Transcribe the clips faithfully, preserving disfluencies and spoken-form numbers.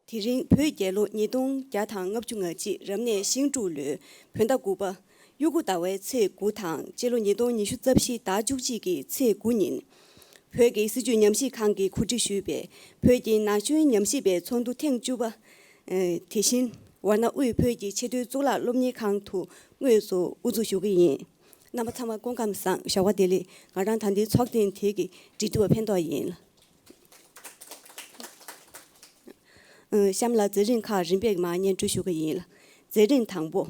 དེ་རིང་བོད་རྒྱལ་ལོ་ཉིས་སྟོང་བརྒྱ་དང་ལྔ་བཅུ་ང་གཅིག་རབ་གནས་ཤིང་འབྲུག་ལོའི་བོད་ཟླ་དགུ་པ། དབྱར་དགུན་ཟླ་བའི་ཚེས་དགུ་དང་སྤྱི་ལོ་ཉིས་སྟོང་ཉི་ཤུ་རྩ་བཞི་ཟླ་བཅུ་གཅིག་གི་ཚེས་དགུ་ཉིན། བོད་ཀྱི་སྲིད་བྱུས་ཉམས་ཞིབ་ཁང་གིས་གོ་སྒྲིག་ཞུས་པའི་བོད་ཀྱི་ན་གཞོན་ཉམས་ཞིབ་པའི་ཚོགས་འདུ་ཐེངས་བཅུ་པ། ཨ་དེ་བཞིན་ཝཱ་ཎ་དབུས་བོད་ཀྱི་ཆེས་མཐོའི་གཙུག་ལག་སློབ་གཉེར་ཁང་དུ་དངོས་སུ་དབུ་འཛུགས་ཞུ་གི་ཡིན། རྣམ་པ་ཚང་མ་སྐུ་ཁམས་བཟང་། ཞོགས་པ་བདེ་ལེགས། ང་རང་ད་ལྟའི་ཚོགས་ཐེངས་དེ་གི་འབྲེལ་མཐུད་པ་ཕན་ཐོགས་ཡིན། ཨ་གཤམ་ལ་མཛད་རིམ་ཁག་རིམ་པས་མར་སྙན་སྒྲོན་ཞུ་གི་ཡིན། མཛད་རིམ་དང་པོ།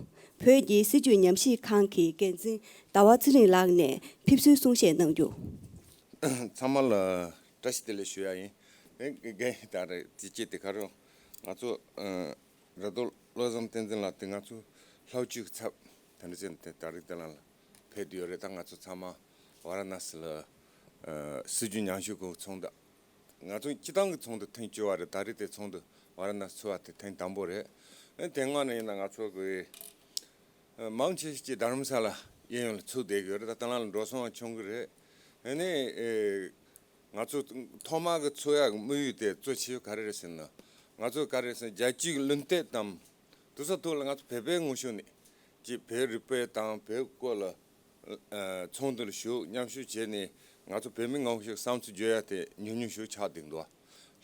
བོད་ཀྱི་སྲིད་བྱུས་ཉམས་ཞིབ་ཁང་གི་འགན་འཛིན་ཟླ་བ་ཚེ་རིང་ལགས་ནས་ཕེབས་བསུའི་གསུང་བཤད་གནང་རྒྱུ། ཚང་མ་ལ་བཀྲ་ཤིས་བདེ་ལེགས་ཞུ་ཡ་ཡིན། ཨེ་རྒན་ད་རེས་དེ་སྐྱེས་དེ་ག་རེ་ང་ཚོ་ཨ་ར་རྡོ་བློ་བཟང་བསྟན་འཛིན་ལགས་དེ་ང་ཚོ་ལྷག་བཅུག་གི་ཚབ་དེ་འདྲ་བྱས་ནས་དེ་ད་རེས་དེ་ལ་ཕེབས་བསྡད་ཡོད་རེད། ད་ང་ཚོ་ཚང་མ་ཝཱ་ར་ཎ་སི་ལ་ཨ་སྲིད་བྱུས་ཉམས་ཞིབ་ཁང་ཚོགས་འདུ། ང་ཚོ་སྤྱི་བཏང་གི་ཚོགས་འདུ་ཐེངས་བཅུ་པ་རེད། ད་རེས་དེ་ཚོགས་འདུ་ཝཱ་ར་ཎ་སི་ཚོགས་པ་དེ་ཐེངས་དང་པོ་རེད། ཨ་དེ་སྔོན་ནས་ཡིན་ན་ང་ཚོ་གི་ཨ་མང་ཆེ་ཤོས་ཀྱིས་རྡ་རམ་ས་ལ་གཡས་གཡོན་ལ་ཚུགས་བསྡད་ཀྱི་ཡོད་རེད། ད་ལྟ་ལ་འགྲོ་སོང་ཡང་ཆུང་གི་རེད། ཨ་ནི་ཨེ་ང་ཚོ་ཐོག་མར་གི་ཚོགས་ཡག་གི་དམིགས་ཡུལ་དེ་གཙོ་ཆེ་ཤོས་ག་རེ་རེད་ཟེར་ན། ང་ཚོ་ག་རེ་ཟེར་ན་རྒྱལ་སྤྱིའི་གླེང་སྟེགས་དང་དེ་ཚོ་ཐོག་ལ་ང་ཚོ་བོད་པའི་ངོ་ཤེས་ནས་ཀྱི་བོད་རིག་པ་དང་བོད་སྐོར་ལ་ཨ་ཚོགས་འདུ་ལ་ཞུགས་མཉམ་ཞུགས་བྱས་ནས་ང་ཚོ་བོད་མི་ངོ་ཤེས་བསམ་ཚུལ་བརྗོད་ཡ་དེ་ཉུང་ཉུང་ཞིག་ཆགས་བསྡད་འདུག་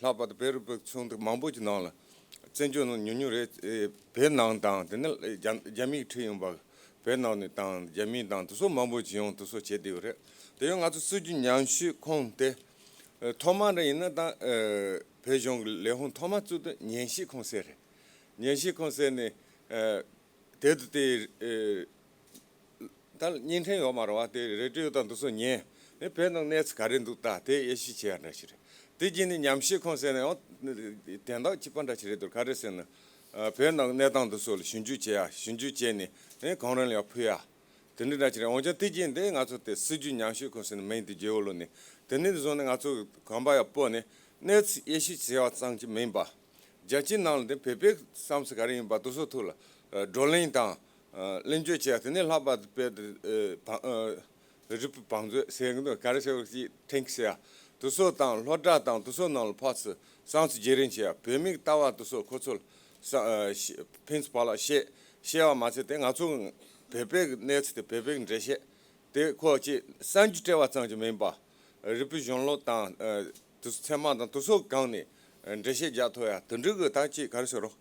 ལྷག་པར་དུ་བོད་རིག་པའི་ཚོགས་འདུ་མང་པོ་ཅིག་ནང་ལ་བཙན་བྱོལ་ནང་ཉུང་ཉུང་རེད། ཨེ་བོད་ནང་དང་དེ་ནས་རྒྱ་རྒྱ་མིས་ཁྲིད་ཡོང་པ་བོད་ནང་ནས་དང་རྒྱ་མི་དང་དེ་ཚོ་མང་པོ་ཅིག་ཡོང་དེ་ཚོ་བྱས་བསྡད་ཡོད་རེད། དེ་ཡང་ང་ཚོ་སྲིད་བྱུས་ཉམས་ཞིབ་ཁང་དེ་ཨེ་ཐོག་མ་རེ་ཡིན་ན་ད་ཨེ་བོད་གཞུང་གི་ལས་ཁུངས་ཐོག་མ་བཙུགས་དུས་ཉན་ཞིབ་ཁང་ཟེར་རེད། ཉན་ཞིབ་ཁང་ཟེར་ནས་ཨེ་དེ་དུས་དེ་ཨེ་ད་བརྙན་འཕྲིན་ཡོད་མ་རེད་བ། དེ་རེ་ཌི་ཡོ་དང་དེ་ཚོ་ཉན་ནས་བོད་ནང་གནས་ཚུལ་ག་རེ་འདུག་ད་དེ་དབྱེ་ཞིབ་བྱེད་ཡ་འདྲ་ཞིག་རེད། དེ་རྗེས་ནས་ཉམས་ཞིབ་ཁང་ཟེར་ན་ཡང་དོན་དག་གཅིག་པ་འདྲ་ཞིག་རེད་འདུག་ག་རེ་ཟེར་ན་ཨ་བོད་ནང་གནས་སྟངས་དེ་ཚོ་ལ་ཞིབ་འཇུག་བྱེད་ཡ། ཞིབ་འཇུག་བྱས་ནས་ཨེ་གོང་རིམ་ལ་ཡང་ཕུལ་ཡ། དེ་འདྲ་འདྲ་ཞིག་རེད། འོན་ཀྱང་དེ་རྗེས་འདི་ང་ཚོ་དེ་སྲིད་བྱུས་ཉམས་ཞིབ་ཁང་ཟེར་ནས་མིང་དེ་བརྗེ་བོ་ལོ་ནས་དེ་ནས་བཟུང་ནས་ང་ཚོ་གོམ་པ་ཡང་སྤོས་ནས་གནས་ཚུལ་དབྱེ་ཞིབ་བྱས་པ་ཙམ་གྱིས་མིན་པ། རྒྱལ་སྤྱིའི་ནང་ལ་འདི་བོད་པའི་བསམ་ཚུལ་ག་རེ་ཡིན་པ་དེ་ཚོ་ཐོག་ལ་ཨ་བགྲོ་གླེང་དང་ཨ་གླེང་བརྗོད་བྱས། དེ་ནས་ལྷག་པར་དུ་བོད་དུ་ཨ་བང་ཨ་རིག་པའི་བང་མཛོད་ཟེར་གི་འདུག་ག་རེ་ཟེར་བ་ཞིག་ཕྲེང་ཟེར་ཡ་དེ་ཚོ་དང་སློབ་གྲྭ་དང་དེ་ཚོ་ནང་ལ་ཕར་ཚུར་བསམ་ཚུལ་བརྗེ་རེས་བྱེད་ཡ། བོད་མིའི་ལྟ་བ་དེ་ཚོ་ཁོ་ཚོ་ལ་ས་ཨ་ཤེས་ཕན་ཚུན་བར་ལ་བཤད་བཤད་པ་མ་ཚད་དེ་ང་ཚོ་བོད་པའི་གནས་ཚུལ་དེ་བོད་པའི་འགྲེལ་བཤད་དེ་ཁོ་ཅིག་གསར་འགྱུར་སྤྲད་པ་ཙམ་གྱིས་མིན་པ། རིག་པའི་གཞུང་ལུགས་དང་ཨ་དེ་ཚོ་ཚད་མ་དང་དེ་ཚོ་སྒང་ནས་འགྲེལ་བཤད་རྒྱག་ཐུབ་ཡ་དེ་འདྲ་གི་ད་ཅིག་ག་རེ་ཟེར་རོ།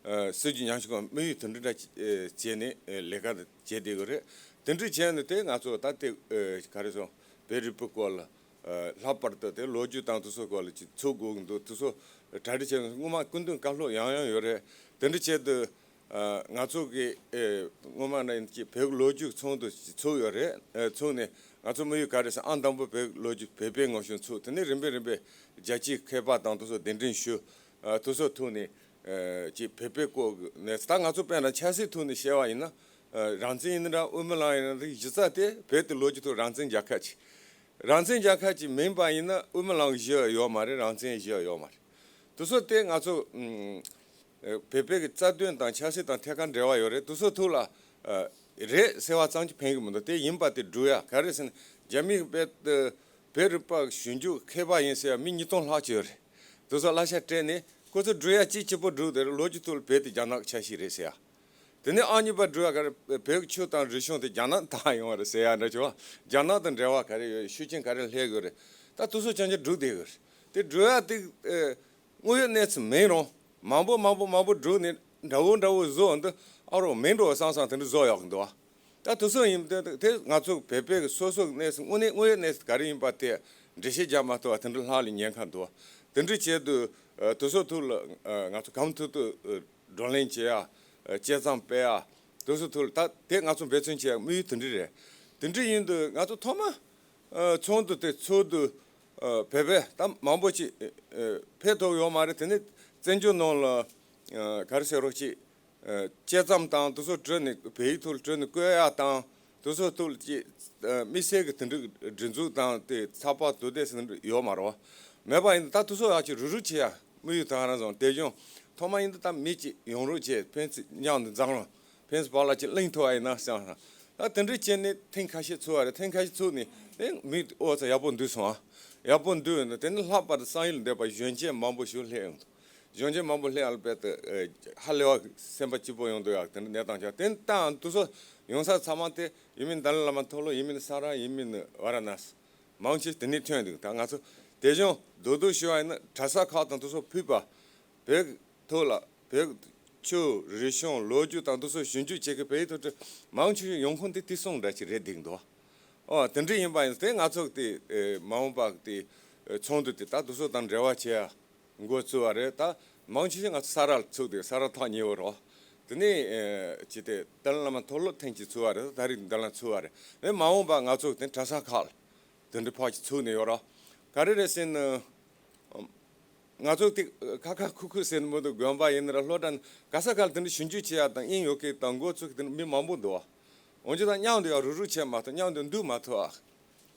ཨ་སྲིད་བྱུས་ཉམས་ཞིབ་ཁང་དམིགས་ཡུལ་དེ་འདྲ་འདྲ་ཅིག་ཨ་བྱས་ནས་ཨ་ལས་ཀ་བྱས་བསྡད་ཡོད་རེད། དེ་འདྲ་བྱས་ནས་དེ་ང་ཚོ་ད་དེ་ཨ་ག་རེ་ཟེར་བོད་རིག་པའི་སྐོར་ལ་ཨ་ལྷག་པར་དུ་དེ་ལོ་རྒྱུས་དང་དེ་ཚོ་སྐོར་ལ་ཅིག་ཚུགས་དགོས་ཀྱི་འདུག་དེ་ཚོ་གྲ་སྒྲིག་བྱས་ནས་སྔོན་མ་སྐུ་མདུན་བཀའ་སློབ་ཡང་ཡང་ཡོད་རེད། དེ་འདྲ་བྱས་དུས། ཨ་ང་ཚོ་གི་ཨེ་སྔོན་མ་ནས་ཀྱི་བོད་ཀྱི་ལོ་རྒྱུས་ཚོགས་འདུ་ཚུགས་ཡོད་རེད། ཨེ་ཚུགས་ནས་ང་ཚོ་དམིགས་ཡུལ་ག་རེ་ཟེར། ཨང་དང་པོ་བོད་ཀྱི་ལོ་རྒྱུས་བོད་པའི་ངོ་ཤེས་ཚུགས། དེ་ནས་རིམ་པས་རིམ་པས་རྒྱལ་སྤྱིའི་མཁས་པ་དང་དེ་ཚོ་གདན་འདྲེན་ཞུ། ཨ་དེ་ཚོ་ཐུག་ནས་ཨེ་ཀྱི་བོད་པའི་སྐོར་གྱི་གནས་ཚུལ། ད་ང་ཚོ་དཔེར་ན་ཆབ་སྲིད་ཐོག་ནས་བཤད་པ་ཡིན་ན་ཨ་རང་བཙན་ཡིན་ན་འདྲ་དབུ་མའི་ལམ་ཡིན་ན་འདྲ་གཞི་རྩ་དེ་བོད་དེ་ལོ་རྒྱུས་ཐོག་རང་བཙན་རྒྱལ་ཁབ་ཅིག་རང་བཙན་རྒྱལ་ཁབ་ཅིག་མིན་པ་ཡིན་ན་དབུ་མའི་ལམ་གྱི་གཞི་ཡོད་མ་རེད། རང་བཙན་གཞི་ཡོད་མ་རེད། དེ་ཚོ་དེ་ང་ཚོ་ཨ་བོད་པའི་གི་རྩ་དོན་དང་ཆབ་སྲིད་དང་ཐད་ཀར་འབྲེལ་བ་ཡོད་རེད། དེ་ཚོ་ཐོག་ལ་ཨ་རེད་ཟེར་བ་ཙམ་གྱིས་ཕན་གི་མི་འདུག་དེ་ཡིན་པ་དེ་སྒྲུབ་ཡ། ག་རེ་ཟེར་ན་རྒྱ་མིས་བོད་བོད་རིག་པ་ཞིབ་འཇུག་མཁས་པ་ཡིན་ཟེར་ཡ་མི་ཉིས་སྟོང་ལྷག་ཅིག་ཡོད་རེད། དེ་ཚོ་གླ་ཆ་སྤྲད་ནས་ཁོ་ཚོ་སྒྲུབ་ཡ་གཅིག་གཅིག་པོ་སྒྲུབ་དེ་རེད། ལོ་རྒྱུས་ཐོག་ལ་བོད་དེ་རྒྱ་ནག་གི་ཆ་ཤས་རེད་ཟེར་ཡ། དེ་ནས་ཨང་གཉིས་པ་སྒྲུབ་ཡ་ག་རེ། བོད་ཀྱི་ཆོས་དང་རིག་གཞུང་དེ་རྒྱ་ནག་དར་ཡོང་བ་རེད་ཟེར་ཡ་འདྲ་བྱུང་བ། རྒྱ་ནག་དང་འབྲེལ་བ་ག་རེ་ཡོད། ཤུགས་རྐྱེན་ག་རེ་སླེབས་ཡོད་རེད། ད་དེ་ཚོ་ཅང་ཅང་སྒྲུབ་བསྡད་ཡོད་རེད། དེ་སྒྲུབ་ཡ་དེ་ཨེ་དངོས་ཡོད་གནས་ཚུལ་མིན་རུང་མང་པོ་མང་པོ་མང་པོ་བསྒྲུབས་ནས་འདྲ་བོ་འདྲ་བོ་བཟོ་འདི་ཨ་རོགས་མིན་འགྲོ་བསམ་བསམ་དེ་འདྲ་བཟོ་ཡག་གི་འདུག་བ། ད་དེ་ཚོ་ཡིན་དེ་དེ་ང་ཚོ་བོད་པའི་གི་སོ་སོ་གི་གནས་ཚུལ་དངོས་གནས་དངོས་ཡོད་གནས་ཚུལ་ག་རེ་ཡིན་པ་དེ་འགྲེལ་བཤད་རྒྱག་མ་ཐུབ་པ་དེ་འདྲ་ལྷག་ལས་ཉེན་ཁ་འདུག་བ། དེ་འདྲ་བྱས་དུས་ཨ་དེ་ཚོ་ཐོག་ལ་ཨ་ང་ཚོ་གང་ཐུབ་ཐུབ་ཨ་བགྲོ་གླེང་བྱེད་ཡ། ཨ་དཔྱད་རྩོམ་སྤེལ་ཡ། དེ་ཚོ་ཐོག་ལ་ད་དེ་ང་ཚོ་འབད་བརྩོན་བྱེད་ཡ་དམིགས་ཡུལ་དེ་འདྲ་རེད། དེ་འདྲ་ཡིན་དུས་ང་ཚོ་ཐོག་མ་ཨ་ཚོགས་འདུ་དེ་ཚོགས་དུས་ཨ་བོད་པ་ད་མང་པོ་ཅིག་ཨ་ཕེབས་ཐུབ་ཡོད་མ་རེད། དེ་ནས་བཙན་བྱོལ་ནང་ལ་ཨ་ག་རེ་ཟེར་རོགས་ཅིག་ཨ་དཔྱད་རྩོམ་དང་དེ་ཚོ་བྲིས་ནས་བོད་ཡིག་ཐོག་ལ་བྲིས་ནས་བཀོད་ཡག་དང་དེ་ཚོ་ཐོག་ལ་ཅིག་ཨ་དམིགས་བསལ་གྱི་དེ་འདྲའི་སྒྲིག་འཛུགས་དང་དེ་ཚགས་པར་དུ་དེ་ཟེར་འདྲ་ཡོད་མ་རེད་བ། མེད་པ་ཡིན་ད་དེ་ཚོ་ཡག་ཅིག་རུག་རུག་བྱེད་ཡ་དམིགས་ཡུལ་དང་རང་བཟང་། དེ་བྱུང་ཐོག་མ་ཡིན་ད་ད་མི་ཅིག་ཡོང་རོགས་བྱེད། ཕན་ཚུན་མཉམ་དུ་མཛངས་རུང་ཕན་ཚུན་བར་ལ་ཅིག་གླེང་ཐུབ་པ་ཡིན་ན་བསམ། ད་དེ་འདྲ་བྱས་ནས་ཐེངས་ཁ་ཤས་ཚོགས་པ་རེད། ཐེངས་ཁ་ཤས་ཚོགས་ནས་ཨེ་མི་ཨོ་ཙམ་ཡག་པོ་འདུག་སོང་ཨ། ཡག་པོ་འདུག་ཡོད་ན་དེ་ནི་ལྷག་པར་དུ་བསམ་ཡུལ་འདས་པ་གཞོན་སྐྱེས་མང་པོ་ཞིག་སླེབས་ཡོང་འདུག་གཞོན་སྐྱེས་མང་པོ་སླེབས་ཡག་ལ་དཔེ་དེ་ཧ་ལས་པ་སེམས་པ་སྐྱིད་པོ་ཡོང་འདུག་ཡག་དེ་འདྲ་གནས་སྟངས་ཆགས། དེ་ལྟའང་དུ་སོ་ཡོང་ས་ཚང་མ་དེ་ཡིན་མིན་ཏཱ་ལའི་བླ་མ་མཐོ་སློབ་ཡིན་མིན་ས་རཱ་ཡིན་མིན་ཝཱ་ར་ཎ་སི་མང་ཆེ་དེ་ནས་ཐོན་འདུག་ད་ང་ཚོ་དེ་བཞིན་རྡོག་རྡོག་ཞུ་བ་ཡིན་ན་གྲྭ་ས་ཁག་དང་དུ་སོ་ཕུད་པ་བོད་ཐོག་ལ་བོད་ཆོས་རིག་གཞུང་ལོ་རྒྱུས་དང་དུ་སོ་ཞིབ་འཇུག་བྱེད་མཁན་བོད་ཡིག་ཐོག་ཁྲིད་མང་ཆེ་ཤོས་ཡོང་ཁུངས་དེ་དེ་གསུམ་འདྲ་ཅིག་རེད་འདུག་འདུག་ཨོ་དེ་འདྲ་ཡིན་པ་ཡིན་ཚེ་ང་ཚོ་དེ་མ་འོངས་པ་དེ་ཚོགས་འདུ་དེ་ད་དུ་སོ་དང་འབྲེལ་བ་བྱེད་ཡ། འགོ་བཙུགས་པ་རེད། ད་མང་ཆེ་ཤོས་ང་ཚོ་ས་རཱ་ལ་ཚུགས་དེ་ས་རཱ་ཐག་ཉེ་བོ་རོ། དེ་ནས་ཨེ་ཅི་སྟེ་ཏཱ་ལའི་བླ་མ་མཐོ་སློབ་ཐེངས་གཅིག་ཚུགས་པ་རེད། ད་རེས་འདི་ལ་ཚུགས་པ་རེད། ཨེ་མ་འོངས་པ་ང་ཚོ་དེ་གྲྭ་ས་ཁག་ལ་དེ་འདྲ་ཕར་གཅིག་ཚུགས་ནས་ཡོད་རོ། ག་རེ་རེད་ཟེར་ན། ང་ཚོ་དེ་ཁ་ཁ་ཁུ་ཁུ་ཟེར་ནས་མི་འདུག་དགོན་པ་ཡིན་ན་ར་སློབ་གྲྭ་ནས་ག་ས་ག་ལ་དེ་འདྲ་ཞིབ་འཇུག་བྱེད་ཡ་དང་དབྱིངས་ཡོད་མཁན་དང་འགོ་ཚུགས་མཁན་དེ་འདྲ་མི་མང་པོ་འདུག་འོན་ཀྱང་ད་མཉམ་དུ་ཡང་རུག་རུག་བྱས་མ་ཐུབ། མཉམ་དུ་འདུས་མ་ཐུབ་ཨ།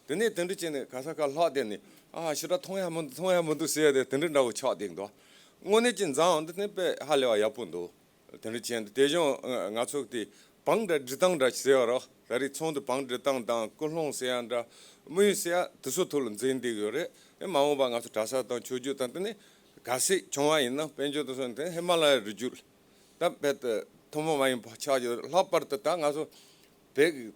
དེ་ནས་དེ་འདྲ་བྱས་ནས་ག་ས་ག་ལྷག་བསྡད་ནས་ཨ་ཞེ་དྲག་མཐོང་ཡ་མི་འདུག་མཐོང་ཡ་མི་འདུག་ཟེར་ཡ་དེ་དེ་འདྲ་འདྲ་བོ་ཆགས་བསྡད་འདུག་དངོས་གནས་ཀྱི་འཛམ་གླིང་འདི་ནི་དཔེ་ཧ་ལས་པ་ཡག་པོ་འདུག་དེ་འདྲ་བྱས་འདུག་དེ་བཞིན་ང་ཚོ་དེ་བང་འདྲ་སྒྲིག་སྟངས་འདྲ་ཟེར་བ་རོ། ད་རེས་ཚོགས་འདུ་བང་སྒྲིག་སྟངས་དང་སྐུལ་སློང་ཟེར་ཡ་འདྲ་དམིགས་ཡུལ་ཟེར་ཡ་དེ་ཚོ་ཐོག་ལ་འཛིན་བསྡད་ཡོད་རེད། ཨེ་མ་འོངས་པ་ང་ཚོ་གྲྭ་ས་དང་ཆོས་བརྒྱུད་དང་དེ་ནས་གལ་སྲིད་བྱུང་བ་ཡིན་ན་དཔལ་འབྱོར་དེ་ཚོ་དེ་ཧི་མ་ལ་ཡའི་རི་རྒྱུད་ད་དཔེ་དེ་ཐུན་མོང་མ་ཡིན་པ་ཆགས་ཡོད། ལྷག་པར་དུ་ད་ང་ཚོ་བོད་ཀྱི་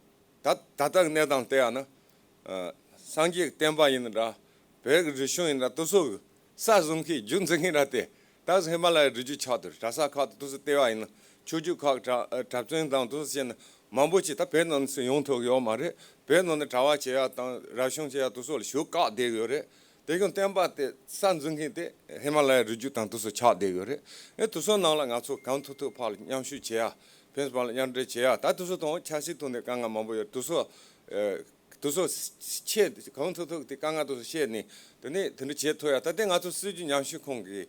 ད་ད་ལྟ་གི་གནས་སྟངས་བལྟས་ཡ་ན། ཨ། སངས་རྒྱས་ཀྱི་བསྟན་པ་ཡིན་ན་འདྲ། བོད་ཀྱི་རིག་གཞུང་ཡིན་ན་འདྲ། དེ་ཚོ་གི་ས་བཟུང་མཁན་རྒྱུད་འཛིན་མཁན་ར་དེ་ད་ཧི་མ་ལ་ཡའི་རི་རྒྱུད་ཆགས་འདུག་གྲྭ་ས་ཁག་དང་དེ་ཚོ་བལྟས་པ་ཡིན་ན་ཆོས་བརྒྱུད་ཁག་གྲྭ་གྲྭ་བཙུན་དང་དེ་ཚོ་བྱས་ན་མང་པོ་ཅིག་ད་བོད་ནང་ནས་ཡོང་ཐུབ་ཡོད་མ་རེད། བོད་ནང་ནས་གྲྭ་པ་བྱེད་ཡ་དང་རབ་བྱུང་བྱེད་ཡ་དེ་ཚོ་ལ་ཞུགས་བཀག་བསྡད་ཡོད་རེད། དེ་བཞིན་བསྟན་པ་དེ་ས་འཛིན་མཁན་དེ་ཧི་མ་ལ་ཡའི་རི་རྒྱུད་དང་དེ་ཚོ་ཆགས་བསྡད་ཡོད་རེད། ཨེ་དེ་ཚོ་ནང་ལ་ང་ཚོ་གང་ཐུབ་ཐུབ་ཕར་ལ་མཉམ་ཞུགས་བྱེད་ཡ། ཕན་ཚུན་བར་ལ་མཉམ་འབྲེལ་བྱེད་ཡ། ད་དེ་ཚོ་དང་ཆབ་སྲིད་ཐོག་ནས་དཀའ་ངལ་མང་པོ་ཡོད། དེ་ཚོ་ཨེ་དེ་ཚོ་ཆེད་གང་ཐུབ་ཐུབ་དེ་དཀའ་ངལ་དེ་ཚོ་བཤད་ནས་དེ་ནས་དེ་འདྲ་བྱེད་ཐུབ་ཡ། ད་ལྟའི་ང་ཚོ་སྲིད་བྱུས་ཉམས་ཞིབ་ཁང་གི་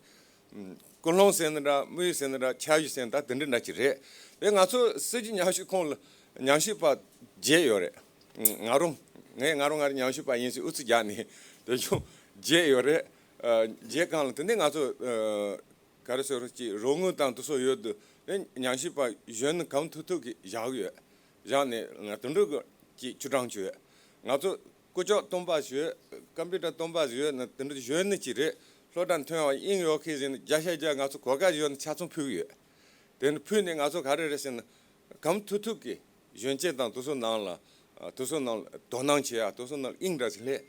ཨུམ་ཀུན་སློང་ཟེར་ན་འདྲ། དམིགས་ཡུལ་ཟེར་ན་འདྲ། ཆ་ཡུལ་ཟེར་ན་ད་དེ་འདྲ་འདྲ་ཅིག་རེད། དེ་ང་ཚོ་སྲིད་བྱུས་ཉམས་ཞིབ་ཁང་ལ་ཉམས་ཞིབ་པ་བརྒྱད་ཡོད་རེད། ང་རང་ངས་ང་རང་ང་རང་ཉམས་ཞིབ་པ་ཡིན་ཟེར་ཨུ་ཚུགས་རྒྱག་ནས་དེ་བྱུང་བརྒྱད་ཡོད་རེད། ཨ་བརྒྱད་སྒང་ལ་དེ་ནས་ང་ཚོ་ཨ་ག་རེ་ཟེར་རོ་ཅིག་རོགས་དངུལ་དང་དེ་ཚོ་ཡོད་དུས་ཨེ་ཉམས་ཞིབ་པ་གཞོན་ནུ་གང་ཐུབ་ཐུབ་ཀྱིས་བཞག་ཡོད། བཞག་ནས་ང་དོན་གྲུབ་ཀྱིས་ཅིག་ཆུ་གྲང་བཅུག་ཡོད། ང་ཚོ་ཀུ་ཅོག་སྟོང་པ་ཞིག་ཡོད། ཀམ་པུ་ཊར་སྟོང་པ་ཞིག་ཡོད་ན་དེ་འདྲ་གཞོན་ནུ་ཅིག་རེད། སློབ་གྲྭ་ཐོན་པ་དབྱིངས་ཡོད་མཁན་ཟེར་ན་བརྒྱ་ཆ་བརྒྱ་ང་ཚོ་གོ་སྐབས་ཡོད་ན་ཆ་ཚང་ཕུལ་གྱི་ཡོད། དེ་ནི་ཕུལ་ནས་ང་ཚོ་ག་རེ་རེད་ཟེར་ན་གང་ཐུབ་ཐུབ་ཀྱིས་གཞོན་སྐྱེས་དང་དེ་ཚོ་ནང་ལ་ཨ་དེ་ཚོ་ནང་ལ་དོ་སྣང་བྱེད་ཡ། དེ་ཚོ་ནང་ལ་དབྱིངས་འདྲ་ཞིག་སླེབས།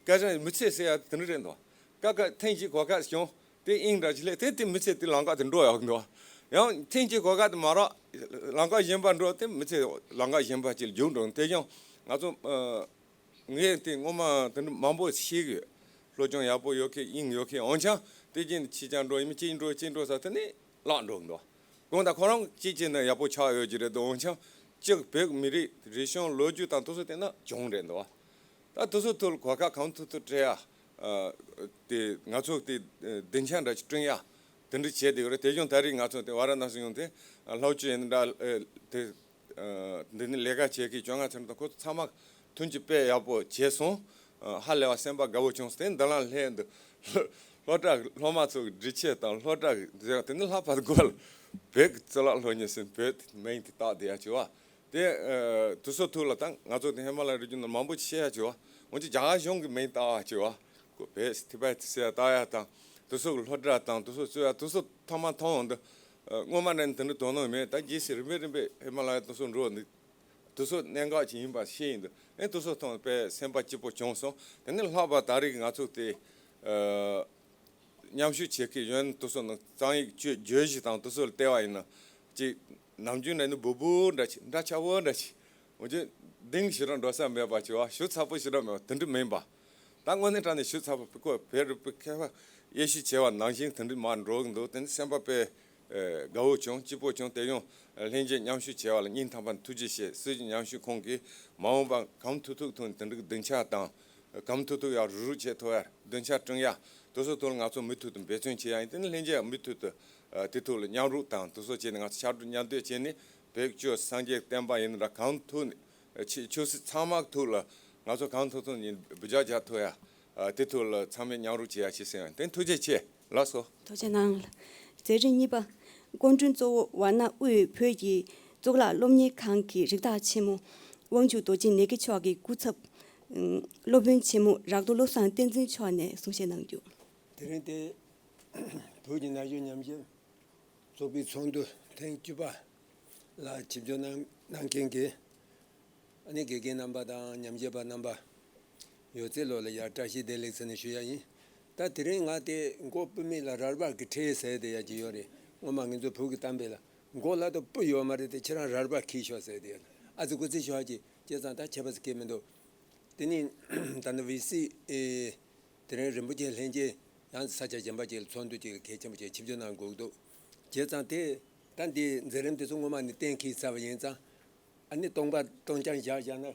སྐད་ཆ་མི་ཚེ་ཟེར་ཡ་དེ་འདྲ་རེད་འདུག་སྐབས་ཁ་ཐེངས་གཅིག་གོ་སྐབས་བྱུང་། དེ་དབྱིངས་འདྲ་ཞིག་སླེབས། དེ་དེ་མི་ཚེ་དེ་ལམ་ཁ་དེ་འགྲོ་ཡག་འདུག་ཡང་ཐེངས་གཅིག་གོ་སྐབས་དེ་མ་རག་ལམ་ཁ་གཞན་པ་འགྲོ། དེ་མི་ཚེ་ལམ་ཁ་གཞན་པ་ཅིག་ལ་རྒྱུགས་འགྲོ། དེ་ཀྱང་ང་ཚོ་ཨ་ངས་དེ་སྔོན་མ་དེ་འདྲ་མང་པོ་ཤེས་ཀྱི་ཡོད། སློབ་སྦྱོང་ཡག་པོ་ཡོད་མཁན་དབྱིངས་ཡོད་མཁན། འོན་ཀྱང་དེ་རྗེས་ནས་ཕྱི་རྒྱལ་འགྲོ་ཡིན་མིན་གཅིག་འགྲོ་གཅིག་འགྲོ་ཟེར་དེ་ནས་བརླག་འགྲོ་གི་འདུག་གང་ལྟར་ཁོ་རང་གཅིག་བྱས་ན་ཡག་པོ་ཆགས་ཡོད་ཀྱི་རེད་འདུག་འོན་ཀྱང་གཅིག་བོད་མི་རིགས་རིག་གཞུང་ལོ་རྒྱུས་དང་དེ་ཚོ་བལྟས་ན་གྱོང་རེད་འདུག་ད་དེ་ཚོ་ཐོག་ལ་གོ་སྐབས་གང་ཐུབ་ཐུབ་སྤྲད་ཡ། ཨ་དེ་ང་ཚོ་དེ་སྡིངས་ཆ་འདྲ་ཅིག་བསྐྲུན་ཡ་དེ་འདྲ་བྱས་བསྡད་ཡོད་རེད། དེ་བཞིན་ད་རེས་ང་ཚོ་དེ་ཝཱ་ར་ཎ་སི་ཡོང་དེ་ལྷག་བཅུག་ཡིན་འདྲ་དེ་འདི་ནི་ལས་ཀ་བྱེད་མཁན་བཅོ་ལྔ་ཚན་དང་ཁོ་ཚོ་ཚང་མ་ཐུགས་རྗེ་དཔེ་ཡག་པོ་བྱས་སོང་། ཧ་ལས་པ་སེམས་པ་དགའ་བོ་བྱུང་སྟེ་འདི་ལ་སླེབས་འདུག་སློབ་གྲྭ་སློབ་མ་ཚོ་གི་སྒྲིག་ཆས་དང་སློབ་གྲྭ་གི་དེ་ནི་ལྷག་པར་དུ་གོ་ལ་བོད་ཀྱི་གཙུག་ལག་སློབ་གཉེར་ཟེར་བོད་མིང་དེ་བཏགས་བསྡད་ཡ་བྱས་པ། དེ་ཨ་དེ་ཚོ་ཐོག་ལ་ད་ང་ཚོ་དེ་ཧི་མ་ལ་ཡའི་རི་རྒྱུད་ནང་མང་པོ་ཞིག་བཤད་ཡ་བྱས་པ། འོན་ཀྱང་རྒྱ་གར་གཞུང་གི་མིང་བཏགས་པ་བྱས་པ། ཁོ་བོད་ཐི་བེད་ཟེར་ཡ་བཏགས་ཡ་དང་དེ་ཚོ་གི་སློབ་གྲྭ་དང་དེ་ཚོ་གཙོས་ཡ་དེ་ཚོ་ཐོག་མ་མཐོང་འོང་དུས་ཨ་སྔོན་མ་ནས་དེ་འདྲ་དོ་སྣང་མེད། ད་རྗེས་སུ་རིམ་པས་རིམ་པས་ཧི་མ་ལ་ཡ་དེ་ཚོ་འགྲོ་འདུག་དེ་ཚོ་གནད་འགག་ཅིག་ཡིན་པ་ཤེས་ཡིན་འདུག་ཨེ་དེ་ཚོ་མཐོང་དཔེ་སེམས་པ་སྐྱིད་པོ་བྱུང་སོང་། དེ་ནས་ལྷག་པར་ད་རེས་ང་ཚོ་དེ་ཨ་མཉམ་ཞུགས་བྱེད་མཁན་གཞོན་ནུ་དེ་ཚོ་ནང་རྩོམ་ཡིག་བཅོས་བརྗོད་གཞི་དང་དེ་ཚོ་ལ་བལྟས་པ་ཡིན་ན་ཅིག་ནམ་རྒྱུན་ནས་ནི་སྦུག་སྦུག་འདྲ་ཅིག་འདྲ་ཆགས་པོ་འདྲ་ཅིག་འོན་ཀྱང་གདེང་ཞེ་དྲག་འགྲོ་ས་མེད་པ་ཅིག་བ། ཞིབ་ཚགས་པོ་ཞེ་དྲག་མེད་པ་དེ་འདྲ་མིན་པ། ད་དངོས་གནས་དྲང་གནས་ཞིབ་ཚགས་པོ་ཁོ་བོད་རིག་པའི་མཁས་པ་དབྱེ་ཞིབ་བྱས་པ་ནང་བཞིན་དེ་འདྲ་མར་འགྲོ་གི་འདུག་དེ་ནི་སེམས་པ་དཔེ་ཨེ་དགའ་བོ་བྱུང་། སྐྱིད་པོ་བྱུང་། དེ་ཡང་ལྷན་རྒྱས་མཉམ་ཞུགས་བྱས་པ་ལ་སྙིང་ཐག་པ་ནས་ཐུགས་རྗེ་ཆེ། སྲིད་བྱུས་ཉམས་ཞིབ་ཁང་གིས་མ་འོངས་པ་གང་ཐུབ་ཐུབ་ཐོག་ནས་དེ་འདྲ་གི་སྡིངས་ཆ་དང་། གང་ཐུབ་ཐུབ་ཡག་རུག་རུག་བྱེད་ཐུབ་ཡ། སྡིངས་ཆ་བསྐྲུན་ཡ། དེ་ཚོ་ཐོག་ལ་ང་ཚོ་མུ་མཐུད་དུ་འབད་བརྩོན་བྱེད་ཡ་ཡིན། དེ་ནི་ལྷན་རྒྱས་མུ་མཐུད་དུ་ཨ་དེ་ཐོག་ལ་མཉམ་རུབ་དང་དེ་ཚོ་བྱས་ནས་ང་ཚོ་ཕྱར་གྲུ་མཉམ་འདེགས་བྱས་ནས་བོད་ཆོས་སངས་རྒྱས་བསྟན་པ་ཡིན་ན་འདྲ། གང་ཐུབ་ནས་ཆོས་ཆོས་སྲིད་ཚང་མ་ཐོག་ལ་ང་ཚོ་གང་ཐུབ་ཐུབ་ནས་འབུད་རྒྱག་རྒྱག་ཐུབ་ཡ། ཨ་དེ་ཐོག་ལ་ཚང་མས་མཉམ་རུབ་བྱེད་ཡ་ཞེས་གསུངས་ཡ་ཡིན། དེ་ཐུགས་རྗེ་ཆེ། ལགས་སོ། ཐུགས་རྗེ་གནང་། མཛད་རིམ་གཉིས་པ། སྐུ་མགྲོན་གཙོ་བོ་ཝཱ་ཎ་དབུས་བོད་ཀྱི་གཙུག་ལག་སློབ་གཉེར་ཁང་གི་རིགས་བདག་ཆེན་མོ་དབང་ཕྱུག་རྡོ་རྗེ་ནེ་གི་མཆོག་གི་སྐུ་ཚབ། ཨུམ། སློབ་དཔོན་ཆེན་མོ་རག་རྡོར་བློ་བཟང་བསྟན་འཛིན་མཆོག་ནས་གསུང་བཤད་གནང་རྒྱུ། དེ་རིང་འདི་ བོད་ཀྱི་ན་གཞོན་ཉམས་ཞིབ་ཚོགས་པའི་ཚོགས་འདུ་ཐེངས་བཅུ་པ་ལ་ཆིབས་བསྒྱུར་གནང་གནང་མཁན་གྱི་ཨ་ནི་དགེ་རྒན་རྣམ་པ་དང་ཉམས་ཞིབ་པ་རྣམ་པ། ཡོད་ཚད་ལོ་ལ་ཡར་བཀྲ་ཤིས་བདེ་ལེགས་ཟེར་ནས་ཞུ་ཡ་ཡིན། ད་དེ་རིང་ང་དེ་མགོ་སྤུ་མེད་ལ་རལ་པ་གི་ཁྲེལ་ཟེར་དེ་ཡ་གྱི་ཡོད་རེད། སྔོན་མ་ངེད་ཚོ་བོད་ཀྱི་གཏམ་དཔེ་ལ་མགོ་ལ་དུ་སྤུ་ཡོད་མ་རེད་དེ་ཁྱེད་རང་རལ་པ་ཁྱེར་ཤོག་ཟེར་དེ་ཡ། ཨ་ཙི་ཀུ་ཙི་ཤོག་ཅིག་བྱས་ཙང་ད་ཁྱད་པར་ཟེར་གི་མི་འདུག་དེ་ནི་ད་ནི་ཝི་སི་ཨེ་དེ་རིང་རིན་པོ་ཆེ་ལྷན་རྒྱས་ཡང་ས་ཆ་གཞན་པ་ཅིག་ལ་ཚོགས་འདུ་ཅིག་ལ་གལ་ཆེན་པོ་ཅིག་ཆིབས་བསྒྱུར་གནང་དགོས་འདུག་བྱས་ཙང་དེ་ད་འདི་མཛད་རིམ་དེ་ཚོ་སྔོན་མ་ནས་གཏན་འཁེལ་ཚར་བ་ཡིན་ཙང་། ཨ་ནི་སྟོང་པ་སྟོང་རྐྱང་བཞག་བཞག་ན་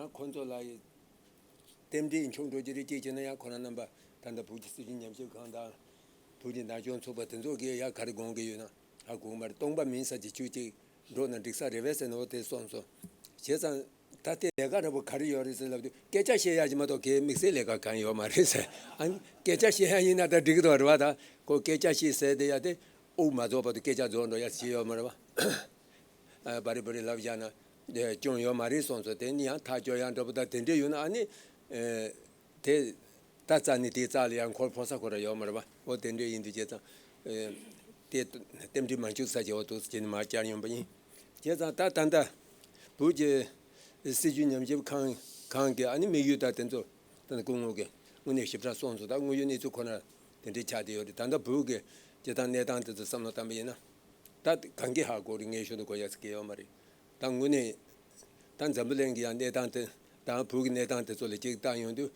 ཡང་ཁོང་ཚོ་ལ་རྟེན་འབྲེལ་འཆུག་འགྲོ་གི་རེད། ཅིག་བྱས་ན་ཡང་ཁོ་རང་རྣམ་པ་ད་ལྟ་བོད་ཀྱི་སྲིད་བྱུས་ཉམས་ཞིབ་ཁང་དང་བོད་ཀྱི་ན་གཞོན་ཚོགས་པ་དེ་ཚོ་གིས་ཡང་ག་རེ་དགོངས་ཀྱི་ཡོད་ན་ཧ་གོ་གི་མ་རེད། སྟོང་པ་མིན་ས་ཅིག་ཆུ་གཅིག་འགྲོ་ན་འགྲིག་ས་རེད་པས་ཟེར་ནས་འོ་དེ་གསུངས་སོང་། བྱས་ཙང་ད་ལྟའི་ལས་ཀ་འདྲ་པོ་ག་རེ་ཡོད་རེད་ཟེར་ལབ་དུས་སྐད་ཆ་བཤད་ཡག་ཅིག་མ་གཏོགས་གའི་དམིགས་བསལ་ལས་ཀ་གང་ཡོད་མ་རེད་ཟེར། ཨ་ནི་སྐད་ཆ་བཤད་ཡག་ཡིན་ན་ད་འགྲིག་གི་འདུག་རེད་པ། ད་ཁོ་སྐད་ཆ་བཤད་ཟེར་དེ་ཡ་དེ་དབུགས་མ་རྫོགས་བར་དུ་སྐད་ཆ་རྫོགས་འགྲོ་ཡ་ཅིག་ཡོད་མ་རེད་པ། ཨ་བ་རི་བ་རི་ལབ་བཞག་ན་སྐྱོན་ཡོད་མ་རེད་གསུངས་སོང་། དེ་ནི་ཡང་ཐག་གཅོད་ཡང་འདྲ་པོ་ད་དེ་འདྲས་ཡོད་ན་ཨ་ནི་དེ་ད་རྩ་ནི་དེའི་རྩ་ལ་ཡང་འཁོར་ཕོག་ས་ཁོ་ར་ཡོད་མ་རེད་པ། འོ་དེ་འདྲས་ཡིན་དུས་བྱས་ཙང་དེ་རྟེན་འབྲེལ་མ་འཆུག་ས་ཅིག་འོ་འདུག་ཟེར་ནས་མར་བཅར་ཡོང་པ་ཡིན། བྱས་ཙང་ད་ད་ལྟ་བོད་ཀྱི་སྲིད་བྱུས་ཉམས་ཞིབ་ཁང་ཁང་གི་ཨ་ནི་དམིགས་ཡུལ་ད་དེ་ཚོ་ད་ནི་སྐུ་ངོ་གིས་དངོས་གནས་ཞིབ་ཕྲ་གསུངས་སོང་། ད་དངོས་ཡོད་གནས་ཚུལ་ཁོ་ན་དེ་འདྲས་ཆགས་བསྡད་ཡོད་རེད། ད་ལྟ་བོད་ཀྱི་སྤྱིར་བཏང་གནས་སྟངས་དེ་ཚོ་བསམ་བློ་བཏང་པ་ཡིན་ན་ད་གང་གི་ཧ་གོ་རེད། ངས་ཞུ་དུ་གོ་ཡ་ཟེར་གི་ཡོད་མ་རེད། ད་དངོས་གནས་ད་འཛམ་བུ་གླིང་གི་ཡང་གནས་སྟངས་དེ་དང་བོད་ཀྱི་གནས་སྟངས་དེ་ཚོ་ལ་གཅིག་བལྟ་ཡོང་དུས།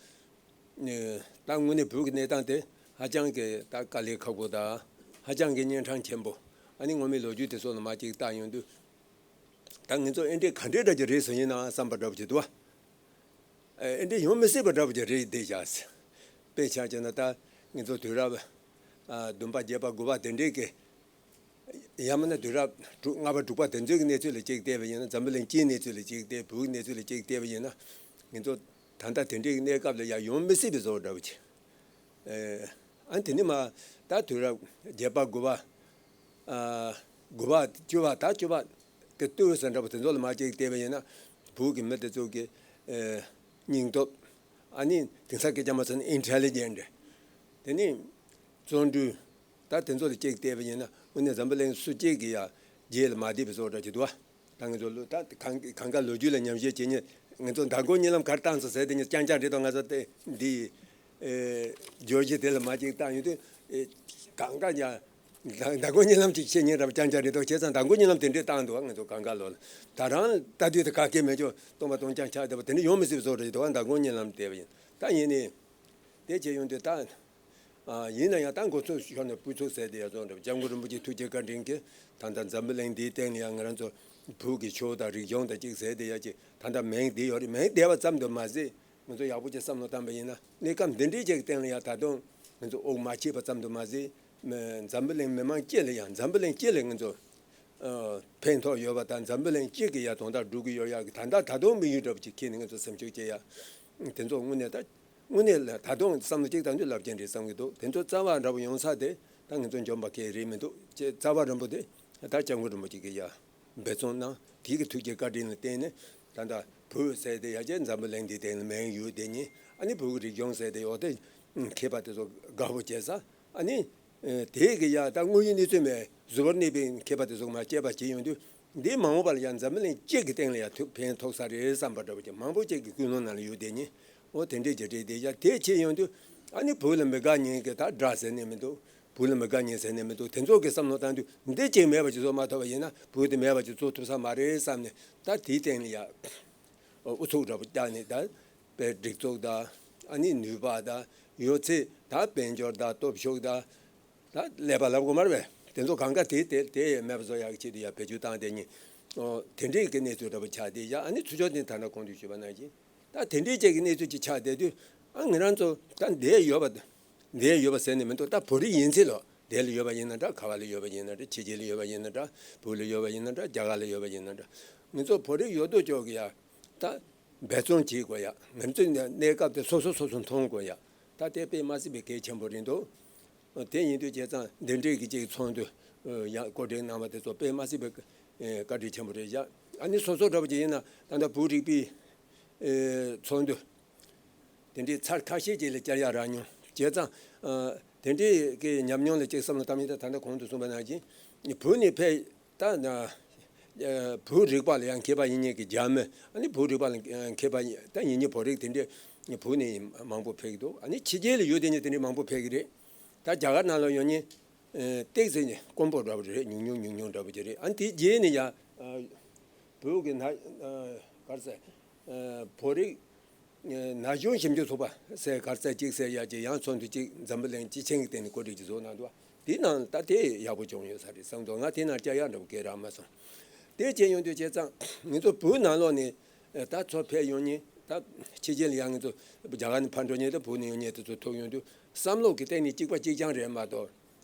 ད་དངོས་གནས་བོད་ཀྱི་གནས་སྟངས་དེ་ཧ་ཅང་གི་ད་དཀའ་ལས་ཁག་པོ་དང་ཧ་ཅང་གི་གཉན་འཕྲང་ཆེན་པོ། ཨ་ནི་སྔོན་མའི་ལོ་རྒྱུས་དེ་ཚོ་ལ་མར་གཅིག་བལྟ་ཡོང་དུས། ད་ངེད་ཚོ་ཨེ་འདྲས་ག་འདྲས་འདྲ་ཅིག་རེད་ཟེར་ཡིན་ན་བསམ་པ་འདྲ་པོ་ཅིག་འདུག་བ། ཨེ་འདྲས་ཡོང་མི་སྲིད་པ་འདྲ་པོ་ཅིག་རེད་བསྡད་བཞག་དཔེ་ཆ་བྱས་ན་ད་ངེད་ཚོ་དུས་རབས་བདུན་པ་བརྒྱད་པ་དགུ་པ་དེ་འདྲས་ཀྱི། ཡང་མིན་ན་དུས་རབས་དྲུག་ལྔ་པ་དྲུག་པ་དེ་ཚོའི་གི་གནས་ཚུལ་ལ་གཅིག་བལྟས་པ་ཡིན་ན། འཛམ་བུ་གླིང་སྤྱིའི་གནས་ཚུལ་ལ་གཅིག་བལྟས། བོད་ཀྱི་གནས་ཚུལ་ལ་གཅིག་བལྟས་པ་ཡིན་ན། ང་ཚོ་ད་ལྟ་དེ་འདྲའི་གནས་སྐབས་ལ་ཡང་ཡོང་མི་སྲིད་པའི་བཟོ་འདྲ་པོ་ཅིག་ཨ་ནི་དེ་ནས་མར་ད་དུས་རབས་བརྒྱད་པ་དགུ་པ། ཨ་དགུ་པ་བཅུ་པ་ད་བཅུ་པ་གི་སྟོད་ཟེར་འདྲ་པོ་དེ་ཚོ་ལ་མར་གཅིག་བལྟས་པ་ཡིན་ན། བོད་ཀྱི་མི་དེ་ཚོ་གི་ཨ་སྙིང་སྟོབས། ཨ་ནི་དེང་སང་སྐད་ཆ་མ་ཚོ་ནི་ཨིན་ཊེ་ལི་ཇེན་ཊི། དེ་ནས་བརྩོན་འགྲུས། ད་དེ་ཚོ་ལ་གཅིག་བལྟས་པ་ཡིན་ན་དངོས་གནས་འཛམ་བུ་གླིང་སུ་གཅིག་གིས་ཡང་རྗེས་ལ་མ་འདེད་པའི་བཟོ་འདྲ་ཅིག་འདུག་བ། ད་ང་ཚོ་ལོ་ད་གང་གང་ག་ལོ་རྒྱུས་ལ་ཉམས་ཞིབ་བྱེད་མཁན་ང་ཚོ་མདང་དགོང་གཉིད་ལམ་ག་རེ་བཏང་སོང་ཟེར་དེ་ཉིད་རྐྱང་རྐྱང་རེད་དོ། ང་ཚོ་དེ་འདི་ཨེ་བརྗོད་གཞི་དེ་ལ་མར་གཅིག་བཏང་ཡོང་དུས་ཨེ་གང་ག་ཡང་མདང་མདང་དགོང་གཉིད་ལམ་ཅིག་བྱེད་མཁན་འདྲ་པོ་རྐྱང་རྐྱང་རེད་དོ། བྱས་ཙང་མདང་དགོང་གཉིད་ལམ་དེ་འདྲས་བཏང་འདུག་བ། ང་ཚོ་གང་ག་ལོ་ལ་ད་རང་ལྟ་དུས་དེ་ག་གེ་མེད་ཅོ་སྟོང་པ་སྟོང་རྐྱང་ཆགས་བསྡད་པ་དེ་འདྲས་ཡོང་མི་སྲིད་པའི་བཟོ་འདྲ་ཅིག་འདུག་བ། མདང་དགོང་གཉིད་ལམ་བལྟས་པ་ཡིན། ད་ཡིན་ནའི་དེ་བྱས་ཡོང་དུས་ད། ཨ་ཡིན་ན་ཡང་ད་འགོ་ཚུགས་ཞོར་ནས་སྤུས་ཚུགས་ཟེར་དེ་ཡ་ཚོ་འདྲ་སྐྱབས་མགོན་རིན་པོ་ཆེ་ཐུགས་རྗེ་བཀའ་དྲིན་གྱིས་ད་ལྟ་འཛམ་བུ་གླིང་འདིའི་སྟེང་ལ་ཡང་ང་རང་ཚོ་བོད་ཀྱི་ཆོས་དང་རིག་གཞུང་དང་གཅིག་ཟེར་དེ་ཡ་གཅིག་ད་ལྟ་མིང་བསྡད་ཡོད་རེད། མིང་བསྡད་པ་ཙམ་དུ་མ་ཟད་ང་ཚོ་ཡག་པོ་ཅིག་བསམ་བློ་བཏང་པ་ཡིན་ན་གནས་སྐབས་འདི་འདྲའི་ཅིག་གི་སྟེང་ལ་ཡང་ད་དུང་ང་ཚོ་དབུགས་མ་ཆད་པ་ཙམ་དུ་མ་ཟད་འཛམ་བུ་གླིང་མི་མང་སྤྱི་ལ་ཡང་འཛམ་བུ་གླིང་སྤྱི་ལ་ང་ཚོ་ཕན་ཐོགས་ཡོད་པ་དང་འཛམ་བུ་གླིང་སྤྱི་གི་ཡ་དོན་དག་སྒྲུབ་ཀྱི་ཡོད་ཡག་གི་ད་ལྟ་ད་དུང་དམིགས་ཡུལ་འདྲ་པོ་ཅིག་འཁྱེར་ནས་ང་ཚོ་སེམས་ཤུགས་སྐྱེ་ཡ་དེ་ཚོ་དངོས་གནས་ད། དངོས་གནས་ལ་ད་དུང་བསམ་བློ་གཅིག་བཏང་དུས་རླབས་ཆེན་རེད་བསམ་གྱི་འདུག་དེ་ཚོ་རྩ་བ་འདྲ་པོ་ཡོང་ས་དེ་ད་ང་ཚོ་འཇོན་པ་གང་ཡང་རེད་མི་འདུག་ཅེས་རྩ་བ་རིང་པོ་དེ་ད་སྐྱབས་མགོན་རིན་པོ་ཆེ་གིས་ཡ་འབད་བརྩོན་གནང་། དེ་གི་ཐུགས་རྗེ་བཀའ་དྲིན་ལ་བརྟེན་ནས་ད་ལྟ་བོད་ཟེར་དེ་ཡ་གྱལ་འཛམ་བུ་གླིང་འདིའི་སྟེང་ལ་མིང་ཡོད་དེ་ཉིད། ཨ་ནི་བོད་ཀྱི་རིག་གཞུང་ཟེར་དེ་ཡོད་དེ་མཁས་པ་དེ་ཚོ་དགའ་པོ་བྱེད་ས། ཨ་ནི་དེ་གི་ཡ་ད་དངོས་ཡོད་གནས་ཚུལ་མེད་གཟུ་བོར་གནས་པའི་མཁས་པ་དེ་ཚོ་མ་དཔྱད་པ་བྱེད་ཡོང་དུས། འདི་མ་འོངས་པ་ལ་ཡང་འཛམ་བུ་གླིང་སྤྱི་གི་སྟེང་ལ་ཡང་ཐུགས་ཕན་ཐོགས་ས་རེད་བསམ་པ་འདྲ་པོ་ཅིག་མང་པོ་ཅིག་གི་ཀུན་སློང་ནང་ལ་ཡོད་དེ་ཉིད། འོ་དེ་འདྲས་ཀྱི་རེད་དེ་ཡ་དེ་ཆེ་ཡོང་དུས་ཨ་ནི་བོད་ལ་མི་དགའ་མཁན་གྱི་ད་དགྲ་ཟེར་ནས་མི་འདུག་བོད་ལ་མི་དགའ་མཁན་ཟེར་ནས་མི་འདུག་དེ་ཚོ་གི་བསམ་བློ་བཏང་དུས་འདི་གཅིག་མེད་པ་ཅིག་བཟོ་མ་ཐུབ་པ་ཡིན་ན་བོད་དེ་མེད་པ་ཅིག་བཟོ་ཐུབ་ས་མ་རེད་བསམ་ནས་ད་དེའི་སྟེང་ལ་ཡ་ཨུ་ཚུགས་འདྲ་པོ་བརྒྱབ་ནས་ད་དཔེ་སྒྲིག་འཛུགས་དང་ཨ་ནི་ནུས་པ་དང་ཡོད་ཚད་ད་དཔལ་འབྱོར་དང་སྟོབས་ཤུགས་དང་། ད་ཀླད་པ་ལབ་དགོས་མ་རེད་པས། དེ་ཚོ་གང་ག་དེ་དེ་དེ་ཡས་མེད་པ་བཟོ་ཡག་གི་ཆེད་དུ་ཡ་བེད་སྤྱོད་བཏང་དེ་ཉིད། ཨོ་དེ་འདྲའི་གི་གནས་ཚུལ་འདྲ་པོ་ཆགས་བསྡད་ཡ། ཨ་ནི་ཚུར་ཕྱོགས་དེ་ད་ནང་གོང་དུ་ཞུས་པ་ནང་བཞིན་ད་དེ་འདྲའི་ཅིག་གི་གནས་ཚུལ་ཅིག་ཆགས་བསྡད་དུས་ཨ་ང་རང་ཚོ་ད་འདས་ཡོད་པ་འདས་ཡོད་པ་ཟེར་ནས་མི་འདུག་ད་བོད་རིགས་ཡིན་ཚེ་ལོ་འདི་ལ་ཡོད་པ་ཡིན་ན་འདྲ། ག་བ་ལ་ཡོད་པ་ཡིན་ན་འདྲ། ཕྱི་རྒྱལ་ལ་ཡོད་པ་ཡིན་ན་འདྲ། བོད་ལ་ཡོད་པ་ཡིན་ན་འདྲ། རྒྱ་གར་ལ་ཡོད་པ་ཡིན་ན་འདྲ། ང་ཚོ་བོད་རིགས་ཡོད་དོ་ཅོག་གི་ཡ་ད་འབད་བརྩོན་བྱེད་དགོས་ཡ། ང་ཚོའི་གནས་སྐབས་དེ་སོ་སོ་སོ་སོ་མཐོང་དགོས་ཡ། ད་དེ་དཔེ་མ་སྲིད་པའི་གལ་ཆེན་པོ་རེད་འདུག་དེ་ཡིན་དུས་བྱས་ཙང་འདི་འདྲའི་གི་ཅིག་ཚོགས་འདུ་ཡང་བསྐོ་སྒྲིག་གནང་བ་དེ་ཚོ་དཔེ་མ་སྲིད་པའི་བཀའ་དྲིན་ཆེན་པོ་རེད་བཞག་ཨ་ནི་སོ་སོ་འདྲ་པོ་ཅིག་ཡིན་ན་ད་ལྟ་བོད་རིག་པའི་ཚོགས་འདུ་དེ་འདྲའི་ཚར་ཁ་ཤས་ཅིག་ལ་བཅར་ཡ་རག་མྱོང་ བྱས་ཙང་། ཨ། དེ་འདྲའི་གི་ཉམས་མྱོང་ལ་ཅིག་བསམ་བློ་བཏང་ཡིན་ད། ད་ལྟ་གོང་དུ་གསུངས་པ་ནང་བཞིན་བོད་ནས་ཕེབས་ད། ཨ། བོད་རིག་པ་ལ་ཡང་མཁས་པ་ཡིན་མཁན་གྱི་རྒྱ་མི། ཨ་ནི་བོད་རིག་པ་ལ་མཁས་པ་ཡིན་ད་ཡིན་མཁན་བོད་རིགས་དེ་འདྲའི་བོད་ནས་མང་པོ་ཕེབས་ཀྱི་འདུག་ཨ་ནི་ཕྱི་རྒྱལ་ལ་ཡོད་དེ་ནས་དེ་འདྲའི་མང་པོ་ཕེབས་ཀྱི་རེད། ད་རྒྱ་གར་ནང་ལ་ཡོད་མཁན་ཏོག་ཙམ་དཀོན་པོ་འདྲ་པོ་རེད། ཉུང་ཉུང་ཉུང་ཉུང་འདྲ་པོ་ཅིག་རེད། ཨ་ནི་དེའི་རྗེས་ནས་ཡང་བོད་ཀྱི་ན་ག་རེ་ཟེར། བོད་རིགས་ན་གཞོན་ཞིབ་འཇུག་ཚོགས་པ་ཟེར་ག་རེ་ཟེར་ཅིག་ཟེར་ཡ་ཅིག་ཡང་ཚོགས་འདུ་ཅིག་འཛམ་བུ་གླིང་སྤྱི་ཆིངས་ཀྱི་སྟེང་ནས་གོ་སྒྲིག་ཅིག་བཟོ་གནང་འདུག་དེའི་ནང་ད་དེ་ཡག་པོ་བྱུང་ཡོད་ས་རེད་བསམ་འདུག་ང་དེ་ནང་བཅར་ཡག་འདྲ་པོ་གང་ཡང་རག་མ་སོང་། དེ་བྱས་ཡོང་དུས་བྱས་ཙང་ང་ཚོ་བོད་ནང་ལོགས་ནས་ད་ཚོ་ཕེབས་ཡོང་མཁན་ད་ཕྱི་རྒྱལ་ལ་ཡང་ང་ཚོ་རྒྱ་གར་ནས་ཕར་འགྲོ་མཁན་ད་བོད་ནས་ཡོང་མཁན་དེ་ཚོ་ཐུག་ཡོང་དུས་བསམ་བློ་གི་སྟེང་ནས་གཅིག་པ་གཅིག་རྐྱང་རེད་མ་གཏོགས།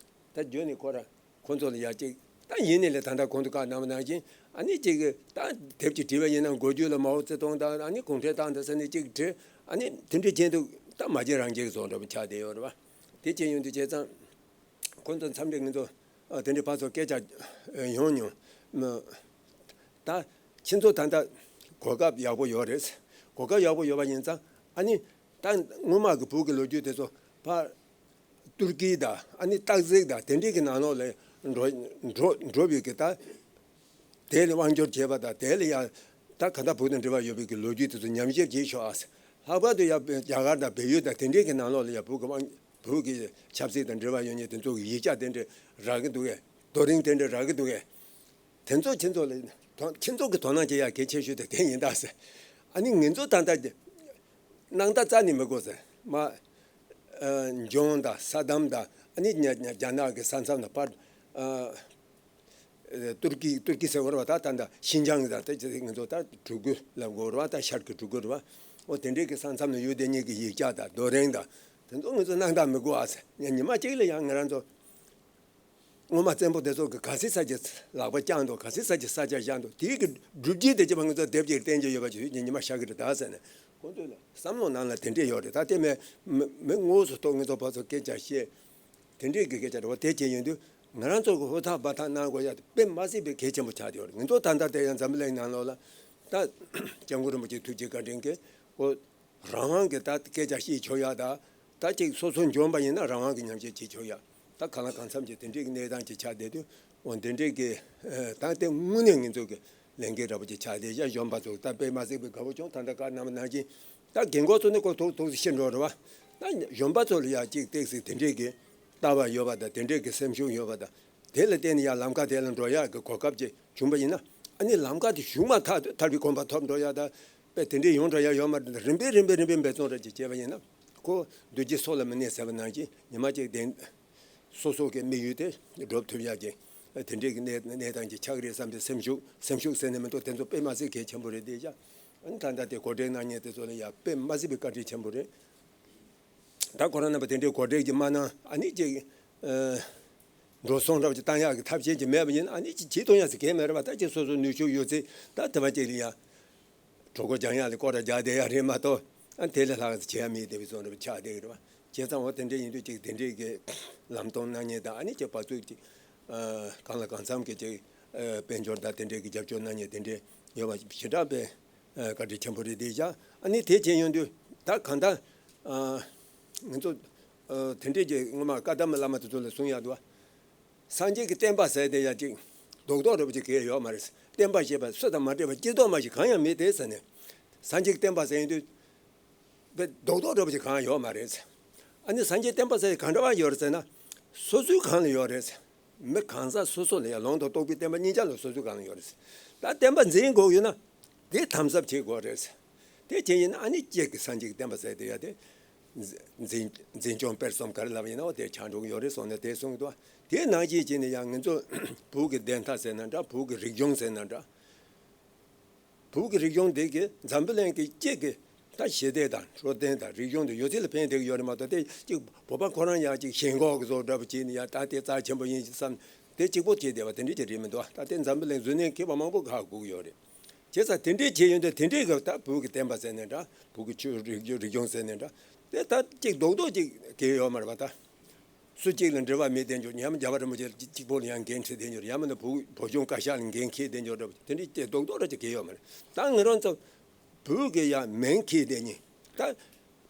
ད་རྒྱུན་ནས་ཁོ་ར་ཁོ་ཚོ་ལ་ཡ་གཅིག་ད་ཡིན་ནའི་ལས་ད་ལྟ་གོང་དུ་བཀའ་གནང་བ་ནང་བཞིན་ཨ་ནི་གཅིག་གི་ད་དེབ་ཅིག་བྲིས་པ་ཡིན་ན་འགོ་རྒྱུ་ལ་མའོ་ཙེ་ཏུང་དང་ཨ་ནི་གུང་ཁྲན་ཏང་དང་ཟེར་ནས་གཅིག་བྲིས། ཨ་ནི་དེ་འདྲའི་རྐྱེན་དུ་ད་མ་བྱེད་རང་བྱེད་ཀྱི་བཟོ་འདྲ་པོ་ཆགས་བསྡད་ཡོད་རེད་བ། དེ་བྱས་ཡོང་དུས་བྱས་ཙང་ཁོ་ཚོ་མཚམས་རེ་ང་ཚོ་ཨ་དེ་འདྲའི་ཕར་ཚུར་སྐད་ཆ་ཡོང་མྱོང་། ད་ཁྱེད་ཚོ་ད་ལྟ་གོ་སྐབས་ཡག་པོ་ཡོད་རེད། གོ་སྐབས་ཡག་པོ་ཡོད་པ་ཡིན་ཙང་ཨ་ནི་ད་སྔོན་མ་གི་བོད་ཀྱི་ལོ་རྒྱུས་དེ་ཚོ་ཕར་ཏུར་ཀི་དང་ཨ་ནི་སྟག་གཟིག་དང་དེ་འདྲའི་གི་ནང་ལོགས་ལ་འགྲོ་འགྲོ་འགྲོ་བའི་གི་ད་དེ་ལ་དབང་སྒྱུར་བྱས་པ་དང་དེ་ལ་ཡང་ད་ག་ད་བོད་དང་འབྲེལ་བ་ཡོད་པའི་གི་ལོ་རྒྱུས་དེ་ཚོ་ཉམས་ཞིབ་བྱེད་ཤོག་ཨ། ལྷག་པར་དུ་ཡང་རྒྱ་གར་དང་བལ་ཡུལ་དང་དེ་འདྲའི་གི་ནང་ལོགས་ལ་ཡང་བོད་ཀྱི་དབང་བོད་ཀྱི་ཆབ་སྲིད་དང་འབྲེལ་བ་ཡོད་མཁན་དེ་ཚོ་གི་ཡིག་ཆ་དེ་འདྲ་རག་གི་འདུག་གས། རྡོ་རིང་དེ་འདྲ་རག་གི་འདུག་གས། དེ་ཚོ་ཁྱེད་ཚོ་ལ་དོ་ཁྱེད་ཚོ་གི་དོ་སྣང་བྱེད་ཡ་གལ་ཆེ་ཤོས་དེ་དེ་ཡིན་ད་ཟེར། ཨ་ནི་ང་ཚོ་ད་ལྟ་སྣང་དག་རྩ་ནས་མི་དགོས་ཟེར། མ་ཨ་ལྗོངས་དང་ས་དམ་དང་ཨ་ནི་ཉ་ཉ་རྒྱ་ནག་གི་ས་མཚམས་དང་པར་ཨ་ཏུར་ཀི་ཏུར་ཀི་ཟེར་བ་རེད་བ། ད་ད་ད་ཤིན་ཅང་གི་ད་ད་ང་ཚོ་ད་གྲུ་གུ་ལབ་དགོས་རེད་བ། ད་ཤར་གི་གྲུ་གུ་རེད་བ། འོ་དེ་འདྲའི་གི་ས་མཚམས་ན་ཡོད་དེ་ཉིད་ཀྱི་ཡིག་ཆ་དང་རྡོ་རིང་དང་དེ་ཚོ་ང་ཚོ་སྣང་དག་མི་དགོས་ཨ་ཟེར། ཉི་མ་གཅིག་ལ་ཡང་ང་རང་ཚོ། སྔོན་མ་བཙན་པོ་དེ་ཚོ་གི་ག་ཚོད་ས་ཆ་ལག་པ་བརྐྱངས་འདུག་ག་ཚོད་ས་ཆ་ས་ཆ་བཞག་འདུག་དེའི་གི་སྒྲུབ་བྱེད་དེ་ཅི་མ་ང་ཚོ་དེབ་ཅིག་བསྟན་གྱི་ཡོད་པ་ཞིག་ཉི་མ་ཤར་གི་རེད་ད་ཟེར་ནས་ཁོང་ཚོ་ལ་བསམ་བློ་ནང་ལ་དེ་འདྲས་ཡོད་རེད། ད་དེ་མི་མི་མི་དངོས་སུ་ཐོག་ང་ཚོ་ཕར་ཚུར་སྐད་ཆ་བཤད་དེ་འདྲས་གི་སྐད་ཆ་རེད་བ། དེ་བྱས་ཡོང་དུས་ང་རང་ཚོ་གི་ཧུར་ཐག་འབད་ཐག་གནང་དགོས་ཡ་དེ་དཔེ་མ་སྲིད་པའི་གལ་ཆེན་པོ་ཆགས་བསྡད་ཡོད་རེད། ང་ཚོ་ད་ལྟ་དེ་ཡང་འཛམ་བུ་གླིང་ནང་ལོགས་ལ་ད་སྐྱབས་མགོན་རིན་པོ་ཆེ་ཐུགས་རྗེ་བཀའ་དྲིན་གྱིས་ཨོ། རང་དབང་གི་ད་སྐད་ཆ་བཤད་ཆོག་ཡ་ད། ད་ཅིག་སོ་སོ་འཇོན་པ་ཡིན་ན་རང་དབང་གི་ཉམས་བཞེས་བྱེད་ཆོག་ཡ། ད་གང་ལ་གང་འཚམ་གྱི་དེ་འདྲའི་གི་གནས་སྟངས་ཅིག་ཆགས་བསྡད་དུས་འོ་འདི་འདྲའི་གི་ད་དེ་དངོས་གནས་ངེད་ཚོ་གི་ལས་འགན་འདྲ་པོ་ཅིག་ཆགས་བསྡད་ཡ། གཞོན་པ་ཚོ་ད་དཔེ་མ་སྲིད་པའི་དགའ་པོ་བྱུང་། ད་ལྟ་བཀའ་གནང་བ་ནང་བཞིན་ད་རྒན་གོག་ཚོ་ནི་ཁོ་ཐུག་ཐུག་སེ་ཤི་འགྲོ་རེད་བ། ད་གཞོན་པ་ཚོ་ལ་ཡ་ཅིག་ཏོག་ཙམ་དེ་འདྲའི་གི་ལྟ་བ་ཡོད་པ་དང་དེ་འདྲའི་གི་སེམས་ཤུགས་ཡོད་པ་དང་དེ་ལ་བརྟེན་ནས་ཡ་ལམ་ཁ་དེ་ལ་འགྲོ་ཡ་གི་གོ་སྐབས་ཅིག་བྱུང་པ་ཡིན་ན་ཨ་ནི་ལམ་ཁ་དེ་ཞུགས་མ་ཐག་ཏུ་ཐར་པའི་གོ་འཕང་ཐོབ་འགྲོ་ཡ་ད་དཔེ་དེ་འདྲའི་ཡོང་འགྲོ་ཡ་ཡོད་མ་རེད། རིམ་པས་རིམ་པས་རིམ་པས་འབད་བརྩོན་ར་ཅིག་བྱས་པ་ཡིན་ན་ཁོ་འདུ་བྱེད་སྲོག་ལ་མི་གནས་ཟེར་བ་ནང་བཞིན་ཉི་མ་གཅིག་བདེན་སོ་སོ་གི་དམིགས་ཡུལ་དེ་སྒྲུབ་ཐུབ་ཡ་གི་དེ་འདྲའི་གི་གནས་གནས་སྟངས་ཅིག་ཆགས་ཀྱི་རེད་བསམ་པའི་སེམས་ཤུགས་སེམས་ཤུགས་ཟེར་ནས་མི་འདུག་དེ་ཚོ་དཔེ་མ་སྲིད་གལ་ཆེན་པོ་རེད་དེ་ཡ། ཨ་ནི་ད་ལྟ་དེ་གོ་སྒྲིག་གནང་མཁན་དེ་ཚོ་ལ་ཡ་དཔེ་མ་སྲིད་པའི་བཀའ་དྲིན་ཆེན་པོ་རེད། ད་ཁོ་རང་རྣམ་པ་དེ་འདྲའི་གོ་སྒྲིག་ཅིག་མ་གནང་ཨ་ནི་ཅིག་ཨ་འགྲོ་སོང་འདྲ་པོ་ཅིག་བཏང་ཡག་གི་ཐབས་ཤེས་ཅིག་མེད་པ་ཡིན་ཨ་ནི་ཅིག་བྱེད་ཐུབ་ཡག་ཟེར་གང་ཡང་མེད་རེད་བ། ད་ཅིག་སོ་སོ་ནུས་ཤུགས་ཡོད་ཚད་ད་དེ་བ་ཅིག་ལ་ཡ་གྲོད་ཁོག་རྒྱག་ཡག་ལ་སྐོར་ར་རྒྱག་བསྡད་ཡག་རེད་མ་གཏོགས་ཨ་དེ་ལས་ལྷག་ཙམ་བྱེད་ཡག་མེད་བསྡད་པའི་བཟོ་འདྲ་པོ་ཆགས་བསྡད་ཀྱི་རེད་བ། བྱས་ཙང་འོ་དེ་འདྲ་ཡིན་དུས་ཅིག་དེ་འདྲའི་གི་ལམ་སྟོན་གནང་མཁན་དང་ཨ་ནི་ཅིག་ཕར་ཚུར་ཅིག་ཨ་གང་ལ་གང་འཚམ་གི་ཅིག་ཨ་དཔལ་འབྱོར་དང་དེ་འདྲའི་གི་རྒྱབ་སྐྱོར་གནང་མཁན་དེ་འདྲའི་ཡོད་པ་ཞེ་དྲག་པའི་ཨ་བཀའ་དྲིན་ཆེན་པོ་རེད་དེ་བཞག་ཨ་ནི་དེ་བྱས་ཡོང་དུས་ད་གང་ལྟར་ཨ་ང་ཚོ་ཨ་དེ་འདྲའི་གི་སྔོན་མ་བཀའ་གདམས་བླ་མ་དེ་ཚོ་ལ་གསུང་ཡག་འདུག་བ། སངས་རྒྱས་ཀྱི་བསྟན་པ་ཟེར་དེ་ཡ་ཅིག་རྡོག་རྡོག་འདྲ་པོ་ཅིག་གང་ཡང་ཡོད་མ་རེད། བསྟན་པ་ཞེས་པ་སུ་དང་མ་འདྲེས་པ་སྤྱིར་བཏང་མ་ཞིག་གང་ཡང་མེད་དེ་ཟེར་ནས། སངས་རྒྱས་ཀྱི་བསྟན་པ་ཟེར་ཡོང་དུས་དཔེ་རྡོག་རྡོག་འདྲ་པོ་ཅིག་གང་ཡང་ཡོད་མ་རེད། ཨ་ནི་སངས་རྒྱས་བསྟན་པ་ཟེར་གང་འདྲ་བ་ཡོད་རེད་ཟེར་ན། སོ་སོའི་སྒང་ལ་ཡོད་རེད། མི་གང་ཟག་སོ་སོ་ལ་ཡང་ལུང་དང་རྟོགས་པའི་བསྟན་པ་གཉིས་ཆ་ལ་སོ་སོའི་སྒང་ལ་ཡོད་རེད། ད་བསྟན་པ་འཛིན་དགོས་ཡོད་ན་དེ་དམ་ཟབ་བྱེད་དགོས་རེད། དེ་བྱས་ཡིན་ན་ཨ་ནི་གཅིག་གི་སངས་རྒྱས་ཀྱི་བསྟན་པ་ཟེར་དེ་ཡ་དེ། འཛིན་འཛིན་སྐྱོང་སྤེལ་གསུམ་ག་རེ་ལབ་ཡིན་ནའོ་དེ་ཆ་འགྲོ་གི་ཡོད་རེད་གསུངས་ནས་དེ་གསུངས་འདུག་དེ་ནང་བཞིན་བྱས་ནས་ཡང་ང་ཚོ་བོད་ཀྱི་བདེན་མཐའ་ཟེར་ན་འདྲ། བོད་ཀྱི་རིག་གཞུང་ཟེར་ན་འདྲ། བོད་ཀྱི་རིག་གཞུང་འདི་གི་འཛམ་བུ་གླིང་གི་གཅིག་གི་ད་ཞི་བདེ་དང་འཕྲོད་བསྟེན་དང་རིག་གཞུང་དེ་ཡོད་ཚད་ལ་ཕན་བདེ་གི་ཡོད་རེད་མ་གཏོགས་དེ་གཅིག་བོད་པ་ཁོ་རང་ཡང་གཅིག་ཞེན་ཁོག་གི་བཟོ་འདྲ་པོ་བྱས་ནས་ཡང་ད་དེ་རྩ་ཆེན་པོ་ཡིན་བསམ་དེ་གཅིག་པོ་བྱས་བསྡད་པ་དེ་འདྲ་ཅིག་རེད་མི་འདུག་ད་དེ་འཛམ་བུ་གླིང་གཟུར་གནས་མཁས་པ་མང་པོ་ཁག་དགོས་ཀྱི་ཡོད་རེད། བྱས་ཙང་དེ་འདྲའི་བྱས་ཡོང་དུས་དེ་འདྲའི་གི་ད་བོད་ཀྱི་བསྟན་པ་ཟེར་ནས་འདྲ། བོད་ཀྱི་ཆོས་རིག་གཞུང་རིག་གཞུང་ཟེར་ནས་འདྲ། དེ་ད་གཅིག་རྡོག་རྡོག་ཅིག་གང་ཡང་ཡོད་མ་རེད་པ་ད། སུ་གཅིག་ལ་འབྲེལ་བ་མེད་བསྡད་འགྱུར། ཡང་མིན་རྒྱ་གར་རིན་པོ་ཆེ་གཅིག་པོ་ལ་ཡང་འགན་འཁྲི་བསྡད་འགྱུར། ཡང་མིན་ན་བོད་བོད་གཞུང་བཀའ་ཤག་ལ་འགན་འཁྱེར་བསྡད་འགྱུར་འདྲ་པོ་དེ་འདྲའི་གཅིག་རྡོག་རྡོག་འདྲ་ཅིག་གང་ཡང་ཡོད་མ་རེད། ད་ང་རང་ཚོ་བོད་ཀྱི་ཡང་མིང་འཁྱེར་བསྡད་མཁན་ད་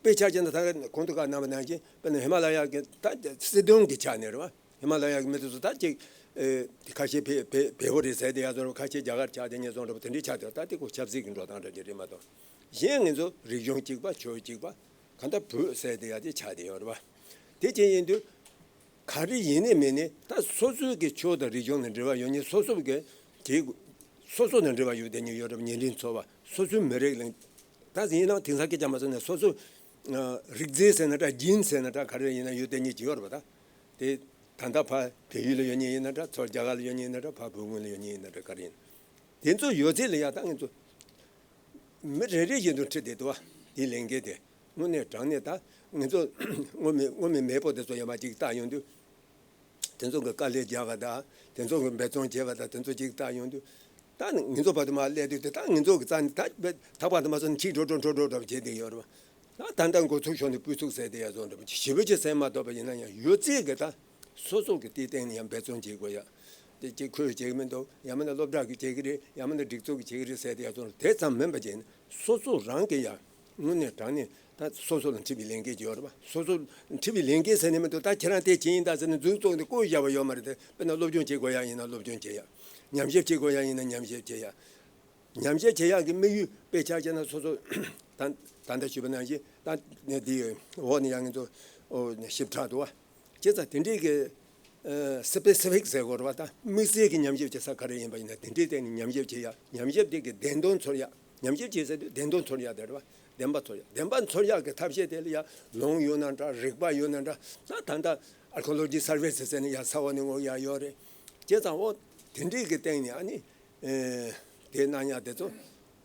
དཔེ་ཆ་བཞག་ན་ད་གོང་དུ་བཀའ་གནང་བ་ནང་བཞིན་དཔེར་ན་ཧི་མ་ལ་ཡ་གི་ད་སྲིད་དོན་གྱི་ཆ་ནས་རེད་བ། ཧི་མ་ལ་ཡ་གི་མི་དེ་ཚོ་ད་ཅིག་ཨེ་ཁ་ཤས་བལ་བལ་བལ་པོ་རེད་ཟེར་དེ་ཡ་ཚོ་རེད་བ། ཁ་ཤས་རྒྱ་གར་ཆགས་དེ་ཉེ་ཚོང་འདྲ་པོ་དེ་འདྲའི་ཆགས་དེ་ད་དེ་ཁོ་ཆབ་སྲིད་ཀྱི་འགྲོ་སྟངས་འདྲ་ཅིག་རེད་མ་གཏོགས། གཞན་ང་ཚོ་རིག་གཞུང་གཅིག་པ་ཆོས་གཅིག་པ་གང་ལྟར་བོད་ཟེར་དེ་ཡ་དེ་ཆགས་དེ་ཡོད་རེད་བ། དེ་ཅན་ཡིན་དུས། ག་རེ་ཡིན་ནའི་མིན་ནའི་ད་སོ་སོའི་གི་ཆོས་དང་རིག་གཞུང་ལ་འབྲེལ་བ་ཡོད་མཁན་སོ་སོ་གི་གི་སོ་སོ་དང་འབྲེལ་བ་ཡོད་དེ་ཉིད་ཡོད་རབས་ཉེ་འབྲེལ་ཚོར་བ་སོ་སོའི་མི་རིགས་ལ་ད་ཡིན་ནའང་དེང་སང་སྐད་ཆ་མ་སོང་ནས་སོ་སོ་རིག་རྫས་ཟེར་ན་འདྲ་ཇིན་ཟེར་ན་འདྲ་ག་རེ་ཡིན་ན་ཡོད་དེ་ཉིད་ཀྱི་ཡོད་རེད་པ། ད་དེ་ད་ལྟ་ཕ་བལ་ཡུལ་ལ་ཡོད་མཁན་ཡིན་ན་འདྲ་ཚོར་རྒྱ་གར་ལ་ཡོད་མཁན་ཡིན་ན་འདྲ་ཕ་བོད་ཁུལ་ལ་ཡོད་མཁན་ཡིན་ན་འདྲ་ག་རེ་ཡིན་དེ་ཚོ་ཡོད་ཚད་ལ་ཡ་ད་ང་ཚོ། མི་རེ་རེ་བཞིན་དུ་ཁྲིད་བསྡད་འདུག་བ། དེའི་ལས་འགན་དེ་དངོས་གནས་དྲང་གནས་ད་ང་ཚོ་སྔོན་མའི་སྔོན་མའི་མེས་པོ་དེ་ཚོ་ཡོད་མ་ཅིག་བལྟ་ཡོང་དུས། དེ་ཚོ་གི་དཀའ་ལས་བརྒྱབ་པ་དང་དེ་ཚོ་གི་འབད་བརྩོན་བྱས་པ་དང་དེ་ཚོ་ཅིག་བལྟ་ཡོང་དུས། ད་ང་ཚོ་བར་དུ་མ་སླེབས་དུས་དེ་ད་ང་ཚོ་གི་རྩ་ནས་ད་ཐག་པ་དུ་མ་སོང་ནས་ཁྱི་འགྲོ་འགྲོ་འགྲོ་འགྲོ་འགྲོ་བྱས་བསྡད་ཡོད་རེད་བ། ད་ད་ལྟ་འགོ་ཚུགས་ཤོག་ནས་སྤུས་ཚུགས་ཟེར་དེ་ཡ་བཟོ་འདྲ་པོ་ཞེ་པོ་ཅིག་ཟེར་མ་གཏོགས་པ་ཡིན་ན་ཡང་ཡོད་ཚད་གི་ད། སོ་སོ་གི་དེའི་སྟེང་ནས་ཡང་འབད་བརྩོན་བྱེད་དགོས་ཡ། དེ་གཅིག་ཁོས་བྱེད་ཀྱི་མི་འདུག་ཡང་མིན་ན་སློབ་གྲྭ་གིས་བྱེད་ཀྱི་རེད། ཡང་མིན་ན་སྒྲིག་འཛུགས་ཀྱིས་བྱེད་ཀྱི་རེད་ཟེར་དེ་ཡ་ཚོ་དེ་ཙམ་མིན་པ་བྱས་ནས་སོ་སོ་རང་གི་ཡ་དངོས་གནས་དྲང་གནས་ད་སོ་སོ་ལ་འཁྲི་བའི་ལས་འགན་ཅིག་ཡོད་རེད་པ། སོ་སོ་འཁྲི་བའི་ལས་འགན་ཟེར་ནས་མི་འདུག་ད་ཁྱེད་རང་དེ་བྱེད་ཡིན་ད་ཟེར་ནས་མཛུབ་བཙུགས་ནས་བཀོད་བཞག་པ་ཡོད་མ་རེད་དེ། དཔེར་ན་སློབ་སྦྱོང་བྱེད་དགོས་ཡ་ཡིན་ན་སློབ་སྦྱོང་བྱེད་ཡ། ཉམས་ཞིབ་བྱེད་དགོས་ཡ་ཡིན་ན་ཉམས་ཞིབ་བྱེད་ཡ། ཉམས་ཞིབ་བྱེད་ཡག་གི་དམིགས་ཡུལ་དཔེ་ཆ་བྱས་ན་སོ་སོ་ད་ད་ལྟ་ཞུས་པ་ནང་བཞིན་ད་ནས་འདི་འོག་ནས་ཡང་ང་ཚོ་ཞིབ་ཕྲ་འདུག་བ། བྱས་ཙང་དེ་འདྲའི་གི་སི་པེ་སི་ཕིག་ཟེར་དགོས་རེད་བ། ད་དམིགས་བསལ་གྱི་ཉམས་ཞིབ་བྱེད་ས་ག་རེ་ཡིན་པ་ཡིན་ན་དེ་འདྲའི་སྟེང་ནས་ཉམས་ཞིབ་བྱེད་ཡག་ཉམས་ཞིབ་དེ་གི་བདེན་དོན་ཚོར་ཡག་ཉམས་ཞིབ་བྱེད་ས་དེ་བདེན་དོན་ཚོར་ཡག་དེ་རེད་བ། བདེན་པ་ཚོར་ཡག་བདེན་པ་ཚོར་ཡག་གི་ཐབས་ཤེས་དེ་ལ་ཡ་ལུང་ཡོད་ན་འདྲ་རིག་པ་ཡོད་ན་འདྲ་ད་ད་ལྟ་ཨར་ཁི་ཨོ་ལོ་ཇི་སར་ཝེ་ཟེར་ནས་ཡ་ས་འོག་ནས་ངོ་ཡ་ཡོད་རེད། བྱས་ཙང་འོ་དེ་འདྲའི་གི་སྟེང་ནས་ཨ་ནི། ཨེ། དེ་གནང་ཡག་དེ་ཚོ།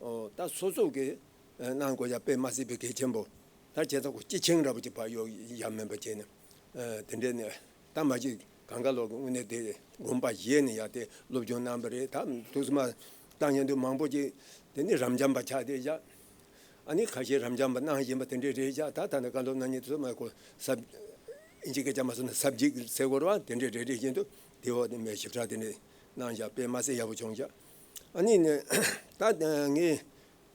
ཨོ། ད་སོ་སོ་གི་ཨེ་གནང་དགོས་ཡག་དཔེ་མ་སྲིད་པའི་གལ་ཆེན་པོ། ད་བྱས་ཙང་ཁོ་སྤྱི་ཆིངས་འདྲ་པོ་ཅིག་ཕར་གཡོག་ཡག་མིན་པ་བྱས་ནས། ཨེ། དེ་འདྲས་ནས་ད་མ་གཞི་གང་ག་ལོག་གི་དངོས་གནས་དེ་དགོངས་པ་བཞེས་ནས་ཡག་དེ་སློབ་སྦྱོང་གནང་པ་རེད། ད་དུས་སུ་མ་བཏང་ཡོང་དུས་མང་པོ་ཅིག་དེ་ནི་རབ་འབྱམས་པ་ཆགས་བསྡད་བཞག་ཨ་ནི་ཁ་ཤས་རབ་འབྱམས་པ་གནང་བཞིན་པ་དེ་འདྲས་རེད་བཞག་ད་ད་ནི་བཀའ་སློབ་གནང་མཁན་དེ་ཚོ་མ་གོ་ས། ཨིན་ཇི་སྐད་ཆ་མ་སོང་ན་སབ་ཇེག་ཟེར་དགོས་རེད་བ། དེ་འདྲས་རེ་རེ་བཞིན་དུ་དེ་འོག་དེ་མའི་ཞིབ་ཕྲ་དེ་འདྲས་གནང་བཞག་དཔེ་མ་སྲིད་ཡག་པོ་བྱུང་བཞག་ཨ་ནི་ནི་ད་ངས་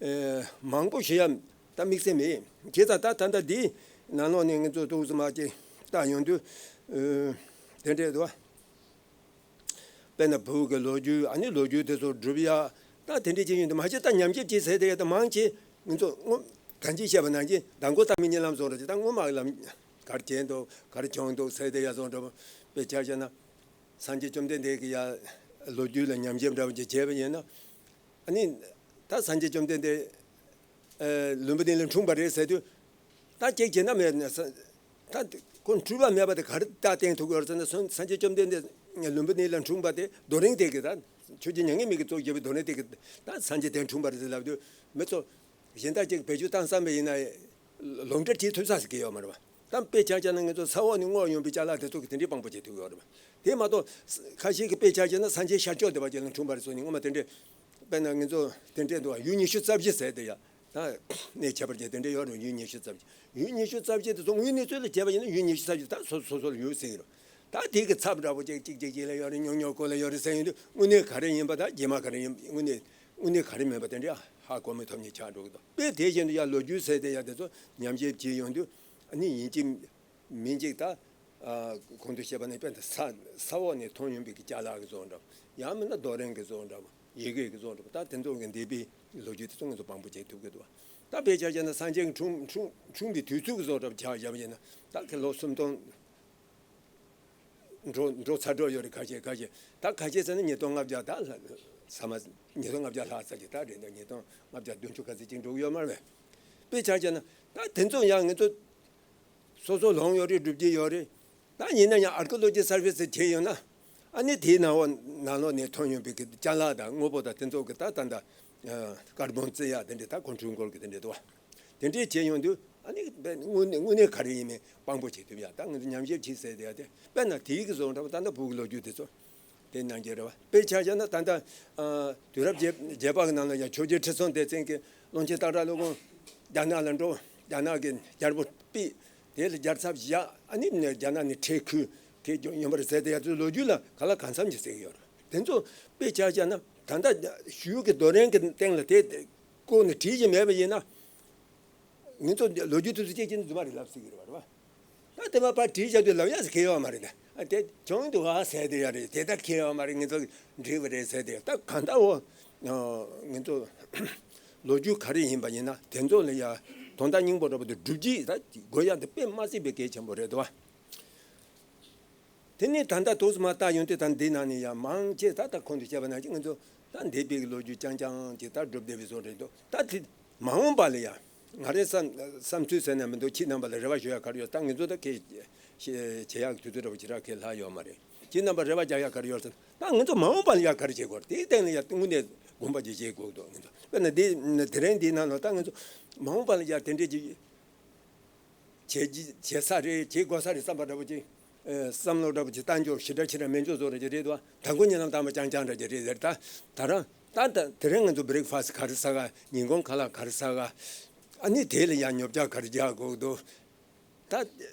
ཨེ་མང་པོ་ཞུ་ཡ་ད་དམིགས་བསལ་མེད། བྱས་ཙང་ད་ད་ལྟ་འདི་ནང་ལོགས་ནས་ང་ཚོ་ཏོག་ཙམ་མ་ཅིག་བལྟ་ཡོང་དུས་ཨེ་དེ་འདྲས་འདུག་བ། དཔེར་ན་བོད་ཀྱི་ལོ་རྒྱུས་ཨ་ནི་ལོ་རྒྱུས་དེ་ཚོ་སྒྲུབ་ཡ་ད་དེ་འདྲས་ཅིག་ཡིན་དུས་མ་གཞི་ད་ཉམས་ཞིབ་ཅིག་ཟེར་དེ་ཡ་ད་མང་ཆེ་ང་ཚོ་སྔོན་གང་ཅི་བཤད་པ་ནང་བཞིན་མདང་དགོང་ལྟ་མི་གཉིད་ལམ་སོང་རེད་ད་སྔོན་མ་གི་ལམ་ག་རེ་བྱས་འདུག་ག་རེ་བྱུང་འདུག་ཟེར་དེ་ཡ་སོང་འགྲོ་དཔེ་ཆ་བཞག་ན་སངས་རྒྱས་བཅོམ་ལྡན་འདས་ཀྱི་ཡ་ལོ་རྒྱུས་ལ་ཉམས་ཞིབ་འདྲ་བོ་ཅིག་བྱས་པ་ཡིན་ན་ཨ་ནི་ད་སངས་རྒྱས་བཅོམ་ལྡན་འདས། ཨེ་ལུམ་བི་ནི་ལ་འཁྲུངས་པ་རེད་ཟེར་དུས། ད་ཅིག་བྱས་ན་མེད་ན་ས། ད་ཁོ་འཁྲུལ་པ་མེད་པ་དེ་ག་རེ་ད་བསྟན་ཐུབ་ཀྱི་ཡོད་རེད་ཟེར་ན་སངས་སངས་རྒྱས་བཅོམ་ལྡན་འདས་ལུམ་བི་ནི་ལ་འཁྲུངས་པ་དེ་རྡོ་རིང་དེ་གི་ད་ཆོས་རྗེ་མྱ་ངན་མེད་ཀྱིས་གཙོ་བྱས་པའི་རྡོ་རིང་དེ་གི་ད་སངས་རྒྱས་དེ་འཁྲུངས་པ་རེད་ཟེར་ལབ་དུས་མི་ཚོ་གཞན་དག་ཅིག་བེད་སྤྱོད་བཏང་བསམ་པ་ཡིན་ན་ལུང་འདྲེན་བྱེད་ཐུབ་ས་ཟིག་གི་ཡོད་མ་རེད་པ། ད་དཔེ་ཆ་བཞག་ན་ང་ཚོ་ས་འོག་ནས་རྔོག་ཡོང་པའི་ཅ་ལག་དེ་ཚོ་གི་དེ་འདྲའི་དཔང་པོ་བྱེད་ཐུབ་ཀྱི་ཡོད་རེད་པ། དེ་མ་གཏོགས་ཁ་ཤས་ཀྱི་དཔེ་ཆ་བཞག་ན་སངས་རྒྱས་ཤར་ཕྱོགས་བདེ་བ་ཅན་ལ་འཁྲུངས་པ་རེད་ཟེར་ནས་སྔོན་མ་དེ་འདྲའི། དཔེར་ན་ང་ཚོ་དེ་འདྲས་འདུག་བ། ཡུལ་ཉི་ཤུ་རྩ་བཞི་ཟེར་དེ་ཡ། ད་གནས་ཁྱད་པར་ཅན་དེ་འདྲས་ཡོད་རེད། ཡུལ་ཉི་ཤུ་རྩ་བཞི། ཡུལ་ཉི་ཤུ་རྩ་བཞི་དེ་ཚོ་དངོས་གནས་ཚོད་ལ་བྱས་པ་ཡིན་ན་ཡུལ་ཉི་ཤུ་རྩ་བཞི་ད་སོ་སོ་སོ་ལ་ཡོད་ཟེར་གྱི་རེད། ད་དེ་གི་ཚབ་འདྲ་པོ་ཅིག་གཅིག་གཅིག་གཅིག་ལ་ཡོད་རེད། ཉུང་ཉུང་ཀོ་ལ་ཡོད་རེད་ཟེར་ཡོང་དུས་དངོས་གནས་ག་རེ་ཡིན་པ་ད་རྗེས་མ་ག་རེ་ཡིན་དངོས་གནས་དངོས་གནས་ག་རེ་མིན་པ་དེ་འདྲས་ཧ་གོ་མི་ཐུབ་མཁན་ཆགས་འགྲོ་གི་འདུག་དཔེ་དེ་བཞིན་དུ་ཡ་ལོ་རྒྱུས་ཟེར་དེ་ཡ་དེ་ཚོ་ཉམས་ཞིབ་བྱེད་ཡོང་དུས་ཨ་ནི་ཡིན་གཅིག་མིན་གཅིག་ད། ཨ་གོང་དུ་བཤད་པ་ནི་དཔེར་ན་ས་ས་འོག་ནས་ཐོན་ཡོང་པའི་གི་ཅ་ལག་གི་བཟོ་འདྲ་ཡང་མིན་ན་རྡོ་རིང་གི་བཟོ་འདྲ་ཡི་གེ་གི་བཟོ་འདྲ་ད་དེ་ཚོ་གི་འདས་པའི་ལོ་རྒྱུས་དེ་ཚོ་ང་ཚོ་དཔང་པོ་བྱེད་ཐུབ་ཀྱི་འདུག་ད་དཔེ་ཆ་བཞག་ན་སངས་རྒྱས་ཀྱི་འཁྲུངས་འཁྲུངས་འཁྲུངས་པའི་དུས་ཚོད་ཀྱི་བཟོ་འདྲ་ཆ་བཞག་པ་ཡིན་ན་ད་གི་ལོ་སུམ་སྟོང་འགྲོ་འགྲོ་ཚར་འགྲོ་ཡོད་རེད། ཁ་ཤས་ཁ་ཤས་ད་ཁ་ཤས་ཟེར་ན་ཉིས་སྟོང་ལྔ་བརྒྱ་ད་ལྷག་ས་མ་ཉིས་སྟོང་ལྔ་བརྒྱ་ལྷག་ཙམ་ཅིག་ད་རེད། འདི་ཉིས་སྟོང་ལྔ་བརྒྱ་བདུན་ཅུ་ག་ཚོད་ཅིག་འགྲོ་གི་ཡོད་མ་རེད། དཔེ་ཆ་བཞག་ན་ད་དེ་ཚོ་ཡང་ང་ཚོ། སོ་སོ་ལོང་ཡོད་རེད། སྒྲུབ་ཀྱི་ཡོད་རེད། ད་ཡིན་ན་ཡང་ཨར་ཀི་ཨོ་ལོ་ཇི་སར་ཝེ་ཟེར་བྱས་ཡོད་ན། ཨ་ནི་དེའི་ནང་འོག་ནང་ལོགས་ནས་ཐོན་ཡོང་པའི་གི་ཅ་ལག་དང་དངོས་པོ་དང་དེ་ཚོ་གི་ད་ད་ད་ཀར་བོན་བརྩི་ཡག་དེ་འདྲས་ད་ཁོང་ཁྲོའི་སྐོར་གི་དེ་འདྲས་འདུག་བ། དེ་འདྲས་བྱས་ཡོང་དུས་ཨ་ནི་དངོས་གནས་དངོས་གནས་ག་རེ་ཡིན་མིན་དཔང་པོ་བྱེད་ཐུབ་ཡག་ད་ང་ཚོ་ཉམས་ཞིབ་བྱེད་ཟེར་དེ་ཡག་དེ་དཔེར་ན་དེའི་གི་བཟོ་འདྲ་བ་ད་ད་བོད་ཀྱི་ལོ་རྒྱུས་དེ་ཚོ། དེ་གནང་རྒྱུ་རེད་བ། དཔེ་ཆ་བཞག་ན་ད་ལྟ་ཨ་དུས་རབས་བརྒྱད་བརྒྱད་པ་གི་ནང་ལ་ཡང་ཆོས་རྒྱལ་ཁྲི་སྲོང་ལྡེ་བཙན་གྱི་བློན་ཆེན་སྟག་བྲག་ཀླུ་དགོན་རྒྱ་ནག་ལ་འགྲོ། རྒྱ་ནག་གི་རྒྱལ་པོ་ཕུད་དེ་ལ་རྒྱལ་ཚབ་བཞག་ཨ་ནི་རྒྱ་ནག་ནས་ཁྲལ་ཁུར་གི་ཡོང་པ་རེད་ཟེར་དེ་ཡ་ཚོའི་ལོ་རྒྱུས་ལ་ག་ལ་གང་འཚམ་ཞིག་ཟེར་གྱི་ཡོད་རེད། དེ་ཚོ་དཔེ་ཆ་བཞག་ན་ད་ལྟ་ཞུ་གི་རྡོ་རིང་གི་སྟེང་ལ་དེ་བཀོད་ནས་བྲིས་ཀྱི་མེད་པ་ཡིན་ན། ངེད་ཚོ་ལོ་རྒྱུས་དེ་ཚོ་སྐད་ཆ་ནི་རྫུན་མ་རེད་ལབ་སྲིད་ཀྱི་རེད་བ། རེད་བ། ད་དེ་མ་ཕར་བྲིས་བཞག་དུས་ལབ་ཡག་ཟེར་མཁན་ཡོད་མ་རེད་ད། ཨ་དེ་བྱུང་འདུག་ཨ་ཟེར་དེ་ཡོད་རེད། དེ་ད་མཁན་ཡོད་མ་རེད། ངེད་ཚོ་འགྲིག་པ་རེད་ཟེར་དེ་ཡོད། ད་གང་ལྟར་འོ་ངེད་ཚོ་ལོ་རྒྱུས་ག་རེ་ཡིན་པ་ཡིན་ན་དེ་ཚོ་ལ་ཡ་དོན་དག་སྙིང་པོ་འདྲ་པོ་དེ་སྒྲུབ་ཀྱི་ད་དགོས་ཡག་དེ་དཔེ་མ་སྲིད་པའི་གལ་ཆེན་པོ་རེད་འདུག་བ། དེ་ནས་ད་ལྟ་དུས་སུ་མ་བལྟ་ཡོང་དུས་ད་འདི་ནང་ནས་ཡང་མང་ཆེ་ད་ལྟ་ཁོང་ཚོས་བཤད་པ་ནང་བཞིན་ང་ཚོ་ད་འདས་པའི་ལོ་རྒྱུས་རྐྱང་རྐྱང་ཅིག་ད་སྒྲུབ་བསྡད་པའི་བཟོ་འདྲ་འདུག་ད་དེ་མ་འོངས་པ་ལ་ཡང་ང་རའི་བསམ་བསམ་ཚུལ་ཟེར་ན་མི་འདུག་ཁྱེད་རྣམ་པ་ལ་རེ་བ་ཞུ་ཡག་ག་རེ་ཡོད། ད་ང་ཚོ་ད་ཁྱེད་བྱེད་ཡག་དུས་ཚོད་འདྲ་པོ་ཅིག་རག་གི་ལྷག་ཡོད་མ་རེད། ཁྱེད་རྣམ་པ་རེ་བ་རྒྱག་ཡག་ག་རེ་ཡོད་ཟེར་ན་ད་ང་ཚོ་མ་འོངས་པ་ལ་ཡང་ག་རེ་བྱེད་དགོས་རེད། དེའི་སྟེང་ལ་ཡང་དངོས་གནས་དགོངས་པ་ཅིག་བཞེས་དགོས་འདུག་ང་ཚོ་དཔེར་ན་འདི་དེ་རིང་འདིའི་ནང་ལ་ད་ང་ཚོ་མ་འོངས་པ་ལ་ཡང་དེ་འདྲས་ཅིག་བྱེད་ཀྱི་བྱེད་ས་རེད། བྱེད་དགོས་ས་རེད་བསམ་པ་འདྲ་པོ་ཅིག་ཨེ་བསམ་བློ་འདྲ་པོ་ཅིག་བཏང་རྒྱུ་ཞེ་དྲག་ཅིག་ར་མེད་འཇོག་བཟོ་འདྲ་ཅིག་རེད་དོ། དང་པོ་ཉིན་ལམ་དང་པོ་རྐྱང་རྐྱང་འདྲ་ཅིག་རེད་ཟེར། ད་ད་རང་ད་ད་དེ་རིང་ང་ཚོ་བྷི་རེག་ཕ་སི་ག་རེ་ཟ་ག་ཉིན་གུང་ཁ་ལག་ག་རེ་ཟ་ག་ཨ་ནི་དེ་ལ་ཡང་ཉོ་ཆ་ག་རེ་རྒྱག་དགོས་འདུག་ད་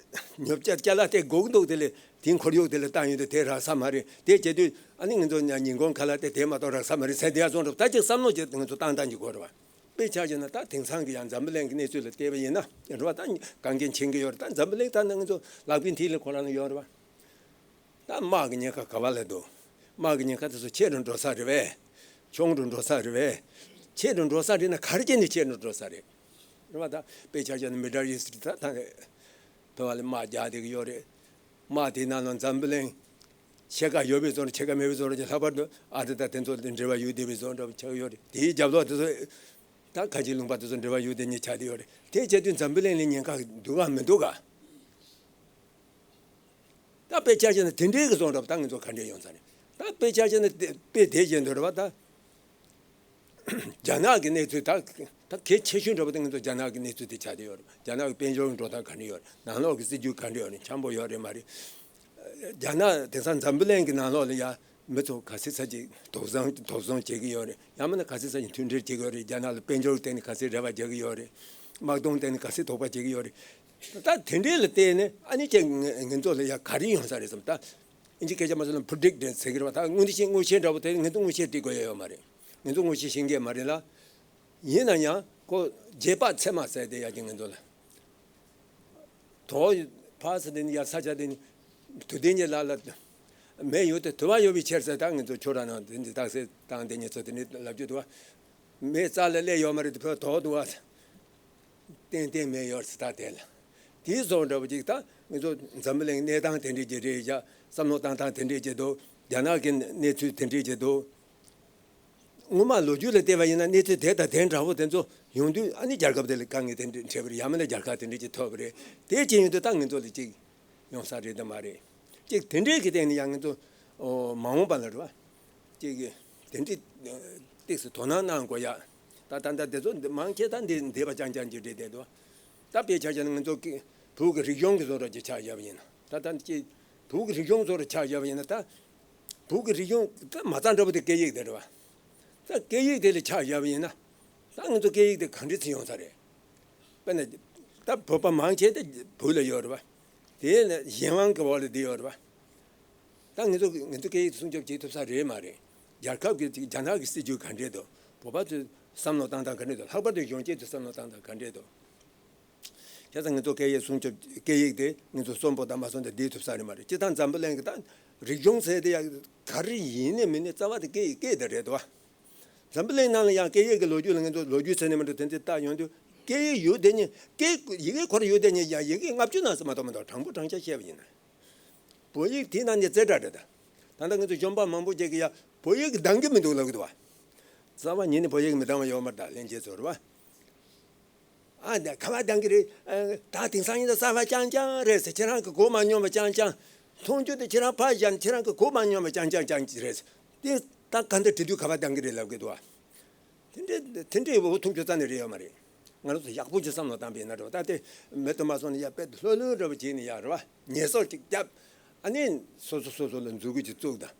ཉོ་ཆ་ཅ་ལག་དེ་དགོས་འདུག་དེ་ལས་དེ་ཁོར་ཡུག་དེ་ལ་བཏང་ཡོང་དུས་དེ་རག་ས་མ་རེད། དེ་བྱེད་དུས་ཨ་ནི་ང་ཚོ་ཉིན་གུང་ཁ་ལག་དེ་དེ་མ་གཏོགས་རག་ས་མ་རེད་ཟེར་དེ་ཡང་བཟོ་འདྲ་པོ་ད་ཅིག་བསམ་བློ་བྱེད་ང་ཚོ་བཏང་བཏང་གི་དགོས་རེད་བ། དཔེ་ཆ་བཞག་ན་ད་དེང་སང་གི་ཡང་འཛམ་བུ་གླིང་གི་གནས་ཚུལ་ལ་བལྟས་པ་ཡིན་ན་རེད་བ། ད་དཀའ་ངལ་འཕྱད་ཀྱི་ཡོད་རེད། ད་འཛམ་བུ་གླིང་ད་ནི་ང་ཚོ་ལག་པའི་མཐིལ་ལ་ཁོ་རང་ལ་ཡོད་རེད་བ། ད་དམག་གི་ཉེན་ཁ་ག་བ་ལ་འདུག་དམག་གི་ཉེན་ཁ་དེ་ཚོ་ཆེ་རུ་འགྲོ་ས་རེད་བས། ཆུང་རུ་འགྲོ་ས་རེད་བས། ཆེ་རུ་འགྲོ་ས་རེད་ན་ག་རེ་བྱས་ནས་ཆེ་རུ་འགྲོ་ས་རེད། རེད་བ། ད་དཔེ་ཆ་བཞག་ན་མི་ཌལ་ཨི་སི་ཊི་ད་ད་ཕལ་བ་ལ་དམག་རྒྱག་བསྡད་ཀྱི་ཡོད་རེད། དམག་དེའི་ནང་ལ་འཛམ་བུ་གླིང་ཕྱེད་ཀ་ཡོད་པའི་བཟོ་འདྲ་ཕྱེད་ཀ་མེད་པའི་བཟོ་འདྲ་ཅིག་ལྷག་པར་དུ་ཨ་རི་དང་དེ་ཚོ་དང་འབྲེལ་བ་ཡོད་བསྡད་པའི་བཟོ་འདྲ་ཆགས་ཡོད་རེད། དེའི་རྒྱབ་ལོགས་དེ་ཚོ་ད་ཁ་ཆེ་ལུང་པ་དེ་ཚོ་འབྲེལ་བ་ཡོད་བསྡད་མཁན་ཆགས་བསྡད་ཡོད་རེད། དེ་བྱས་དུས་འཛམ་བུ་གླིང་ལ་ཉེན་ཁ་འདུག་ག་མི་འདུག་ག་ད་དཔེ་ཆ་བཞག་ན་དེ་འདྲའི་གི་བཟོ་འདྲ་པོ་ད་ང་ཚོ་ག་འདྲས་ཡོང་ས་རེད། ད་དཔེ་ཆ་བཞག་ན་དེ་དཔེ་དེ་བཞིན་དུ་རེད་བ། ད་རྒྱ་ནག་གི་གནས་ཚུལ་ད་ད་གལ་ཆེ་ཤོས་འདྲ་པོ་དེ་ང་ཚོ་རྒྱ་ནག་གི་གནས་ཚུལ་དེ་ཆགས་བསྡད་ཡོད་རེད། རྒྱ་ནག་གི་དཔལ་འབྱོར་གྱི་འགྲོ་སྟངས་ག་འདྲས་ཡོད་རེད། ནང་ལོགས་ཀྱི་སྲིད་ཇུས་ག་འདྲས་ཡོད་རེད། འཆམ་པོ་ཡོད་རེད་མ་རེད། རྒྱ་ནག་དེང་སང་འཛམ་བུ་གླིང་གི་ནང་ལོགས་ལ་ཡ་མི་ཚོ་ག་ཚོད་ཙམ་ཅིག་དོགས་ཟོན་དོགས་ཟོན་བྱེད་ཀྱི་ཡོད་རེད། ཡང་མིན་ན་ག་ཚོད་ཙམ་ཅིག་མཐུན་སྒྲིལ་བྱེད་ཀྱི་ཡོད་རེད། རྒྱ་ནག་ལ་དཔལ་འབྱོར་གྱི་སྟེང་ནས་ག་ཚོད་རེ་བ་རྒྱག་གི་ཡོད་རེད། དམག་དོན་སྟེང་ནས་ག་ཚོད་དོགས་པ་བྱེད་ཀྱི་ཡོད་རེད། ད་དེ་འདྲའི་ལ་བལྟས་ནས་ཨ་ནི་ཅིག་ང་ང་ཚོ་ལ་ཡ་ག་རེ་ཡོང་ས་རེད་བསམ། ད་ཨིན་ཇི་སྐད་ཆ་མ་སོང་ན་པྲི་ཌིག་ཊི་ཟེར་གྱི་རེད་བ། ད་དངོས་གཞི་དངོས་བཤད་འདྲ་པོ་དེ་ང་ཚོ་དངོས་བཤད་འབྲི་དགོས་ཡ་ཡོད་མ་རེད། ང་ཚོ་དངོས་བཤད་ཤེས་མཁན་མ་རེད་ལ། ཡིན་ན་ཡང་ཁོ་རྗེས་དཔག་ཚད་མ་ཟེར་དེ་ཡ་གི་ང་ཚོ་ལ། དོ་ཕ་ས་དེ་ནི་ཡ་ས་ཆ་དེ་ནི་དུ་དེ་ཉིད་ལ་ལ་མེ་ཡོད་དེ་དུ་བ་ཡོད་པའི་ཕྱིར་ཟེར། ད་ང་ཚོ་ཁྱོད་རང་ནང་དེ་འདི་རྟགས་གསལ་བཏང་དེ་ཉིད་ཚོ་དེ་ནི་ལབ་རྒྱུ་འདུག་བ། མེ་རྩ་ལ་སླེབས་ཡོད་མ་རེད་དེ་ཕར་དོ་འདུག་བ། ཏན་ཏན་མེ་ཡོད་ཟེར། ད་དེ་ལ་དེའི་བཟོ་འདྲ་པོ་ཅིག་ད་ང་ཚོ་འཛམ་བུ་གླིང་གནས་སྟངས་དེ་འདྲས་ཅིག་རེད་བཞག་བསམ་བློ་བཏང་སྟངས་དེ་འདྲས་ཅིག་འདུག་རྒྱ་ནག་གི་གནས་ཚུལ་དེ་འདྲས་ཅིག་འདུག་སྔོན་མ་ལོ་རྒྱུས་ལ་བལྟས་པ་ཡིན་ན་གནས་ཚུལ་དེ་དང་དེ་འདྲ་བོ་དེ་ཚོ་ཡོང་དུས་ཨ་ནི་རྒྱལ་ཁབ་དེ་ལ་དཀའ་ངལ་དེ་འདྲ་འཕྲད་པ་རེད། ཡང་མིན་ན་རྒྱལ་ཁ་དེ་འདྲ་ཅིག་ཐོབ་པ་རེད། དེ་ཅིག་ཡོང་དུས་ད་ང་ཚོ་ལ་ཅིག་ཡོང་ས་རེད་དམ་མ་རེད། ཅིག་དེ་འདྲའི་གི་སྟེང་ནས་ཡང་ང་ཚོ་ཨོ་མ་འོངས་པ་ལ་རེད་བ། ཅིག་དེ་འདྲའི་ཏོག་ཙམ་དོ་སྣང་གནང་དགོས་ཡ། ད་ད་ད་དེ་ཚོ་མང་ཆེ་ད་འདི་འདས་པ་རྐྱང་རྐྱང་ཅིག་རེད་བསྡད་འདུག་ད་དཔེ་ཆ་བཞག་ན་ང་ཚོ་གི་བོད་ཀྱི་རིག་གཞུང་གི་བཟོ་འདྲ་ཅིག་ཆགས་བཞག་པ་ཡིན་ན། ད་ད་ཅིག་བོད་ཀྱི་རིག་གཞུང་བཟོ་འདྲ་ཆགས་བཞག་པ་ཡིན་ན། ད་བོད་ཀྱི་རིག་གཞུང་ད་མ་རྩ་འདྲ་པོ་དེ་སྐད་ཡིག་དེ་རེད་བ། ད་སྐད་ཡིག་དེ་ལ་ཆགས་བཞག་པ་ཡིན་ན། ད་ང་ཚོ་སྐད་ཡིག་དེ་ག་འདྲས་ཚིག་ཡོང་ས་རེད། དཔེར་ན་ད་བོད་པ་མང་ཆེ་དེ་བོད་ལ་ཡོད་རེད་བ། དེ་ལ་གཞན་དབང་གི་འོག་ལ་བསྡད་ཡོད་རེད་བ། ད་ང་ཚོ་ང་ཚོ་སྐད་ཡིག་སྲུང་སྐྱོབ་བྱེད་ཐུབ་ས་རེད་མ་རེད། རྒྱལ་ཁབ་ཀྱི་རྒྱ་ནག་གི་སྲིད་ཇུས་ག་འདྲས་འདུག་བོད་པ་ཚོས་བསམ་བློ་བཏང་སྟངས་ག་འདྲས་འདུག་ལྷག་པར་དུ་གཞོན་སྐྱེས་ཚོས་བསམ་བློ་བཏང་སྟངས་ག་འདྲས་འདུག་བྱས་ཙང་ང་ཚོ་སྐད་ཡིག་སྲུང་སྐྱོབ་སྐད་ཡིག་དེ་ང་ཚོ་གསོན་པོ་དང་མ་སོན་དེ་བསྡད་ཐུབ་ས་རེད་མ་རེད། སྤྱིར་བཏང་འཛམ་བུ་གླིང་གི་ད་རིག་གཞུང་ཟེར་དེ་ཡང་ག་རེ་ཡིན་ནས་མིན་ནས་རྩ་བ་དེ་སྐད་ཡིག་སྐད་དེ་རེད་དོ། འཛམ་བུ་གླིང་ནང་ལ་ཡང་སྐད་ཡིག་གི་ལོ་རྒྱུས་ལ་ང་ཚོ་ལོ་རྒྱུས་ཟེར་ནས་མི་འགྲོ་དེ་ཚོ་ལྟ་ཡོང་དུས་སྐད་ཡིག་ཡོད་དེ་ཉིད་སྐད་ཡི་གེ་ཁོ་རང་ཡོད་དེ་ཉིད་ཡང་ཡི་གེ་ལྔ་བཅུ་ནང་ཙམ་མ་གཏོགས་མི་འདུག་དྲང་པོ་དྲང་བཞག་བཤད་པ་ཡིན་ན། བོད་ཡིག་དེའི་ནང་ནས་རྩེ་གྲ་རེད་ད། ད་ལྟ་ང་ཚོ་གཞོན་པ་མང་པོ་ཅིག་གིས་ཡ་བོད་ཡིག་གདང་གི་མི་འདུག་ལབ་གི་འདུག་བ། རྩ་བ་ཉིད་ནས་བོད་ཡིག་མི་གདང་བ་ཡོད་མ་རེད་ད་ལྷན་རྒྱས་ཚོ་རེད་བ། ཨ་ནི་ག་བ་གདང་གི་རེད། ཨ། ད་དེང་སང་ཡིན་ན་གསར་བ་རྐྱང་རྐྱང་རེད་ཟེར། ཁྱེད་རང་གི་གོ་མ་མྱོང་བ་རྐྱང་རྐྱང་། མཐོང་རྒྱུ་དེ་ཁྱེད་རང་ཕར་བཞག་ནས་ཁྱེད་རང་གི་གོ་མ་མྱོང་བ་རྐྱང་རྐྱང་རྐྱང་རྐྱང་རེད་ཟེར། དེ་ད་ག་འདྲ་བྲིས་དུས་ག་བ་གདང་གི་རེད་ལབ་གི་འདུག་བ། དེ་འདྲའི་དེ་འདྲའི་འུ་ཐུག་རྒྱུ་རྩ་ནས་རེད་ཡོད་མ་རེད། ང་རང་ཚོ་ཡག་པོ་ཅིག་བསམ་བློ་བཏང་པ་ཡིན་ན་འགྲོ། ད་དེ་མེད་དུ་མ་སོང་ནས་ཡ་དཔེ་ལྷོད་ལྷོད་འདྲ་པོ་བྱས་ནས་ཡ་རེད་བ། ངལ་གསོ་ཅིག་བརྒྱབ། ཨ་ནི་སོ་སོ་སོ་སོ་ལ་མཛུབ་གུ་ཅིག་བཙུགས་དང་།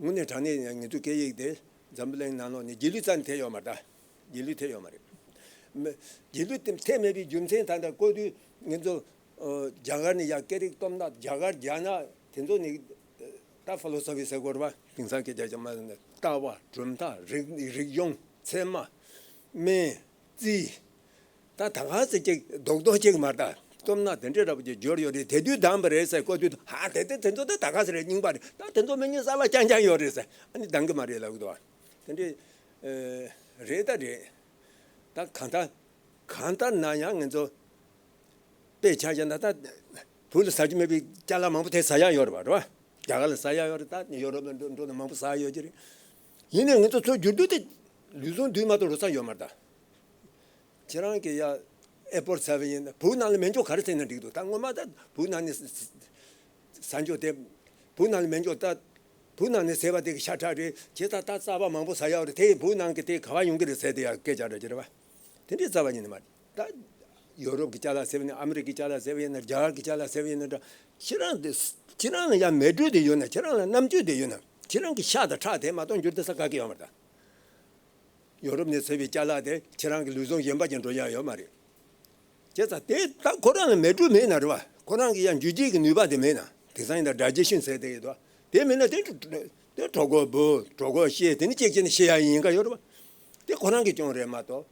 དངོས་གནས་དྲང་གནས་ང་ཚོའི་སྐད་ཡིག་དེ་འཛམ་བུ་གླིང་ནང་ལོགས་ནས་རྗེས་ལུས་རྩ་ནས་ཐེབས་ཡོད་མ་རེད་ད། རྗེས་ལུས་ཐེབས་ཡོད་མ་རེད། མ། རྗེས་ལུས་དེ་ཐེབས་མེད་པའི་རྒྱུ་མཚན་ད་ལྟ་བཀོད་དུས་ང་ཚོ་ཨོ་རྒྱ་གར་ནས་ཡར་སྐད་རིགས་སྟོབས་ན་རྒྱ་གར་རྒྱ་ནག་དེ་ཚོ་ནས་ད་ཕི་ལོ་སོ་ཕི་ཟེར་དགོས་རེད་བ། དེང་སང་སྐད་ཆ་ཅང་མ་ཟེར་ན་ལྟ་བ་གྲུབ་མཐའ་རིག་རིག་གཞུང་ཚད་མ་སྨན་རྩིས། ད་ད་ག་ཟེ་ཅིག་རྡོག་རྡོག་ཅིག་མ་རེད་ད། སྟོབས་ན་དེ་འདྲའི་འདྲ་པོ་ཅིག་འབྱོར་ཡོད་རེད། དེ་དུས་བདམས་པ་རེད་ཟེར་བཀོད་དུས། ཧ། དེ་དེ་དེ་ཚོ་ད་ད་ག་ཟེ་རེད། རྙིང་པ་རེད། ད་དེ་ཚོ་མི་རྙིང་གསར་པ་རྐྱང་རྐྱང་ཡོད་རེད་ཟེར། ཨ་ནི་འདང་གི་མ་རེད་ལབ་གི་འདུག་བ། དེ་འདྲའི་ཨེ་རེད་ད་རེད། ད་གང་ལྟར་གང་ལྟར་ན་ཡང་ང་ཚོ་དཔེ་ཆ་བཞག་ན། ད་བོད་ལ་ཟ་རྒྱུ་མེད་པའི་ཅ་ལག་མང་པོ་དེ་ཟ་ཡག་ཡོད་རེད་པ། རེད་པ། རྒྱ་གར་ལ་ཟ་ཡག་ཡོད་རེད། ད་ཡོ་རོབ་ལ་འགྲོ་འགྲོ་ན་མང་པོ་ཟ་ཡག་ཡོད་ཀྱི་རེད། ཡིན་ནའི་ང་ཚོ་ཚོ་འགྱུར་དུས་དེ་ལུས་ཟུངས་བསྡུས་མ་གཏོགས་རོ་ས་ཡོད་མ་རེད་ད། ཁྱེད་རང་གིས་ཡ་ཨེ་པོར་ཟ་བ་ཡིན་ན། བོད་ནང་ལ་མེ་སྒྱོགས་ག་རེ་ཟེར་ན་འགྲིག་འདུག་ད་སྔོན་མ་ད་བོད་ནང་ནས་ཟ་འཇོག་དེ། བོད་ནང་ལ་མེ་སྒྱོགས་ད། བོད་ནང་ནས་ཟས་པ་དེ་གི་ཤ་ཁྲག་རེད། བྱས་ཙང་ད་རྩ་བ་མང་པོ་ཟ་ཡག་རེད། དེ་བོད་ནང་གི་དེ་ག་བ་ཡོང་གི་རེད་ཟེར་དེ་ཡ་སྐད་ཆ་འདྲ་ཅིག་རེད་པ། དེ་འདྲའི་རྩ་བ་ཉིད་ནས་མ་རེད་ད། ཡོ་རོབ་ཀྱི་ཅ་ལག་ཟེར་བ་ཡིན་ན། ཨ་མི་རི་ཀའི་ཅ་ལག་ཟེར་བ་ཡིན་ན། རྒྱ་གར་གྱི་ཅ་ལག་ཟེར་བ་ཡིན་ན་འདྲ། ཁྱེད་རང་དེ། ཁྱེད་རང་ལ་ཡང་མེ་དྲོད་དེ་ཡོད་ན། ཁྱེད་རང་ལ་རྣམ་དཔྱོད་དེ་ཡོད་ན། ཁྱེད་རང་གི་ཤ་དང་ཁྲག་དེ་མ་གཏོགས་འགྱུར་ཏེ་ས་ག་གི་ཡོད་མ་རེད་ད། ཡོ་རོབ་ནས་ཟས་པའི་ཅ་ལག་དེ་ཁྱེད་རང་གི་ལུས་ཟུངས་གཞན་པ་ཅན་འགྲོ་ཡག་ཡོད་མ་རེད། བྱས་ཙང་དེ་ད་ཁོ་རང་ལ་མེ་དྲོད་མེད་ན་རེད་པ། ཁོ་རང་གི་ཡང་འཇུ་བྱེད་ཀྱི་ནུས་པ་དེ་མེད་ན། དེང་སང་ཡིན་ན་ཌའི་ཇེ་ཤན་ཟེར་དེ་ཡོད་དོ། དེ་མེད་ན་དེ་དེ་གྲོད་ཁོག་སྦོས། གྲོད་ཁོག་བཤལ། དེ་ནི་གཅིག་བྱས་ནས་ཤི་ཡག་ཡིན་ག་ཡོད་རེད་པ། དེ་ཁོ་རང་གིས་སྐྱོན་རེད་མ་གཏོགས།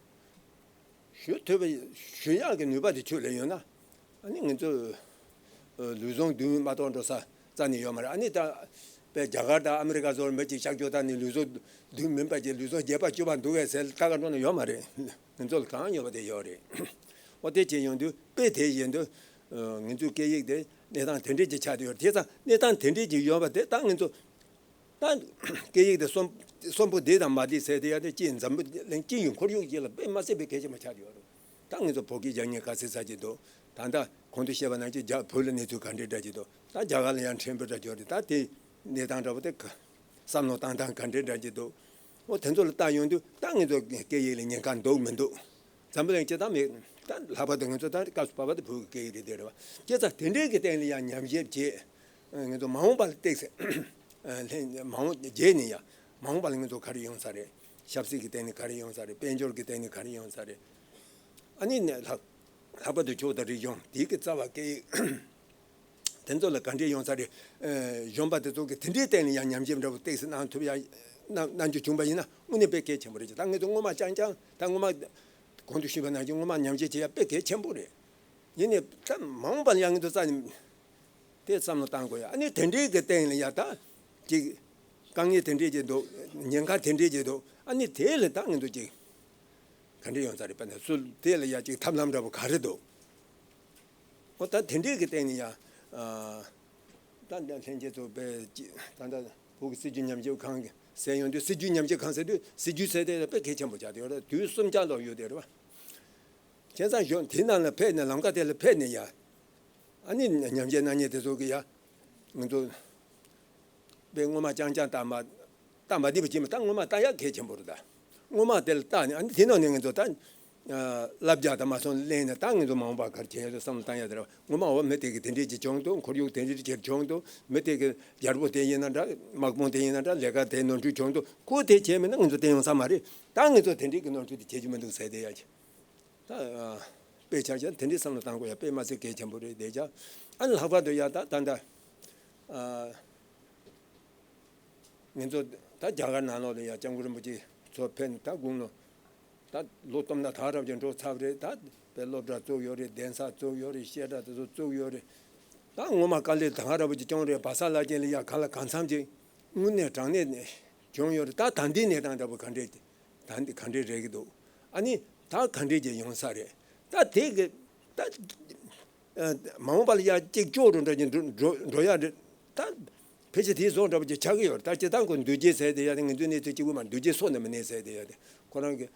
ཞུ་ཐུབ་པ་ཞུ་ཡག་གི་ནུས་པ་དེ་ཁྱོད་ལ་ཡོད་ན། ཨ་ནི་ང་ཚོ་ལུས་ཟུངས་བདུན་མ་གཏོགས་འགྲོ་ས་རྩ་ནས་ཡོད་མ་རེད། ཨ་ནི་ད་དཔེ་རྒྱ་གར་དང་ཨ་མི་རི་ཀ་སོགས་མི་གཅིག་གཤག་བཅོས་བཏང་ནས་ལུས་ཟུངས་བདུན་མིན་པ་ཅིག་ལུས་ཟུངས་བརྒྱད་པ་བཅུ་པ་འདུག་གས་ཟེར་ལྟ་ག་འགྲོ་ན་ཡོད་མ་རེད། ང་ཚོ་ལ་གང་ཡོད་པ་དེ་ཡོད་རེད། འོ་དེ་བྱས་ཡོང་དུས་དཔེ་དེ་བཞིན་དུ་ང་ཚོའི་སྐད་ཡིག་དེ་གནས་སྟངས་དེ་འདྲས་ཅིག་ཆགས་བསྡད་ཡོད་རེད། དེ་ཙང་གནས་སྟངས་དེ་འདྲས་ཅིག་ཡོད་པ་དེ་ད་ང་ཚོ། ད་སྐད་ཡིག་དེ་གསོན་གསོན་པོ་བསྡད་དང་མ་བསྡད་ཟེར་དེ་ཡ་དེ་སྤྱིར་འཛམ་བུ་གླིང་སྤྱི་ཡི་ཁོར་ཡུག་ཅིག་ལ་དཔེ་མ་སྲིད་པའི་གལ་ཆེན་པོ་ཆགས་ཡོད་རེད། ད་ང་ཚོ་བོད་སྐད་སྦྱང་མཁན་ག་ཚད་ཚད་ཅིག་འདུག་ད་ལྟ་གོང་དུ་བཤད་པ་ནང་བཞིན་རྒྱ་བོད་ལ་གནས་ཚུལ་ག་འདྲས་འདྲ་ཅིག་འདུག་ད་རྒྱ་གར་ལ་ཡང་ཕྲན་བུ་འདྲ་ཅིག་ཡོད་རེད། ད་དེ་གནས་སྟངས་འདྲ་པོ་དེ་ག་བསམ་བློ་བཏང་སྟངས་ག་འདྲས་འདྲ་ཅིག་འདུག་འོ་དེ་ཚོ་ལ་བལྟ་ཡོང་དུས་ད་ང་ཚོ་སྐད་ཡིག་ལ་ཉེན་ཁ་འདུག་མི་འདུག་འཛམ་བུ་གླིང་སྤྱི་དང་མི་ད་ལྷག་པར་དུ་ང་ཚོ་ད་སྐབས་སུ་བབས་པ་དེ་བོད་ཀྱི་སྐད་ཡིག་རེད་དེ་རེད་བ། བྱས་ཙང་དེ་འདྲའི་གི་སྟེང་ལ་ཡང་ཉམས་ཞིབ་བྱས། ང་ཚོ་མ་འོངས་པ་ལ་བལྟས་ཚེ། ལྷན་མ་འོངས་རྗེས་ནས་ཡང་མ་འོངས་པ་ལ་ང་ཚོ་ག་རེ་ཡོང་ས་རེད། ཆབ་སྲིད་ཀྱི་སྟེང་ནས་ག་རེ་ཡོང་ས་རེད། དཔལ་འབྱོར་གྱི་སྟེང་ནས་ག་རེ་ཡོང་ས་རེད། ཨ་ནི་ནས་ལྷག་ལྷག་པར་དུ་ཆོས་དང་རིག་གཞུང་དེའི་གི་རྩ་བ་སྐད་ཡིག་དེ་ཚོ་ལ་ག་འདྲས་ཡོང་ས་རེད། གཞོན་པ་དེ་ཚོ་གི་དེ་འདྲའི་སྟེང་ནས་ཡང་ཉམས་ཞིབ་འདྲ་པོ་ཏོག་ཙམ་གནང་ཐུབ་ཡ་གནང་གནང་རྒྱུ་བྱུང་པ་ཡིན་ན་དངོས་གནས་དཔེ་གལ་ཆེན་པོ་རེད། ད་ངེད་ཚོ་སྔོན་མ་རྐྱང་རྐྱང་ད་སྔོན་མ་གོང་དུ་ཞུས་པ་ནང་བཞིན་སྔོན་མ་ཉམས་ཞིབ་བྱེད་ཡ་དཔེ་གལ་ཆེན་པོ་རེད། ཡིན་ནའི་ད་མ་འོངས་པ་ལ་ཡང་ངེད་ཚོ་རྩ་ནས་དེ་བསམ་བློ་བཏང་དགོས་ཡ། ཨ་ནི་དེ་འདྲའི་གི་སྟེང་ལ་ཡ་ད་ཅིག་དཀའ་ངལ་དེ་འདྲས་ཅིག་འདུག་ཉེན་ཁ་དེ་འདྲས་ཅིག་འདུག་ཨ་ནི་དེ་ལ་ད་ངེད་ཚོ་ཅིག་ག་འདྲས་ཡོང་ས་རེད་པ་ནས་སུ་དེ་ལ་ཡ་ཅིག་ཐབས་ལམ་འདྲ་པོ་ག་རེ་འདུག་འོ་ད་དེ་འདྲའི་གི་སྟེང་ནས་ཡ། ད་ལྟ་ལྷན་རྒྱས་ཚོ་དཔེ་ཅི་ད་ལྟ་བོད་ཀྱི་སྲིད་བྱུས་ཉམས་ཞིབ་ཁང་གི་ཟེར་ཡོང་དུས། སྲིད་བྱུས་ཉམས་ཞིབ་ཁང་ཟེར་དུས་སྲིད་བྱུས་ཟེར་དེ་དཔེ་གལ་ཆེན་པོ་ཆགས་ཡོད་རེད། དུས་གསུམ་ཆར་ལོག་ཡོད་དེ་རེད་བ། བྱས་ཙང་གཞོན་དེ་ནང་ལ་ཕེབས་ནས་ལམ་ཁ་དེ་ལ་ཕེབས་ནས་ཡ། ཨ་ནི་ཉམས་ཞིབ་གནང་མཁན་དེ་ཚོ་གི་ཡ། ང་ཚོ་དཔེ་སྔོན་མ་རྐྱང་རྐྱང་ལྟ་མ་ལྟ་མ་བསྡད་པ་ཅིག་མ་ད་སྔོན་མ་ལྟ་ཡག་གལ་ཆེན་པོ་རེད་ད། སྔོན་མ་དེ་ལ་བལྟས་ནས་ཨ་ནི་དེ་ནང་ནས་ང་ཚོ་ད་བསླབ་བྱ་དང་མ་སོང་གླེང་ནས་ད་ང་ཚོ་མ་འོངས་པ་ག་རེ་བྱེད་ཡག་བསམ་བློ་བཏང་ཡག་དེ་རེད། སྔོན་མ་འོ་མི་དེ་གིས་དེ་འདྲས་ཅིག་བྱུང་འདུག་འཁོར་ཡུག་དེ་འདྲས་ཅིག་བྱུང་འདུག་མི་དེ་གིས་རྒྱལ་པོ་དེ་ཡིན་ན་འདྲ། དམག་དཔུང་དེ་ཡིན་ན་འདྲ། ལས་ཀ་དེ་ནོར་འཁྲུལ་བྱུང་འདུག་ཁོ་དེ་བྱས་མེད་ན་ང་ཚོ་བསྟན་ཡོང་ས་མ་རེད། ད་ང་ཚོ་དེ་འདྲས་ཀྱི་ནོར་འཁྲུལ་དེ་བྱེད་རྒྱུ་མི་འདུག་ཟེར་དེ་ཡ་ཅིག་ད་དཔེ་ཆ་བཞག་དེ་འདྲའི་བསམ་བློ་བཏང་དགོས་ཡ་དཔེ་མ་ཚད་གལ་ཆེན་པོ་རེད། དེ་ཅག་ཨ་ནི་ལྷག་པར་དུ་ཡ་ད་ད་ད་ང་ཚོ་ད་རྒྱ་གར་ནང་ལོགས་ལ་ཡ་སྐྱབས་མགོན་རིན་པོ་ཆེ་ཚོ་ཕེབས་ནས་ད་དགུང་ལོ་ད་ལོ་སྟོང་ཕྲག་དག་རབ་ཀྱི་འགྲོ་ཚར་བ་རེད། ད་དཔེ་སློབ་གྲྭ་བཙུགས་ཡོད་རེད། གདན་ས་བཙུགས་ཡོད་རེད། བཤད་གྲྭ་དེ་ཚོ་བཙུགས་ཡོད་རེད། ད་ངོ་མ་དཀའ་ལས་དག་རབ་ཀྱི་བྱུང་རེད། བ་ས་ལ་ཅན་ལ་ཡ་ག་ལ་གང་འཚམ་ཅིག་དངོས་གནས་དྲང་གནས་བྱུང་ཡོད་རེད། ད་ད་ལྟའི་གནས་སྟངས་འདྲ་པོ་ག་འདྲས། ད་འདི་ག་འདྲས་རེད་ཀྱི་འདུག་ཨ་ནི་ད་ག་འདྲས་ཀྱི་ཡོང་ས་རེད། ད་དེ་གི་ད་མ་འོངས་པ་ལ་ཡ་གཅིག་ལྕོགས་རུ་འགྲོ་གི་འགྲོ་འགྲོ་འགྲོ་ཡ་རེད། ད་ཕལ་ཆེར་དེའི་བཟོ་འདྲ་པོ་ཅིག་ཆགས་ཀྱི་ཡོད་རེད། ད་སྤྱིར་བཏང་ཁོ་འདུ་བྱེད་ཟེར་དེ་ཡ་དེ་ང་ཚོའི་གནས་ཚུལ་གཅིག་པུ་མ་འདུ་བྱེད་སོགས་ནི་མི་གནས་ཟེར་དེ་ཡ་དེ་ཁོ་རང་གི་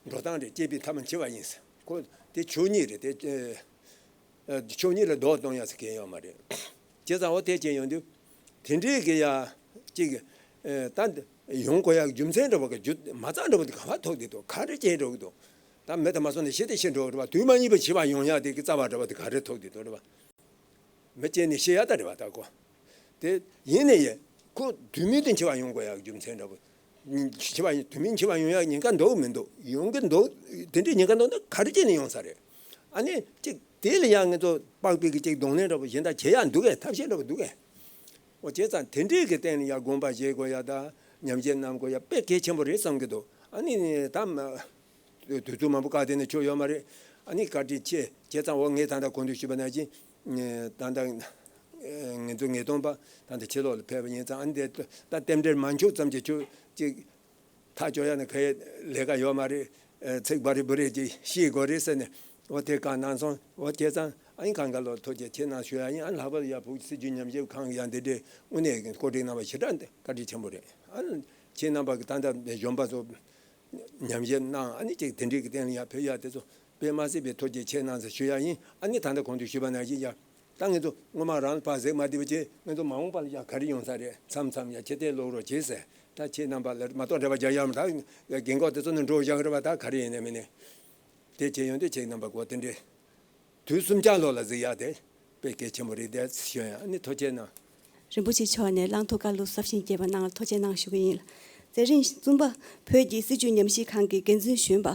འགྲོ་སྟངས་རེད། སྐྱེས་པའི་ཐ་མ་འཆི་བ་ཡིན་ཟེར། ཁོ་དེ་ཆོས་ཉིད་རེད་དེ། ཆོས་ཉིད་ལ་ལྡོག་གཏོང་ཡ་ཟེར་མཁན་ཡོད་མ་རེད། བྱས་ཙང་འོ་དེ་བྱས་ཡོང་དུས་དེ་འདྲའི་གི་ཡ་གཅིག་ད་ཡོང་དགོས་ཡ་རྒྱུ་མཚན་འདྲ་པོ་གི་རྒྱུ་མ་རྩ་འདྲ་པོ་དེ་ག་པར་ཐུག་བསྡད་འདུག་ག་རེ་བྱས་འགྲོ་གི་འདུག་ད་མེད་དུ་མ་སོང་ནས་ཤི་དེ་ཤི་འགྲོ་གི་རེད་པ། དུས་མ་ཡིན་པར་འཆི་བ་ཡོང་ཡ་དེ་གི་རྩ་བ་འདྲ་པོ་དེ་ག་རེ་ཐུག་བསྡད་འདུག་རེད་པ། མི་སྐྱེས་ནས་ཤི་ཡ་ད་རེད་པ། ད་ཁོ་དེ་ཡིན་ནས་ཡ་ཁོ་དུས་མིན་དུ་འཆི་བ་ཡོང་དགོས་ཡ་རྒྱུ་མཚན་འདྲ་པོ། འཆི་བ་དུས་མིན་འཆི་བ་ཡོང་ཡ་ཉེན་ཁ་འདུག་མི་འདུག་ཡོང་གི་འདུག་དེ་འདྲའི་ཉེན་ཁ་འདུག་ན་ག་རེ་བྱས་ནས་ཡོང་ས་རེད། ཨ་ནི་གཅིག་དེ་ལ་ཡང་ང་ཚོ་དཔག་པའི་གི་གཅིག་གདོང་ལེན་འདྲ་པོ་གཞན་དག་བྱེད་ཡ་འདུག་གས། ཐབས་ཤེས་འདྲ་པོ་འདུག་གས། འོ་བྱས་ཙང་དེ་འདྲའི་གི་སྟེང་ནས་ཡ་དགོངས་པ་བཞེས་དགོས་ཡ་དང་ཉམས་བཞེས་གནང་དགོས་ཡ་དཔེ་གལ་ཆེན་པོ་རེད་བསམ་གི་འདུག་ཨ་ནི་ད་མ་ དུས་ཚོད་མང་པོ་བཀག་བསྡད་ན་ཆོག་ཡོད་མ་རེད། ཨ་ནི་བཀའ་དྲིན་ཆེ། བྱས་ཙང་འོ་ངས་ད་ལྟ་གོང་དུ་ཞུས་པ་ནང་བཞིན་ད་ལྟ་ངེད་ཚོ་ངེས་སྟོན་པ་ད་ལྟ་ཕྱི་ལོགས་ལ་ཕེབས་པ་ཡིན་ཙང་། ཨ་ནི་དེ་ད་རྟེན་འབྲེལ་མ་འཆུག་ཙམ་གྱིས་ཆོག་ཅིག་ཐག་གཅོད་ཡ་ནི་ཁའི་ལས་ཀ་ཡོད་མ་རེད། ཚིག་བ་རེ་བུ་རེ་ཅིག་ཤེས་དགོས་རེད་ཟེར་ནས་འོ་དེ་བཀའ་གནང་སོང་། འོ་བྱས་ཙང་ཨ་ནི་གང་ག་ལོ་ཐུགས་རྗེ་ཆེ་གནང་ཞུ་ཡ་ཡིན། ཨ་ནི་ལྷག་པར་ཡ་བོད་ཀྱི་སྲིད་བྱུས་ཉམས་ཞིབ་ཁང་གི་ཡ་འདི་འདྲའི་དངོས་གནས་བཀོད་སྒྲིག་གནང་བ་ཞེ་དྲག་བཀའ་དྲིན་ཆེན་པོ་རེད། ཨ་ནི་ཁྱེད་རྣམ་པ་གི་ད་ལྟ་གཞོན་པ་ཚོ་ཉམས་ཞིབ་གནང་། ཨ་ནི་ཅིག་དེ་འདྲའི་གི་སྟེང་ལ་ཡ་ཕེབས་ཡ་དེ་ཚོ་དཔེ་མ་སྲིད་པའི་ཐུགས་རྗེ་ཆེ་གནང་ཟེར་ཞུ་ཡ་ཡིན། ཨ་ནི་ད་ལྟ་གོང་དུ་ཞུས་པ་ནང་བཞིན་ཡ། ད་ངེད་ཚོ་སྔོན་མ་རང་ལ་ཕར་གཟིགས་མ་བདེ་བ་བྱས། ངེད་ཚོ་མ་འོངས་པ་ལ་ཡང་ག་རེ་ཡོང་ས་རེད། མཚམས་མཚམས་ཡང་ཁྱེད་ལྟའི་ལོག་རོགས་བྱེད་ཟེར། ད་ཁྱེད་རྣམ་པ་ལ་མ་གཏོགས་འབྲེལ་བ་རྒྱག་ཡ་མ། ད་རྒན་གོག་དེ་ཚོ་ནི་འགྲོ་བཞག་རེད་པ། ད་ག་རེ་ཡིན་ནའི་མིན་ནའི་དེ་བྱེད་ཡོང་དུས་ཁྱེད་རྣམ་པ་གོ་དེ་འདྲའི་དུས་གསུམ་ལྕགས་ལོག་ལ་གཟིགས་ཡ་དེ་དཔེ་གལ་ཆེན་པོ་རེད་དེ་ཞུ་ཡ། ཨ་ནི་ཐུགས་རྗེ་གནང་། རིན་པོ་ཆེ་མཆོག་ནས་བླང་དོར་བཀའ་སློབ་ཟབ་ཞིང་རྒྱས་པ་གནང་བར་ཐུགས་རྗེ་གནང་ཞུ་གི་ཡིན། ཚེ་རིང་བཙུན་པ་བོད་ཀྱི་སྲིད་བྱུས་ཉམས་ཞིབ་ཁང་གི་འགན་འཛིན་གཞོན་པ་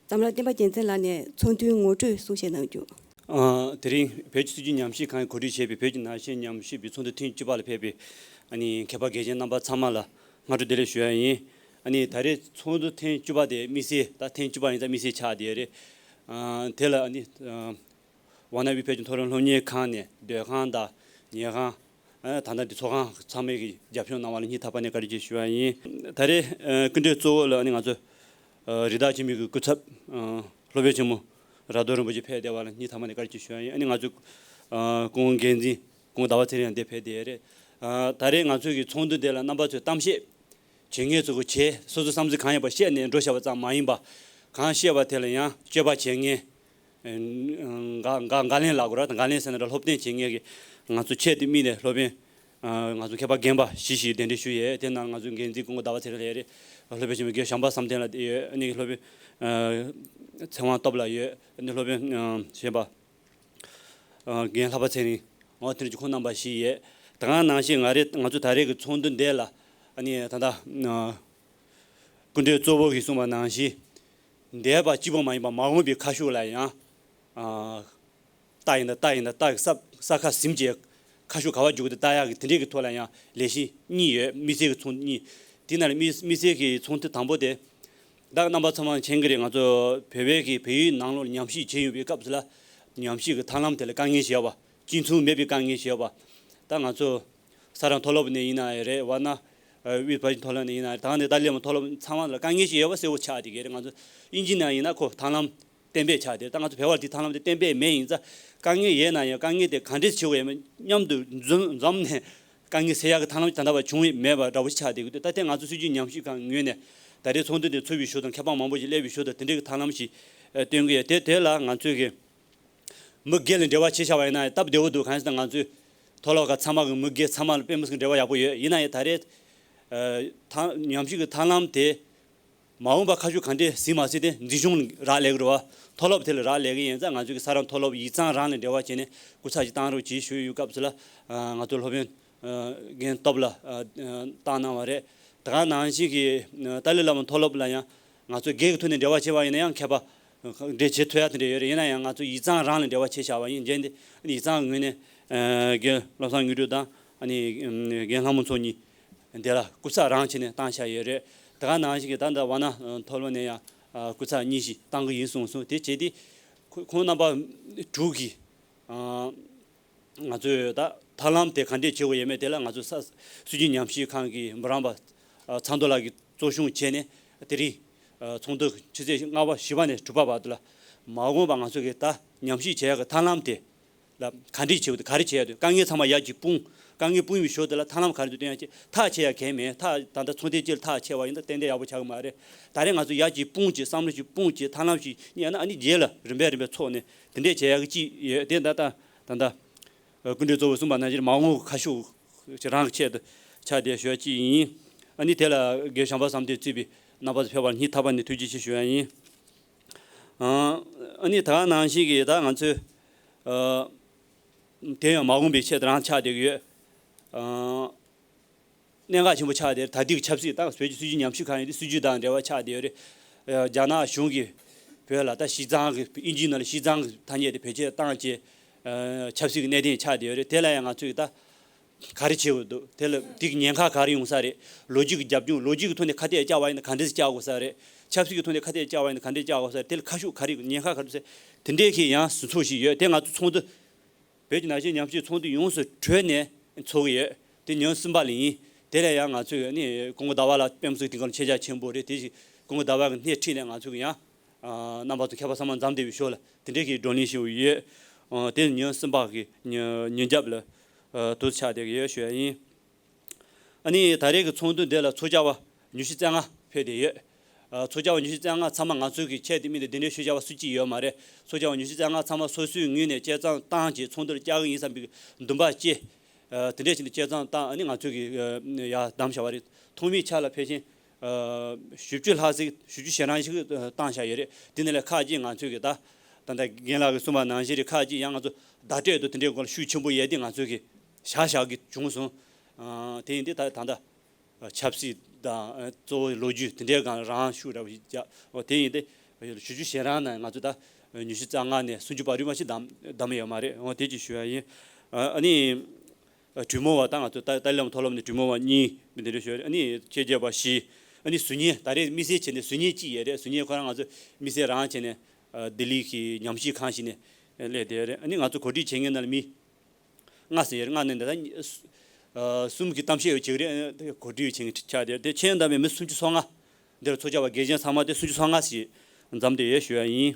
འཛམ་ལྷ་བསྟན་པ་རྒྱལ་མཚན་ལགས་ནས་ཚོགས་འདུའི་ངོ་སྤྲོད་གསུང་བཤད་གནང་རྒྱུ། ཨ། དེ་རིང་བོད་ཀྱི་སྲིད་བྱུས་ཉམས་ཞིབ་ཁང་གིས་གོ་སྒྲིག་བྱས་པའི་བོད་ཀྱི་ནང་བཞིན་ཉམས་ཞིབ་པའི་ཚོགས་འདུ་ཐེངས་བཅུ་པ་ལ་ཕེབས་པའི་ཨ་ནི་མཁས་པ་དགེ་ཆེ་རྣམ་པ་ཚང་མ་ལ་སྔ་དྲོ་བདེ་ལེགས་ཞུ་ཡ་ཡིན། ཨ་ནི་ད་རེས་ཚོགས་འདུ་ཐེངས་བཅུ་པ་དེ་དམིགས་བསལ། ད་ཐེངས་བཅུ་པ་ཡིན་ཙང་དམིགས་བསལ་ཆགས་བསྡད་ཡོད་རེད། ཨ། དེ་ལ་ཨ་ནི་ཨ། ཝཱ་ཎ་བི་བོད་ཀྱི་མཐོ་རིམ་སློབ་གཉེར་ཁང་ནས་སྡོད་ཁང་དང་ཉལ་ཁང་། ཨ། ད་ལྟ་འདི་ཚོགས་ཁང་ཚང་མས་ཀྱི་རྒྱབ་སྐྱོར་གནང་བ་ལ་སྙིང་ཐག་པ་ནས་བཀའ་དྲིན་ཆེ་ཞུ་བ་ཡིན། ད་རེས་ཨ་སྐུ་མགྲོན་གཙོ་བོ་ལ་ཨ་ནི་ང་ཚོ་ཨ་རི་དྭགས་འཆི་མེད་ཀྱི་སྐུ་ཚབ་ཨ་སློབ་དཔོན་ཆེན་མོ་ར་རྡོ་རིན་པོ་ཆེ་ཕེབས་བསྡད་པ་ལ་སྙིང་ཐག་པ་ནས་བཀའ་དྲིན་ཆེ་ཞུ་བ་ཡིན། ཨ་ནི་ང་ཚོའི་ཨ་སྐུ་ངོ་འགན་འཛིན་སྐུ་ངོ་ཟླ་བ་ཚེ་རིང་ཡང་འདིར་ཕེབས་བསྡད་ཡོད་རེད། ཨ་ད་རེས་ང་ཚོའི་གི་ཚོགས་འདུ་འདི་ལ་རྣམ་པ་ཚོས་གཏམ་བཤད་བྱེད་མཁན་ཚོ་གི་བྱས། སོ་སོའི་བསམ་ཚུལ་གང་ཡོད་པ་བཤད་ནས་འགྲོ་བཞག་པ་ཙམ་མ་ཡིན་པ། གང་བཤད་པ་དེ་ལ་ཡང་དཔྱད་པ་བྱེད་མཁན། ཨ་འགན་འགན་ལེན་ལབ་དགོས་རེད། འགན་ལེན་ཟེར་ན་ར་སློབ་སྟོན་བྱེད་མཁན་གྱི་ང་ཚོ་ཆེད་དུ་དམིགས་ནས་སློབ་དཔོན་ཨ་ང་ཚོ་མཁས་པ་རྒན་པ་བཞི་ཞིག་གདན་འདྲེན་ཞུས་ཡོད། དེ་ནང་ང་ཚོའི་འགན་འཛིན་སྐུ་ངོ་ཟླ་བ་ཚེ་རིང་ལགས་རེད། སློབ་དཔོན་ཆེན་མོ་རྒན་བྱམས་པ་བསམ་གཏན་ལགས་ཡོད། ཨ་ནི་སློབ་དཔོན་ཨ་ཚེ་དབང་སྟོབས་ལགས་ཡོད། ཨ་ནི་སློབ་དཔོན་ཨ་གཞན་པ་ཨ་རྒན་ལྷག་པ་ཚེ་རིང་། འོ་དེ་འདྲ་ཁོང་རྣམ་པ་བཞི་ཡོད། དེ་ག་ནང་བཞིན་ང་རེ་ང་ཚོ་ད་རེས་ཀྱི་ཚོགས་འདུ་འདི་ལ་ཨ་ནི་ད་ལྟ་ཨ་སྐུ་མགྲོན་གཙོ་བོ་གིས་གསུངས་པ་ནང་བཞིན། འདས་པ་གཅིག་པོ་མ་ཡིན་པར་མ་འོངས་པའི་ཁ་ཕྱོགས་ལ་ཡང་ཨ་རྟགས་ཡིན་ད་རྟགས་ཡིན་ད་རྟགས་ཀྱི་ས་ས་ཁ་ཟིན་བྱས་ཁ་ཕྱོགས་ག་པར་འཇུག་གི་འདུག་ལྟ་ཡག་གི་དེ་འདྲའི་གི་ཐོག་ལ་ཡང་ལས་གཞི་གཉིས་ཡོད། དམིགས་བསལ་གྱི་ཚོགས་གཉིས། དེ་ནང་ལ་དམིགས་དམིགས་བསལ་གྱི་ཚོགས་འདུ་དང་པོ་དེ། ད་རྣམ་པ་ཚང་མ་མཁྱེན་གྱི་རེད། ང་ཚོ་བོད་པའི་གི་བལ་ཡུལ་ནང་ལོགས་ལ་ཉམས་ཞིབ་བྱས་ཡོང་བའི་སྐབས་སུ་ལ་ཉམས་ཞིབ་ཀྱི་ཐབས་ལམ་དེ་ལ་དཀའ་ངལ་ཞིག་ཡོད་པ། གཅིག་མཚུངས་མེད་པའི་དཀའ་ངལ་ཞིག་ཡོད་པ། ད་ང་ཚོ་ས་རཱ་མཐོ་སློབ་ནས་ཡིན་ན་ཡང་རེད། ཝཱ་ཎ་ཨ་བི་བ་ཇི་མཐོ་སློབ་ནས་ཡིན་ན་རེད། ད་ནས་ད་ལས་མ་མཐོ་སློབ་ཚང་མ་ལ་དཀའ་ངལ་ཞིག་ཡོད་པ་གསལ་པོ་ཆགས་བསྡད་ཀྱི་རེད། ང་ཚོ་དབྱིན་ཇི་ནང་ཡིན་ན་ཁོ་ཐབས་ལམ་གཏན་འབེབས་ཆགས་བསྡད། ད་ང་ཚོ་བལ་བ་ལ་དེ་ཐབས་ལམ་དེ་གཏན་འབེབས་མེད་ཡིན་ཙང་དཀའ་ངལ་ཡོད་ན་ཡང་དཀའ་ངལ་དེ་ག་འདྲས་བྱེད་དགོས་ཡོད་མེད་མཉམ་དུ་འཛོམས་འཛོམས་ནས་དཀའ་ངལ་སེལ་ཡག་གི་ཐབས་ལམ་ད་ལྟ་བར་བྱུང་ཡོད་མེད་པ་འདྲ་པོ་ཞིག་ཆགས་བསྡད་ཀྱི་འདུག་ད་ལྟ་ང་ཚོ་སྲིད་བྱུས་ཉམས་ཞིབ་ཁང་ངོས་ནས་ད་རེས་ཚོགས་འདུ་དེ་ཚུགས་པའི་ཞོར་དང་མཁས་པ་མང་པོ་ཞིག་སླེབས་པའི་ཞོར་དང་དེ་འདྲའི་གི་ཐབས་ལམ་ཞིག་ཨ་སྟོན་གྱི་ཡོད། དེ་དེ་ལ་ང་ཚོས་གི་མི་སྒེར་ལ་འབྲེལ་བ་བྱས་བཞག་པ་ཡིན་ན་སྟབས་བདེ་པོ་འདུག་གང་ཡིན་ཟེར་ན་ང་ཚོའི་མཐོ་སློབ་ཁག་ཚང་མ་གི་མི་སྒེར་ཚང་མ་ལ་དཔེ་མི་སྲིད་འབྲེལ་བ་ཡག་པོ་ཡོད། ཡིན་ན་ཡང་ད་རེས་ཨ་ཐ་ཉམས་ཞིབ་ཀྱི་ཐབས་ལམ་དེ་མ་འོངས་པ་ཁ་ཕྱོགས་ག་འདྲས་ཟིན་མ་ཟིན་དེ་འཛིན་སྐྱོང་ལ་རག་ལས་ཀྱི་རེད་བ། མཐོ་སློབ་དེ་ལ་རག་ལས་ཀྱི་ཡིན་ཙང་ང་ཚོས་ཀྱི་ས་རཱ་མཐོ་སློབ་ཡིག་ཚང་རང་ལ་འབྲེལ་བ་བྱས་ནས་སྐུ་ཚབ་ཅིག་བཏང་རོགས་གྱིས་ཞུ་ཡོད་སྐབས་སུ་ལ་ཨ་ང་ཚོ་སློབ་དཔོན་ཨ་རྒན་སྟོབས་ལགས་ཨ་བཏང་གནང་བ་རེད། དེ་ག་ནང་བཞིན་གྱི་ཨ་ཏཱ་ལའི་བླ་མ་མཐོ་སློབ་ལ་ཡང་ང་ཚོ་སྒེར་གྱི་ཐོག་ནས་འབྲེལ་བ་བྱས་པ་ཡིན་ན་ཡང་མཁས་པ་འབྲེལ་བྱེད་ཐུབ་ཡ་དེ་འདྲ་ཡོད་རེད། ཡིན་ན་ཡང་ང་ཚོ་ཡིག་ཚང་རང་ལ་འབྲེལ་བ་བྱས་བཞག་པ་ཡིན། རྗེས་འདི་ཡིག་ཚང་ངོས་ནས་ཨ་རྒན་བློ་བཟང་དངོས་གྲུབ་དང་ཨ་ནི་རྒན་ལྷ་མོ་མཚོ་གཉིས་འདི་ལ་སྐུ་ཚབ་རང་བྱས་ནས་བཏང་བཞག་ཡོད་རེད། དེ་ག་ནང་བཞིན་གྱི་ད་ལྟ་ཝཱ་ཎ་མཐོ་སློབ་ནས་ཡང་སྐུ་ཚབ་གཉིས་ཤིག་བཏང་གི་ཡིན་གསུངས་སོང་། དེ་བྱས་ཏེ་ཁོ་ཁོང་རྣམ་པ་དྲུག་གིས་ཨ་ང་ཚོས་ད་ཐབས་ལམ་དེ་ག་འདྲས་བྱེད་དགོས་ཡོད་མེད་དེ་ལ་ང་ཚོ་ས་སྲིད་བྱུས་ཉམས་ཞིབ་ཁང་གི་འབུམ་རམས་པ་ཨ་ཚང་རྡོར་ལགས་ཀྱིས་གཙོ་སྐྱོང་བྱས་ནས་དེ་རིང་ཨ་ཚོགས་འདུ་ཆུ་ཚོད་ལྔ་པ་བཞི་པ་ནས་དྲུག་པ་བར་དུ་ལ་མ་འོངས་པ་ང་ཚོ་གི་ད་ཉམས་ཞིབ་བྱེད་ཡག་གི་ཐབས་ལམ་དེ་ལ་ག་འདྲས་བྱེད་དགོས་འདུག་ག་རེ་བྱེད་ཡག་འདུག་དཀའ་ངལ་ཚང་མ་ཡར་གྱིས་སྤུངས། དཀའ་ངལ་སྤུངས་པའི་ཞོར་དེ་ལ་ཐབས་ལམ་ག་རེ་འདུག་སྟོན་ཡག་ཅིག་ཐག་ཆད་ཡག་གང་ཡང་མེད། ཐག་ད་ལྟ་ཚོགས་ཐེངས་གཅིག་ལ་ཐག་ཆད་པ་ཡིན་ན་ཏན་ཏན་ཡག་པོ་ཆགས་ཀྱི་མ་རེད། ད་རེས་ང་ཚོ་ཡར་གྱིས་སྤུངས་ཅིག་བསམ་བློ་ཞིག་སྤུངས་ཅིག་ཐབས་ལམ་ཞིག་རྙེད་ན་ཨ་ནི་རྗེས་ལ་རིམ་པས་རིམ་པས་ཚོགས་ནས་དེ་འདྲས་བྱེད་ཡག་གི་ཅིག་ཡོད། དེ་ད་ལྟ་ད་ལྟ་སྐུ་མགྲོན་གཙོ་བོས་གསུངས་པ་ནང་བཞིན་མ་འོངས་ཁ་ཕྱོགས་རང་གི་ཆེད་དུ་ཆགས་བསྡད་ཞུ་ཡག་ཅིག་ཡིན། ཨ་ནི་དེ་ལ་རྒན་བྱམས་པ་བསམ་གཏན་གཙོས་པའི་རྣམ་པ་ཚོ་ཕེབས་པར་སྙིང་ཐག་པ་ནས་ཐུགས་རྗེ་ཆེ་ཞུ་ཡག་ཡིན། ཨ་ནི་ད་ག་ནང་བཞིན་གྱི་ད་ང་ཚོས་ཨ་དེ་ཡང་མ་འོངས་པའི་ཆེད་དུ་རང་ཆགས་བསྡད་ཀྱི་ཡོད། ཨ་གནད་འགག་ཆེན་པོ་ཆགས་བསྡད་རེད། ད་ལྟའི་ཆབ་སྲིད་དང་བོད་ཀྱི་སྲིད་བྱུས་ཉམས་ཞིབ་ཁང་ཡིན་དུས་སྲིད་བྱུས་དང་འབྲེལ་བ་ཆགས་བསྡད་ཡོད་རེད། ཨ་རྒྱ་ནག་གཞུང་གིས་བོད་ལ་ད་ཞི་ཙང་གི་དབྱིན་ཇིའི་ནང་ལ་ཞི་ཙང་གི་ཐ་སྙད་དེ་བེད་སྤྱོད་བཏང་བྱས་ཨ་ཆབ་སྲིད་ཀྱི་གནད་དོན་ཆགས་བསྡད་ཡོད་རེད། དེ་ལ་ཡང་ང་ཚོས་ད་ག་རེ་བྱེད་དགོས་འདུག་དེ་ལ་དེ་གི་ཉེན་ཁ་ག་རེ་ཡོང་ས་རེད། ལོ་རྒྱུས་ཀྱི་རྒྱབ་ལྗོངས། ལོ་རྒྱུས་ཀྱི་ཐོག་ནས་ཁ་གཏད་བཅག་པ་ཡིན་ན་ག་འདྲས་བཅག་དགོས་ས་རེད། ཆབ་སྲིད་ཀྱི་ཐོག་ནས་ཁ་གཏད་བཅག་པ་ཡིན་ན་ག་འདྲས་བཅག་དགོས་ཟེར། དེ་ལ་ཁ་ཤུགས་ག་རེ་ཉེན་ཁ་ག་རེ་ཟེར། དེ་འདྲས་ཀྱི་ཡང་ཟིན་ཚོགས་ཤིག་ཡོད། དེ་ང་ཚོ་ཚོགས་འདུ་བོད་ཀྱི་ནང་བཞིན་ཉམས་ཞིབ་ཚོགས་འདུ་ཡོངས་སུ་གྲོལ་ནས་ཚོགས་ཀྱི་ཡོད། དེ་ཉིན་གསུམ་པ་ལ་ཡིན། དེ་ལ་ཡང་ང་ཚོས་ནི་སྐུ་ངོ་ཟླ་བ་ལགས་དཔེ་མི་སྲིད་དེ་ག་ལ་ཤེས་རྒྱ་ཆེན་པོ་རེད། དེ་བཞིན་སྐུ་ངོ་ཟླ་བ་གི་སྣེ་ཁྲིད་ནས་ང་ཚོ་གི་ཡང་རྣམ་པ་ཚོ་མཁས་པ་ཚང་མ་འཛོམས་བསྡད་པའི་ཞོར་ལ་དེ་འདྲས་ཀྱི་བགྲོ་གླེང་ཞུ་ཡོད། དེ་ཉིན་གསུམ་པ་གི་ཉིན་རྒྱབ་ལ་དུ་ཆགས་བསྡད་ཀྱི་ཡོད་ཞུ་ཡ་ཡིན། ཨ་ནི་ད་རེས་ཀྱི་ཚོགས་འདུ་འདི་ལ་ཚོགས་བཅར་བ་ཉི་ཤུ་རྩ་ལྔ་ཕེབས་བསྡད་ཡོད། ཨ་ཚོགས་བཅར་བ་ཉི་ཤུ་རྩ་ལྔ་ཚང་མ་ང་ཚོ་གི་ཆེད་དུ་དམིགས་ནས་གདན་འདྲེན་ཞུ་བྱ་བ་སུ་གཅིག་ཡོད་མ་རེད། ཚོགས་བཅར་བ་ཉི་ཤུ་རྩ་ལྔ་ཚང་མ་སོ་སོའི་ངོས་ནས་བཅད་མཚམས་བཏང་བྱས་ཚོགས་འདུར་བཅར་གི་ཡིན་བསམ་པའི་འདུན་པ་སྐྱེས། ཨ་དེ་འདྲས་བྱས་ནས་བཅད་མཚམས་བཏང་། ཨ་ནི་ང་ཚོ་གི་ཡར་བདམས་བྱ་བ་རེད། ཐོག་མའི་ཆ་ལ་ཕལ་ཆེར་བཞི་བཅུ་ལྷག་ཙམ་བཞི་བཅུ་ཞེ་གྲངས་ཤིག་བཏང་བཞག་ཡོད་རེད། དེ་ནས་ལས་ཁག་ཅིག་ང་ཚོས་གི་ད་ད་ལྟ་རྒན་ལགས་ཀྱིས་གསུངས་པ་ནང་བཞིན་རེད། ཁག་ཅིག་ཡང་ང་ཚོ་བརྡ་སྤྲོད་དང་དེ་འདྲའི་སྐོར་ལ་ཤུགས་ཆེན་པོ་ཡོད་དེ་ང་ཚོས་གི་བཞག་བཞག་གི་བྱུང་སོང་། ཨ་དེ་ཡིན་དུས་ད་ད་ལྟ་ཆབ་སྲིད་དང་གཙོ་བོ་ལོ་རྒྱུས་དེ་འདྲའི་སྒང་རང་ཤུགས་ར་བ་ཞིག་བརྒྱབ། འོ་དེ་ཡིན་ཏེ་བཞི་བཅུ་ཞེ་གྲངས་ནང་ང་ཚོ་ད་ཉི་ཤུ་རྩ་ལྔ་ནས་སུམ་ཅུ་བར་དུ་མ་ཞིག་བདམས་བདམས་ཡོད་མ་རེད། འོ་དེ་ཅིག་ཞུ་ཡ་ཡིན། ཨ་ནི་གྲོས་མོལ་བ་ད་ང་ཚོ་ཏཱ་ཏཱ་ལའི་བླ་མ་མཐོ་སློབ་ནས་གྲོས་མོལ་བ་གཉིས་མི་དེ་འདྲ་ཞུ་ཡ་རེད། ཨ་ནི་ཆེད་མཁས་པ་བཞི། ཨ་ནི་ཟུར་ཉན་ད་རེས་དམིགས་བསལ་བྱས་ནས་ཟུར་ཉན་གཅིག་ཡོད་རེད། ཟུར་ཉན་ཁོ་རང་ང་ཚོ་དམིགས་བསལ་རང་བྱས་ནས་ལྡི་ལི་གི་ཉམས་ཞིབ་ཁང་ཞིག་ནས་སླེབས་བསྡད་ཡོད་རེད། ཨ་ནི་ང་ཚོ་གོ་སྒྲིག་བྱེད་མཁན་ནང་ལ་མི་ལྔ་ཟེར་ཡོད་རེད། ལྔ་ནས་འདི་ལྟར་གསུམ་གྱིས་གཏམ་བཤད་ཡོད་ཅིག་རེད། གོ་སྒྲིག་བྱེད་མཁན་ཆགས་བསྡད་ཡོད་རེད། དེ་ཁྱོན་བསྡོམས་པའི་མི་སུམ་ཅུ་སོ་ལྔ་འདིར་ཚོགས་བཅར་བ་སྒེར་གཞན་ཚང་མ་དེ་སུམ་ཅུ་སོ་ལྔ་ཞིག་འཛོམས་བསྡད་ཡོད་ཞུ་ཡ་ཡིན།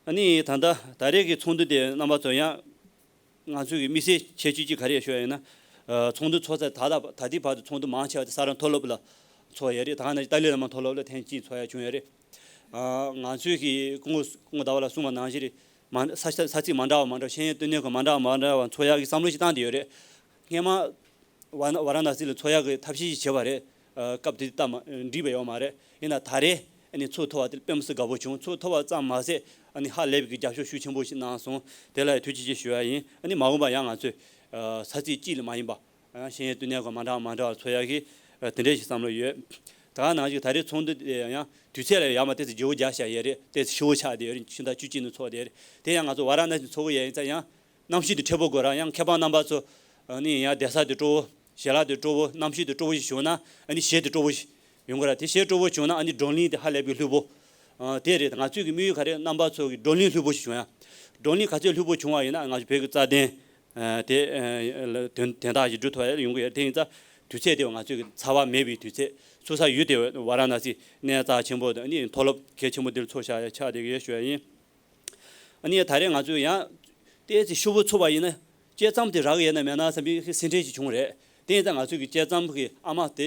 ཨ་ནི་ད་ལྟ་ད་རེས་ཀྱི་ཚོགས་འདུ་དེ་རྣམ་པ་ཚོ་ཡང་ང་ཚོའི་གི་དམིགས་བསལ་ཁྱད་ཆོས་ཅིག་ག་རེ་ཡོད་ཞུ་ཡ་ཡིན་ན། ཚོགས་འདུ་ཚོགས་ཚད་ད་ལྟ་ད་ལྟའི་བར་དུ་ཚོགས་འདུ་མང་ཆེ་བ་དེ་ས་རཱ་མཐོ་སློབ་ལ་ཚོགས་ཡོད་རེད། ད་ག་ནང་བཞིན་ཏཱ་ལའི་བླ་མ་མཐོ་སློབ་ལ་ཐེངས་གཅིག་ཚོགས་ཡ་བྱུང་ཡོད་རེད། ང་ཚོའི་གི་སྐུ་ངོ་སྐུ་ངོ་ཟླ་བ་ལགས་གསུངས་པ་ནང་བཞིན་རེད། མ་ས་ས་ས་ཚིགས་མ་འདྲ་བ་མ་འདྲ་བ། ཤེས་ཡོན་ལྟེ་གནས་ཁང་མ་འདྲ་བ་མ་འདྲ་བ་ཚོགས་ཡག་གི་བསམ་བློ་ཞིག་བཏང་བསྡད་ཡོད་རེད། སྔས་མ་ཝ་ན་ཝ་ར་ཎ་སི་ལ་ཚོགས་ཡག་གི་ཐབས་ཤེས་ཤིག་བྱས་པ་རེད། སྐབས་དེ་ལྟ་མ་འགྲིག་པ་ཡོད་མ་རེད། ཡིན་ན་ད་རེས་ཨ་ནི་ཚོགས་ཐུབ་པ་དེ་དཔེ་མི་སྲིད་དགའ་པོ་བྱུང་། ཚོགས་ཐུབ་པ་ཙམ་མ་ཟད་ཨ་ནི་ཧ་ལས་པའི་གི་རྒྱབ་སྐྱོར་ཤུགས་ཆེན་པོ་ཞིག་གནང་སོང་། དེ་ལ་ཡང་ཐུགས་རྗེ་ཆེ་ཞུ་ཡ་ཡིན། ཨ་ནི་མ་འོངས་པ་ཡང་ང་ཚོས་ས་ཚིགས་གཅིག་ལ་མ་ཡིན་པ། ཡང་ཤེས་ཡོན་ལྟེ་གནས་ཁང་མ་འདྲ་མ་འདྲ་བ་ཚོགས་ཡག་གི་དེ་འདྲའི་ཞིག་བསམ་བློ་ཡོད། ད་ག་ནང་བཞིན་ད་རེས་ཚོགས་འདུ་དེ་ཡང་དུས་ཚོད་ལ་ཡར་མར་ཏོག་ཙམ་བརྗེ་པོ་རྒྱག་བཞག་ཡོད་རེད། ཏོག་ཙམ་ཕྱི་པོ་ཆགས་བསྡད་ཡོད་རེད། ཕྱི་ཟླ་བཅུ་གཅིག་ནས་ཚོགས་བསྡད་ཡོད་རེད། དེ་ཡང་ང་ཚོ་ཝ་ར་ཎ་སི་ཚོགས་ཀྱི་ཡོད་ཡིན་ཙང་ཡང་གནམ་གཤིས་དེ་འཕྲོད་པོ་དགོས་ར། ཡང་མཁས་པ་རྣམ་པ་ཚོ་ནི་ཡང་གདན་ས་དེ་སྤྲོ་པོ། ཞལ་ལག་དེ་སྤྲོ་པོ། གནམ་གཤིས་དེ་སྤྲོ་པོ་ཞིག་བྱུང་ན་ཨ་ནི་གཞས་དེ་སྤྲོ་པོ་ཞིག་ཡོང་གི་ར། དེ་གཞས་སྤྲོ་པོ་བྱུང་ན་ཨ་ནི་བགྲོ་གླེང་དེ་ཧ་ལས་པའི་ལྷུག་པོ། ཨ་དེ་རེད། ང་ཚོའི་གི་དམིགས་ཡུལ་ག་རེ། རྣམ་པ་ཚོ་གི་བགྲོ་གླེང་ལྷུག་པོ་ཞིག་བྱུང་ཡ། བགྲོ་གླེང་ག་ཚོད་ལྷུག་པོ་བྱུང་བ་ཡིན་ན་ང་ཚོ་བོད་ཀྱི་རྩ་དོན་ཨ་དེ་ཨ་དོན་དོན་དག་ཞིག་སྒྲུབ་ཐུབ་ཡ་ཡོང་གི་ཡོད། དེ་ཡིན་ཙང་དུས་ཚོད་དེ་ང་ཚོའི་གི་ཚ་བ་མེད་པའི་དུས་ཚོད། ཚུགས་ས་ཡུལ་དེ་ཝ་ར་ཎ་སི་གནས་རྩ་ཆེན་པོ་དང་ཨ་ནི་མཐོ་སློབ་གལ་ཆེན་པོ་འདིར་ཚོགས་བཞག་ཡ་ཆགས་བསྡད་ཀྱི་ཡོད་ཞུ་ཡ་ཡིན། ཨ་ནི་ད་རེས་ང་ཚོས་ཡང་ཏོག་ཙམ་ཕྱུག་པོ་ཚུགས་པ་ཡིན་ན་དཔྱད་མཚམས་དེ་རག་གི་ཡོད་ན་མེད་ན་བསམ་པའི་སེམས་ཁྲལ་ཞིག་བྱུང་རེད། དེ་ཡིན་ཙང་ང་ཚོས་ཀྱི་དཔྱད་མཚམས་ཀྱི་ཨ་མ་དེ་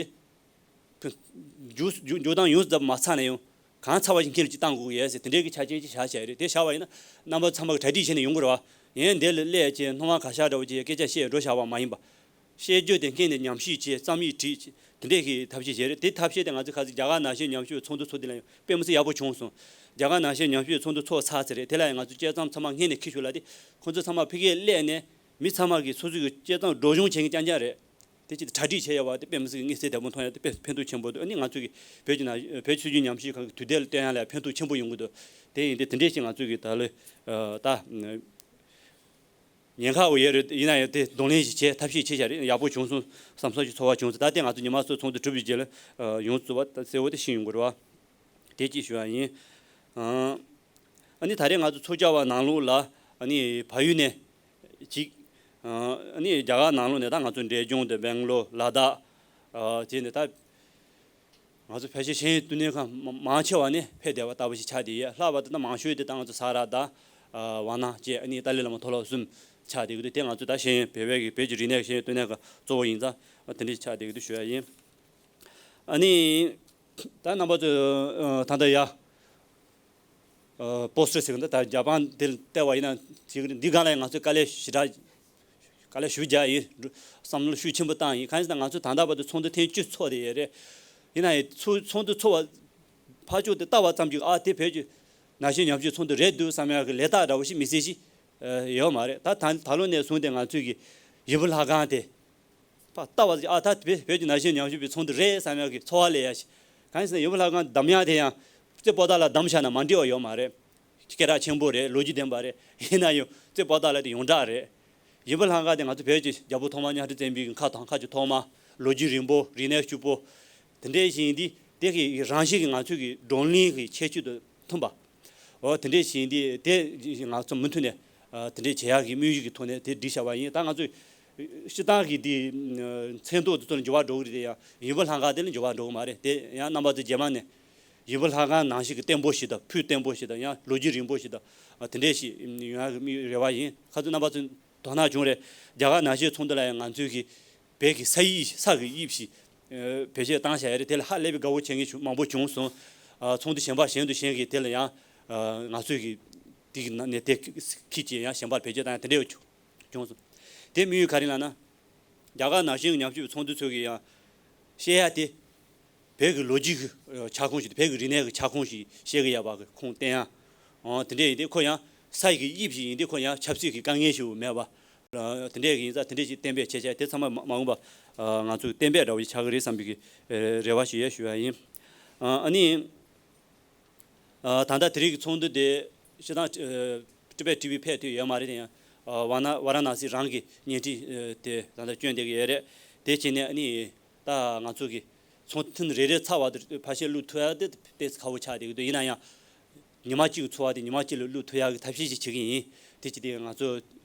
འཇུག་འཇུག་འཇུག་སྟངས་ཡོངས་སུ་རྫོགས་མ་ཚར་ན་ཡང་གང་ཚར་བ་ཞིག་ཁྱེད་ལ་ཅིག་བཏང་དགོས་ཀྱི་ཡོད་ཟེར། དེ་འདྲའི་གི་ཆ་རྐྱེན་ཅིག་བཞག་བྱས་རེད། དེ་བཞག་པ་ཡིན་ན་རྣམ་པ་ཚང་མ་གི་གྲ་སྒྲིག་བྱས་ནས་ཡོང་དགོས་རེད་བ། ཡིན་དེ་ལ་སླེབས་བྱས་སྣང་བ་ག་ཤར་འདྲ་བོ་ཅིག་སྐད་ཆ་བཤད་འགྲོ་བཞག་པ་མ་ཡིན་པ། བཤད་རྒྱུ་དེ་སྔོན་ནས་ཉམས་ཞིབ་བྱས། རྩོམ་ཡིག་བྲིས། དེ་འདྲས་ཀྱི་ཐབས་ཤེས་བྱས་རེད། དེ་ཐབས་ཤེས་དེ་ང་ཚོས་ཁ་སང་རྒྱ་གར་ནང་བཞིན་ཉམས་ཞིབ་ཚོགས་འདུ་ཚོགས་དུས་ལ་ཡང་དཔེ་མི་སྲིད་ཡག་པོ་བྱུང་སོང་། རྒྱ་གར་ནང་བཞིན་ཉམས་ཞིབ་ཚོགས་འདུ་ཚོགས་ཚར་ཚར་རེད། དེ་ལ་ཡང་ང་ཚོས་དཔྱད་རྩོམ་ཚང་མ་སྔོན་ནས་འཁྱེར་ཤོག་ལབ་དེ། ཁོང་ཚོ་ཚང་མ་ཕ་གིར་སླེབས་ནས་མི་ཚང་མ་གིས་སོ་སོ་གི་དཔྱད་རྩོམ་སྒྲོག་སྦྱང་བྱེད་མཁན་རྐྱང་རྐྱང་རེད། དེ་ཅིག་གྲ་སྒྲིག་བྱས་ཡོད་པ་དེ་དཔེ་མི་སྲིད་མངོན་གསལ་དོད་པོ་མཐོང་ཡ་དེ་དཔེ་ཕན་ཐོགས་ཆེན་པོ་འདུག། ཨ་ནི་ང་ཚོ་གི་བོད་ཀྱི་ནང་བོད་ཆོས་བརྒྱུད་ཉམས་ཞིབ་ཁང་གི་དུས་དེབ་ལ་བལྟ་ཡ་ལ་ཕན་ཐོགས་ཆེན་པོ་ཡོང་གི་འདུག། དེ་ཡིན་དུས་དེ་འདྲས་ཞིག་ང་ཚོ་གི་ད་ལོ་ད། ཉེན་ཁ་འོ་ཡོད་རེད། ཡིན་ན་ཡང་དེ་གདོང་ལེན་ཞིག་བྱས་ཐབས་ཤེས་བྱས་བཞག་རེད། ཡག་པོ་བྱུང་སོང་བསམ་སོང་ཞིག་ཚོར་བ་བྱུང་སོང་། ད་ལྟའི་ང་ཚོ་ཉི་མ་གསུམ་ཚོགས་འདུ་གྲུབ་པའི་རྗེས་ལ་ཡོངས་སུ་རྫོགས་པ་གསལ་བོ་དེ་ཤེས་ཡོང་གི་རེད་བ། དེ་གཅིག་ཞུ་བ་ཡིན། ཨ་ནི་ད་རེས་ང་ཚོ་ཚོགས་བཅར་བ་ནང་ལོགས་ལ་ཨ་ནི་བལ་ཡུལ་ནས་གཅིག། ཨ་ནི་རྒྱ་གར་ནང་ལོགས་ནས་ད་ང་ཚོ་འབྲས་ལྗོངས་དང་སྦེང་ལོར། ལ་དྭགས། ཨ་བྱས་ནས་ད། ང་ཚོ་ཕལ་ཆེར་ཤེས་ཡོན་ལྟེ་གནས་ཁང་མ་མང་ཆེ་བ་ནས་ཕེབས་བསྡད་པ་ལྟ་བུ་ཞིག་ཆགས་བསྡད་ཡོད། ལྷག་པར་དུ་ད་མང་ཤོས་དེ་ད་ང་ཚོ་ས་རཱ་དང་ཝ་ན་བཅས་ཨ་ནི་ཏཱ་ལའི་བླ་མ་མཐོ་སློབ་གསུམ་ཆགས་བསྡད་ཀྱི་འདུག། དེ་ང་ཚོ་ད་ཤེས་ཡོན་བོད་པའི་གི་བོད་ཀྱི་རིག་གནས་ཤེས་ཡོན་ལྟེ་གནས་ཁང་གཙོ་བོ་ཡིན་ཙང་དེ་འདྲ་ཆགས་བསྡད་ཀྱི་འདུག་ཞུ་ཡ་ཡིན། ཨ་ནི་ད་རྣམ་པ་ཚོས་ད་ལྟ་ཡ། པོ་སི་ཊར་ཟེར་གི་འདུག། ད་རྒྱ་པན་དེ་ལ་བལྟས་པ་ཡིན་ན་དེ་འདི་སྒང་ལ་ང་ཚོས་དཀའ་ལས་ཞེ་དྲག་དཀའ་ལས་ཞེ་པོ་རྒྱག་ཡིན། བསམ་བློ་ཤུགས་ཆེན་པོ་བཏང་ཡིན། གང་ཡིན་ཟེར་ན་ང་ཚོས་ད་ལྟ་བར་དུ་ཚོགས་འདུ་ཐེངས་བཅུ་ཚོགས་བསྡད་ཡོད་རེད། ཡིན་ན་ཡང་ཚོགས་ཚོགས་འདུ་ཚོགས་པ་ཕར་ཕྱོགས་དེ་ལྟ་བ་ཙམ་གྱིས་ཨ་དེ་བོད་ཀྱི་ན་གཞོན་ཉམས་ཞིབ་ཚོགས་འདུ་རེད་འདུག་བསམ་ཡག་གི་ལས་རྟགས་འདྲ་བོ་ཞིག་མི་སྲིད་ཞིག་ཡོད་མ་རེད། ད་ད་ད་ལོ་ནས་བཟུང་སྟེ་ང་ཚོས་ཀྱི་ཡུམ་བུ་ལྷ་ཁང་དེ། ཕར་ལྟ་བ་ཨ་ད་བོད་བོད་ཀྱི་ན་གཞོན་ཉམས་ཞིབ་པའི་ཚོགས་འདུ་རེད་བསམ་ཡག་གི་ཚོར་བ་སླེབས་ཡ་ཞིག། གང་ཡིན་ཟེར་ན་ཡུམ་བུ་ལྷ་ཁང་བདམས་ཡག་དེ་ཡང་རྩེ་པོ་ཏཱ་ལ་བདམས་བཞག་ན་མ་འགྲིག་པ་ཡོད་མ་རེད། སྐད་གྲགས་ཆེན་པོ་རེད། ལོ་རྒྱུས་ལྡན་པ་རེད། ཡིན་ན་ཡང་རྩེ་པོ་ཏཱ་ལ་དེ་ཡོངས་གྲགས་རེད། ཡུམ་བུ་ལྷ་ཁང་དེ་ང་ཚོ་བོད་ཀྱི་རྒྱལ་པོ་ཐོག་མ་གཉའ་ཁྲི་བཙན་པོའི་མཁའ་དང་མཁའ་སྤྱོད་ཐོག་མ་ ལོ་རྒྱུས་རིང་པོ། རིག་གནས་ཕྱུག་པོ། དེ་འདྲའི་ཞིག་ཡིན་དུས་དེ་གི་རང་བཞིན་གྱིས་ང་ཚོའི་གི་བགྲོ་གླེང་གི་ཁྱད་ཆོས་དང་མཐུན་པ། འོ་དེ་འདྲའི་ཞིག་ཡིན་དུས་དེ་ང་ཚོ་མུ་མཐུད་ནས་དེ་འདྲའི་བྱེད་ཡག་གི་དམིགས་ཡུལ་གྱི་ཐོག་ནས་དེ་སྒྲིག་བྱས་པ་ཡིན། ད་ང་ཚོས་སྤྱིར་བཏང་གི་དེ་མཚན་ཐོག་དེ་ཚོ་ལ་འགྱུར་བ་འགྲོ་གི་རེད་དེ། ཡང་ཡུམ་བུ་ལྷ་ཁང་དེ་ལ་འགྱུར་བ་འགྲོ་གི་མ་རེད། དེ་ཡང་རྣམ་པ་ཚོ་རྗེས་མ་ནས་ཡུམ་བུ་ལྷ་ཁང་ནང་བཞིན་གྱི་བརྟན་པོ་ཞིག་དང་། ཕུགས་བརྟན་པོ་ཞིག་དང་། ཡང་ལོ་རྒྱུས་རིང་པོ་ཞིག་དང་། དེ་འདྲའི་ཞིག་ཡོང་ཡག་གི་དམིགས་ཡུལ་རེ་བ་ཡིན། ཁ་སང་རྣམ་པ་ཚོས་དོ་སྣང་བྱུང་རེད། རྒྱ་གར་ནང་བཞིན་ཚོགས་འདུ་ལ་ཡང་ང་ཚོའི་གི་བོད་ཀྱི་ས་ཡིག་ས་གི་དབྱིབས་ཤིག་ཨ་བེད་སྤྱོད་བཏང་བཞག་ཡོད་རེད། དེ་ལ་ཧ་ལས་པའི་དགའ་བོ་བྱེད་མཁན་ཞིག་མང་པོ་བྱུང་སོང་། ཨ་ཚོགས་འདུ་གཞན་པ་གཞན་དུ་གཞན་གྱིས་དེ་ལ་ཡང་ཨ་ང་ཚོའི་གི་དེ་གི་ནང་ནས་དེ་ཁྱེད་ཀྱིས་ཡང་གཞན་པར་བེད་སྤྱོད་བཏང་ཡ་དེ་འདྲ་བྱུང་སོང་། དེ་དམིགས་ཡུལ་ག་རེ་ལབ་ན། རྒྱ་གར་ནང་བཞིན་ཉམས་ཞིབ་ཚོགས་འདུ་ཚོ་གིས་ཡང་བཤད་ཡ་དེ། བོད་ཀྱི་ལོ་རྒྱུས་ཀྱི་ཁྱབ་ཁོངས་ཤིག་དང་། བོད་ཀྱི་རིག་གནས་ཀྱི་ཁྱབ་ཁོངས་ཤིག་བཤད་ཀྱི་ཡོད་པ་གི་ཁུངས་བསྟན་ཡ། འོ་དེ་འདྲ་ཡིན་དུས་ཁོ་ཡང་ས་ཡི་གི་དབྱིབས་ཤིག་ཡིན་དུས་ཁོ་ཡང་ཆབ་སྲིད་ཀྱི་དཀའ་ངལ་ཞིག་མེད་པ། དེ་འདྲ་ཡིན་ཙང་དེ་འདྲ་ཞིག་གཏན་འབེབས་བྱས་བྱས། དེ་ཚང་མ་མ་འོངས་པ་ང་ཚོས་གཏན་འབེབས་འདྲ་བོ་ཞིག་ཆགས་ཀྱི་རེད་བསམ་པའི་གི་རེ་བ་ཞིག་ཡོད་ཞུ་ཡ་ཡིན། ཨ་ནི། ཨ་ད་ལྟ་དེ་རིང་གི་ཚོགས་འདུ་དེ་སྤྱིར་བཏང་ཨ་ཊི་བེཊ་ཊི་ཝི་ཕེབས་ཐུབ་ཡོད་མ་རེད་དེ། ཡང་ཨ་ཝ་ན་ཝ་ར་ཎ་སི་རང་གི་བརྙན་འཕྲིན་ཨ་དེ་ད་ལྟ་སྐྱོན་བསྡད་ཀྱི་ཡོད་རེད། དེ་བྱས་ནས་ཨ་ནི་ད་ང་ཚོ་གི་ཚོགས་ཐུན་རེ་རེ་ཚར་བ་དེ་ཕལ་ཆེར་བླུག་ཐུབ་ཡ་དེ་ཏོག་ཙམ་ཁག་པོ་ཆགས་བསྡད་ཀྱི་འདུག་ཡིན་ན་ཡང་ཉི་མ་གཅིག་གི་འཚོ་བ་དེ་ཉི་མ་གཅིག་ལ་བླུག་ཐུབ་ཡ་གི་ཐབས་ཤེས་ཅིག་བྱེད་ཀྱི་ཡིན། དེ་བྱས་ཏེ་ང་ཚོ་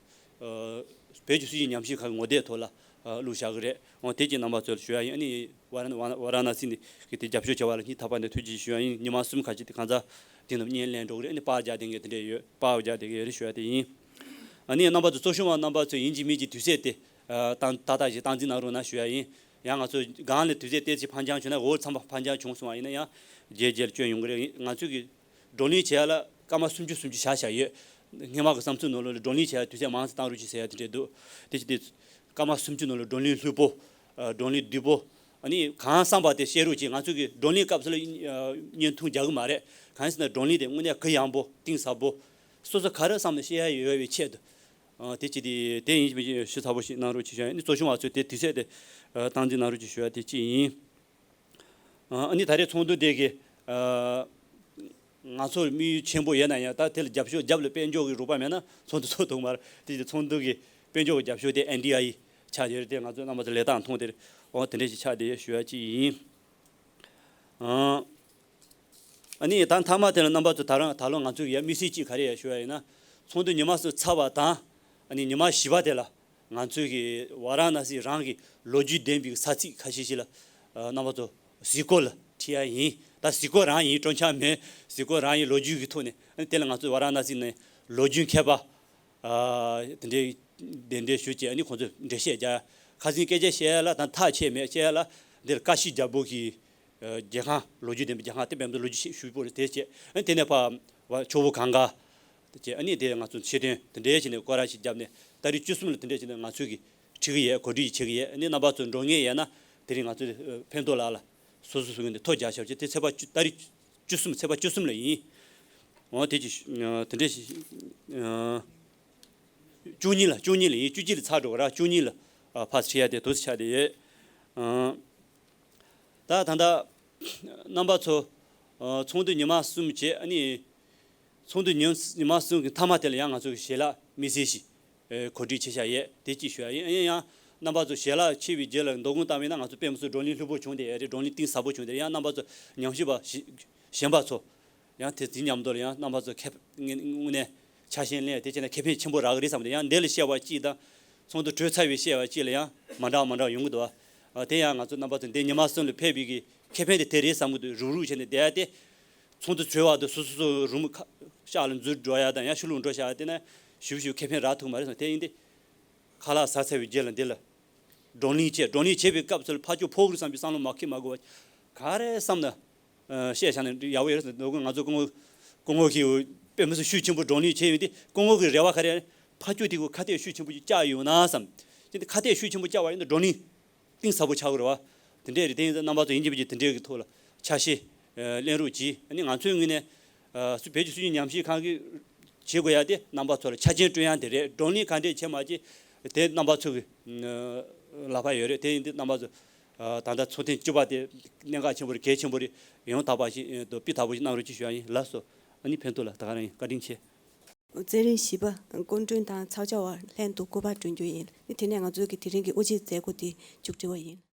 ཨ་བོད་ཀྱི་སྲོལ་རྒྱུན་ཉམས་ཞིབ་ཁང་གི་ངོ་དེབ་ཐོག་ལ་ཨ་བླུགས་བཞག་གི་རེད། འོ་དེ་གྱིས་རྣམ་པ་ཚོར་ཞུ་ཡ་ཡིན། ཨ་ནི་ཝ་ར་ཝ་ར་ཝ་ར་ཎ་སི་ནས་གི་དེ་རྒྱབ་སྐྱོར་བྱས་པ་ལ་སྙིང་ཐག་པ་ནས་ཐུགས་རྗེ་ཆེ་ཞུ་ཡ་ཡིན། ཉི་མ་གསུམ་ཁ་ཅིག་དེ་གང་ཟག་དེ་རྣམས་བརྙན་ལེན་འགྲོ་གི་རེད། ཨ་ནི་པར་རྒྱག་བསྡད་མཁན་དེ་འདྲ་ཡོད། པར་རྒྱག་བསྡད་མཁན་ཡོད་རེད་ཞུ་ཡ་དེ་ཡིན། ཨ་ནི་རྣམ་པ་ཚོ་གཙོ་སྐྱོང་བ་རྣམ་པ་ཚོས་ཡིན་གཅིག་མིན་གཅིག་དུས་ཚོད་དེ་ཨ་ཏག་ཏག་ཏག་ཞིག་སྟངས་འཛིན་གནང་རོགས་གནང་ཞུ་ཡ་ཡིན། ཡང་ང་ཚོ་སྒང་ལ་དུས་ཚོད་ཏོག་ཙམ་ཕར་འགྱངས་བྱུང་ན། འོ་ཚང་མ་ཕར་འགྱངས་བྱུང་སོང་བ་ཡིན་ན་ཡང་རྗེས་རྗེས་ལ་སྐྱོན་ཡོང་གི་རེད། ང་ཚོས་གི་བགྲོ་གླེང་བྱེད་ཡ་ལ་སྐར་མ་སུམ་ཅུ་སུམ་ཅུ་བཞག་བཞག་ཡོད། སྔོན་མ་གི་བསམ་ཚུལ་ནང་ལོགས་ལ་བགྲོ་གླེང་བྱེད་ཡ་དུས་ཚོད་མང་ཙམ་བཏང་རོགས་གྱིས་ཟེར་ཡ་དེ་འདྲས་འདུག་དེ་བྱས་ཏེ་སྐར་མ་སུམ་ཅུ་ནང་ལ་བགྲོ་གླེང་ལྷུག་པོ། ཨ་བགྲོ་གླེང་བསྡུས་པོ། ཨ་ནི་གང་བསམ་པ་དེ་བཤད་རོགས་གྱིས། ང་ཚོ་གི་བགྲོ་གླེང་སྐབས་སུ་ལ་ཨ་བརྙན་ཐུང་རྒྱག་གི་མ་རེད། གང་ཡིན་ཟེར་ན་བགྲོ་གླེང་དེ་དངོས་གནས་གུ་ཡངས་པོ་གཏིང་ཟབ་པོ། སོ་སོ་ག་རེ་བསམ་ནས་བཤད་ཡ་ཡོད་པའི་ཆེད་དུ། ཨ་དེ་བྱས་ཏེ་དེ་ཡིན་གཅིག་མིན་གཅིག་ཞིབ་ཚགས་པོ་ཞིག་གནང་རོགས་གྱིས་ཞུ་ཡ་ཡིན། ཨ་ནི་གཙོ་སྐྱོང་བ་ཚོས་དེ་དུས་ཚོད་དེ་ཨ་སྟངས་འཛིན་གནང་རོགས་གྱིས་ཞུ་ཡ་དེ་གཅིག་ཡིན། ཨ་ནི་ད་རེས་ཚོགས་འདུ་དེ་གི་ཨ་ང་ཚོར་དམིགས་ཡུལ་ཆེན་པོ་ཡོད་ན་ཡང་། ད་དེ་ལ་རྒྱབ་སྐྱོར། རྒྱབ་ལ་དཔལ་འབྱོར་གྱི་རོགས་པ་མེད་ན་ཚོགས་འདུ་ཚོགས་ཐུབ་མ་རེད། དེ་ཚོགས་འདུ་གི་དཔལ་འབྱོར་གྱི་རྒྱབ་སྐྱོར་དེ་ཨེན་ཌི་ཨའི་ཆགས་ཡོད་རེད། དེ་ང་ཚོ་རྣམ་པ་ཚོ་ལས་སྟངས་མཐོང་དེ་རེད། འོ་དེ་འདྲ་ཞིག་ཆགས་བསྡད་ཡོད་ཞུ་ཡ་གཅིག་ཡིན། ཨ་ཨ་ནི་ད་མཐའ་མ་དེ་ལ་རྣམ་པ་ཚོ་ད་རང་ད་ལོ་ང་ཚོ་གི་ཡ་དམིགས་བསལ་གཅིག་ག་རེ་ཡ་ཞུ་ཡ་ཡིན་ན། ཚོགས་འདུ་ཉི་མ་གསུམ་ཚར་བ་དང་། ཨ་ནི་ཉི་མ་བཞི་པ་དེ་ལ་ང་ཚོའི་གི་ཝཱ་ར་ཎ་སི་རང་གི་ལོ་རྒྱུས་ལྡན་པའི་ས་ཚིགས་ཁ་ཤས་ཤིག་ལ་ཨ་རྣམ་པ་ཚོ་གཟིགས་སྐོར་ལ་ཁྲིད་ཡ་ཡིན། ད་གཟིགས་སྐོར་རང་ཡིན། སྤྲོ་འཆམ་མེད། གཟིགས་སྐོར་རང་ཡིན། ལོ་རྒྱུས་ཀྱི་ཐོག་ནས། ཨ་ནི་དེ་ལ་ང་ཚོ་ཝཱ་ར་ཎ་སི་ནས་ལོ་རྒྱུས་མཁས་པ་ཨ་དེ་འདྲའི་གདན་འདྲེན་ཞུས་བྱས། ཨ་ནི་ཁོང་ཚོས་འགྲེལ་བཤད་རྒྱག་ཡ། ཁ་སང་སྐད་ཆ་བཤད་ཡ་ལ་དང་ཐག་ཆད་མེད་བཤད་ཡ་ལ། འདིར་ཀ་ཤི་རྒྱལ་པོ་གི་ཨ་རྒྱལ་ཁང་། ལོ་རྒྱུས་ལྡན་པའི་རྒྱལ་ཁང་དེ་དཔེ་མི་སྲིད་ལོ་རྒྱུས་ཆེ་ཞེ་པོ་རེད། དེ་བྱས། ཨ་ནི་དེ་ནས་ཕར་ཕར་ཇོ་བོ་གངྒཱ་དེ་བྱས། ཨ་ནི་དེ་ང་ཚོ་མཆོད་རྟེན་དེ་འདྲའི་བྱས་ནས་སྐོར་ར་ཞིག་བརྒྱབ་ནས། ཏ་རིག་བཅུ་གསུམ་ལ་དེ་འདྲའི་བྱས་ནས་ང་ཚོས་གི་ཁྲིད་ཀྱི་ཡོད། གོ་སྒྲིག་བྱེད་ཀྱི་ཡོད། ཨ་ནི་རྣམ་པ་ཚོ་འགྲོ་མཁན་ཡོད་ན་དེ་རིང་ང་ཚོ་ཨ་ཕན་ཐོགས་ལགས་ལ་སོ་སོ་སོ་གི་ནས་ཐོ་རྒྱག་ཤོག་ཅིག་དེ་ཚེས་པ་བཅུ། ཏ་རིག་བཅུ་གསུམ། ཚེས་པ་བཅུ་གསུམ་ལ་ཡིན། འོ་དེ་ཅིག་ཨ་དེ་འདྲ་ཞིག་ཨ་བཅུ་གཉིས་ལ། བཅུ་གཉིས་ལ་ཡིན། བཅུ་གཅིག་ལ་ཚར་འགྲོ་གི་ར། བཅུ་གཉིས་ལ་ཨ་ཕར་ཁྲིད་ཡ་དེ་འདུག་སེ་ཆགས་བསྡད་ཡོད། ཨ་ད་ད་ལྟ་རྣམ་པ་ཚོ་ཨ་ཚོགས་འདུ་ཉི་མ་གསུམ་བྱས། ཨ་ནི་ཚོགས་འདུ་ཉི་ཉི་མ་གསུམ་གྱི་མཐའ་མ་དེ་ལ་ཡང་ང་ཚོ་གི་ཞལ་ལག་དམིགས་བསལ་ཞིག་ཨེ་གོ་སྒྲིག་བྱས་བཞག་ཡོད། དེ་གཅིག་ཞུ་ཡ་ཡིན། ཨ་ཡིན་ཡང་རྣམ་པ་ཚོ་ཞལ་ལག་མཆོད་པའི་རྗེས་ལ་འདུ་འགོད་བཏང་བ་ཡིན་ན། ང་ཚོ་དཔེ་མི་སྲིད་བགྲོ་གླེང་ལྷུག་པོ་བྱུང་བསྡད་ཡོད་རེད། བགྲོ་གླེང་གཏིང་ཟབ་པོ་བྱུང་བསྡད་ཡོད། ཡང་རྣམ་པ་ཚོ་ཉམས་ཞིབ་པ་ཞིག་གཞན་པ་ཚོ་ཡང་དེ་དེ་མཉམ་དུ་ལ་ཡང་རྣམ་པ་ཚོ་ཁེ་དངོས་གནས་ཆ་ཤས་ལེན། དེ་བྱས་ན་ཁེ་ཕན་ཆེན་པོ་རག་གི་རེད་བསམ་སྟེ། ཡང་འདི་ལ་བཤད་པ་གཅིག་དང་ཚོགས་འདུ་གྲོལ་ཚར་བའི་བཤད་པ་གཅིག་ལ་ཡང་མ་འདྲ་མ་འདྲ་ཡོང་གི་འདུག་བ། དེ་ཡང་ང་ཚོ་རྣམ་པ་ཚོ་འདི་ཉི་མ་གསུམ་ལ་ཕེབས་པའི་གི་ཁེ་ཕན་དེ་དེ་རེད་བསམ་གི་འདུག་རུག་རུག་བྱས་ནས་བསྡད་ཡ་དེ། ཚོགས་འདུ་གྲོལ་བར་དུ་སོ་སོ་སོ་རུམ་ཁ་ཤག་ལ་འཛུལ་འགྲོ་ཡ་དང་། ཡང་ཕྱི་ལོགས་འགྲོ་ཤག་དེ་ན་ཞིབ་ཞིབ་ཁེ་ཕན་རག་ཐུབ་མ་རེད་བསམ། དེ་ཡིན་ཏེ། ཁ་ལག་ཟ་ཚར་བའི་རྗེས་ལ་འདི་ལ་བགྲོ་གླེང་བྱས། བགྲོ་གླེང་བྱེད་པའི་སྐབས་སུ་ལ་ཕར་ཚུར་ཕོག་གི་རེད་བསམ་པའི་བསམ་བློ་མ་འཁྱེར། མ་དགོས་པ་ག་རེ་བསམ་ན་ཨ་བཤད་བཞག་ན་ཡག་པོ་ཡོད་རེད་བསམ། ང་ཚོ་སྐུ་ངོ་སྐུ་ངོ་གིས་དཔེ་མི་སྲིད་ཤུགས་ཆེན་པོ་བགྲོ་གླེང་བྱས་ཡོད་དེ། སྐུ་ངོ་གི་རེ་བ་ག་རེ་རེད། ཕར་ཚུར་དེ་གུ་ཁ་གཏད་ཤུགས་ཆེན་པོ་ཅིག་བཅག་ཡོང་ན་བསམ། དེ་ཁ་གཏད་ཤུགས་ཆེན་པོ་བཅག་པ་ཡིན་ན་བགྲོ་གླེང་གཏིང་ཟབ་པོ་ཆགས་ཀྱི་རེད་བ། དེ་འདྲས་རེད། དེ་ཡིན་ཙང་རྣམ་པ་ཚོ་ཡིན་གཅིག་མིན་གཅིག་དེ་འདྲས་ཀྱི་ཐོག་ལ་ཆ་ཤས་ཨ་ལེན་རོགས་གྱིས། ཨ་ནི་ང་ཚོའི་ངོས་ནས་ཨ་སུ་བོད་ཀྱི་སྲོལ་རྒྱུན་ཉམས་ཞིབ་ཁང་གིས་བྱེད་དགོས་ཡ་དེ་རྣམ་པ་ཚོ་ལ་ཆ་རྐྱེན་བསྐྲུན་ཡ་དེ་རེད། བགྲོ་གླེང་ག་འདྲས་བྱེད་མ་བྱེད་དེ་རྣམ་པ་ཚོ་གི་ཨ་ལག་པ་ཡོད་རེད། དེ་ཡིན་དུས་རྣམ་པ་ཚོ་ཨ་ད་ལྟ་ཚོགས་ཐེངས་བཅུ་པ་དེ་གནད་འགག་ཆེན་པོ་རེད། གལ་ཆེན་པོ་རེད། ཡང་དག་པ་ཞིག་ཨ་དང་སྤུས་དག་པོ་ཞིག་གནང་རོགས་གྱིས་ཞུ་ཡ་ཡིན། ལགས་སོ། ཨ་ནི་ཕན་ཐོགས་ལ་ད་ག་རང་ཡིན། བཀའ་དྲིན་ཆེ། མཛད་རིམ་བཞི་པ་སྐུ་མགྲོན་དང་ཚོགས་བཅར་བ་ལྷན་དུ་སྐུ་པར་སྒྲོན་རྒྱུ་ཡིན། དེ་ནས་ང་ཚོའི་གི་དེ་རིང་གི་དབུ་འབྱེད་མཛད་སྒོ་དེ་མཇུག་སྒྲིལ་བ་ཡིན།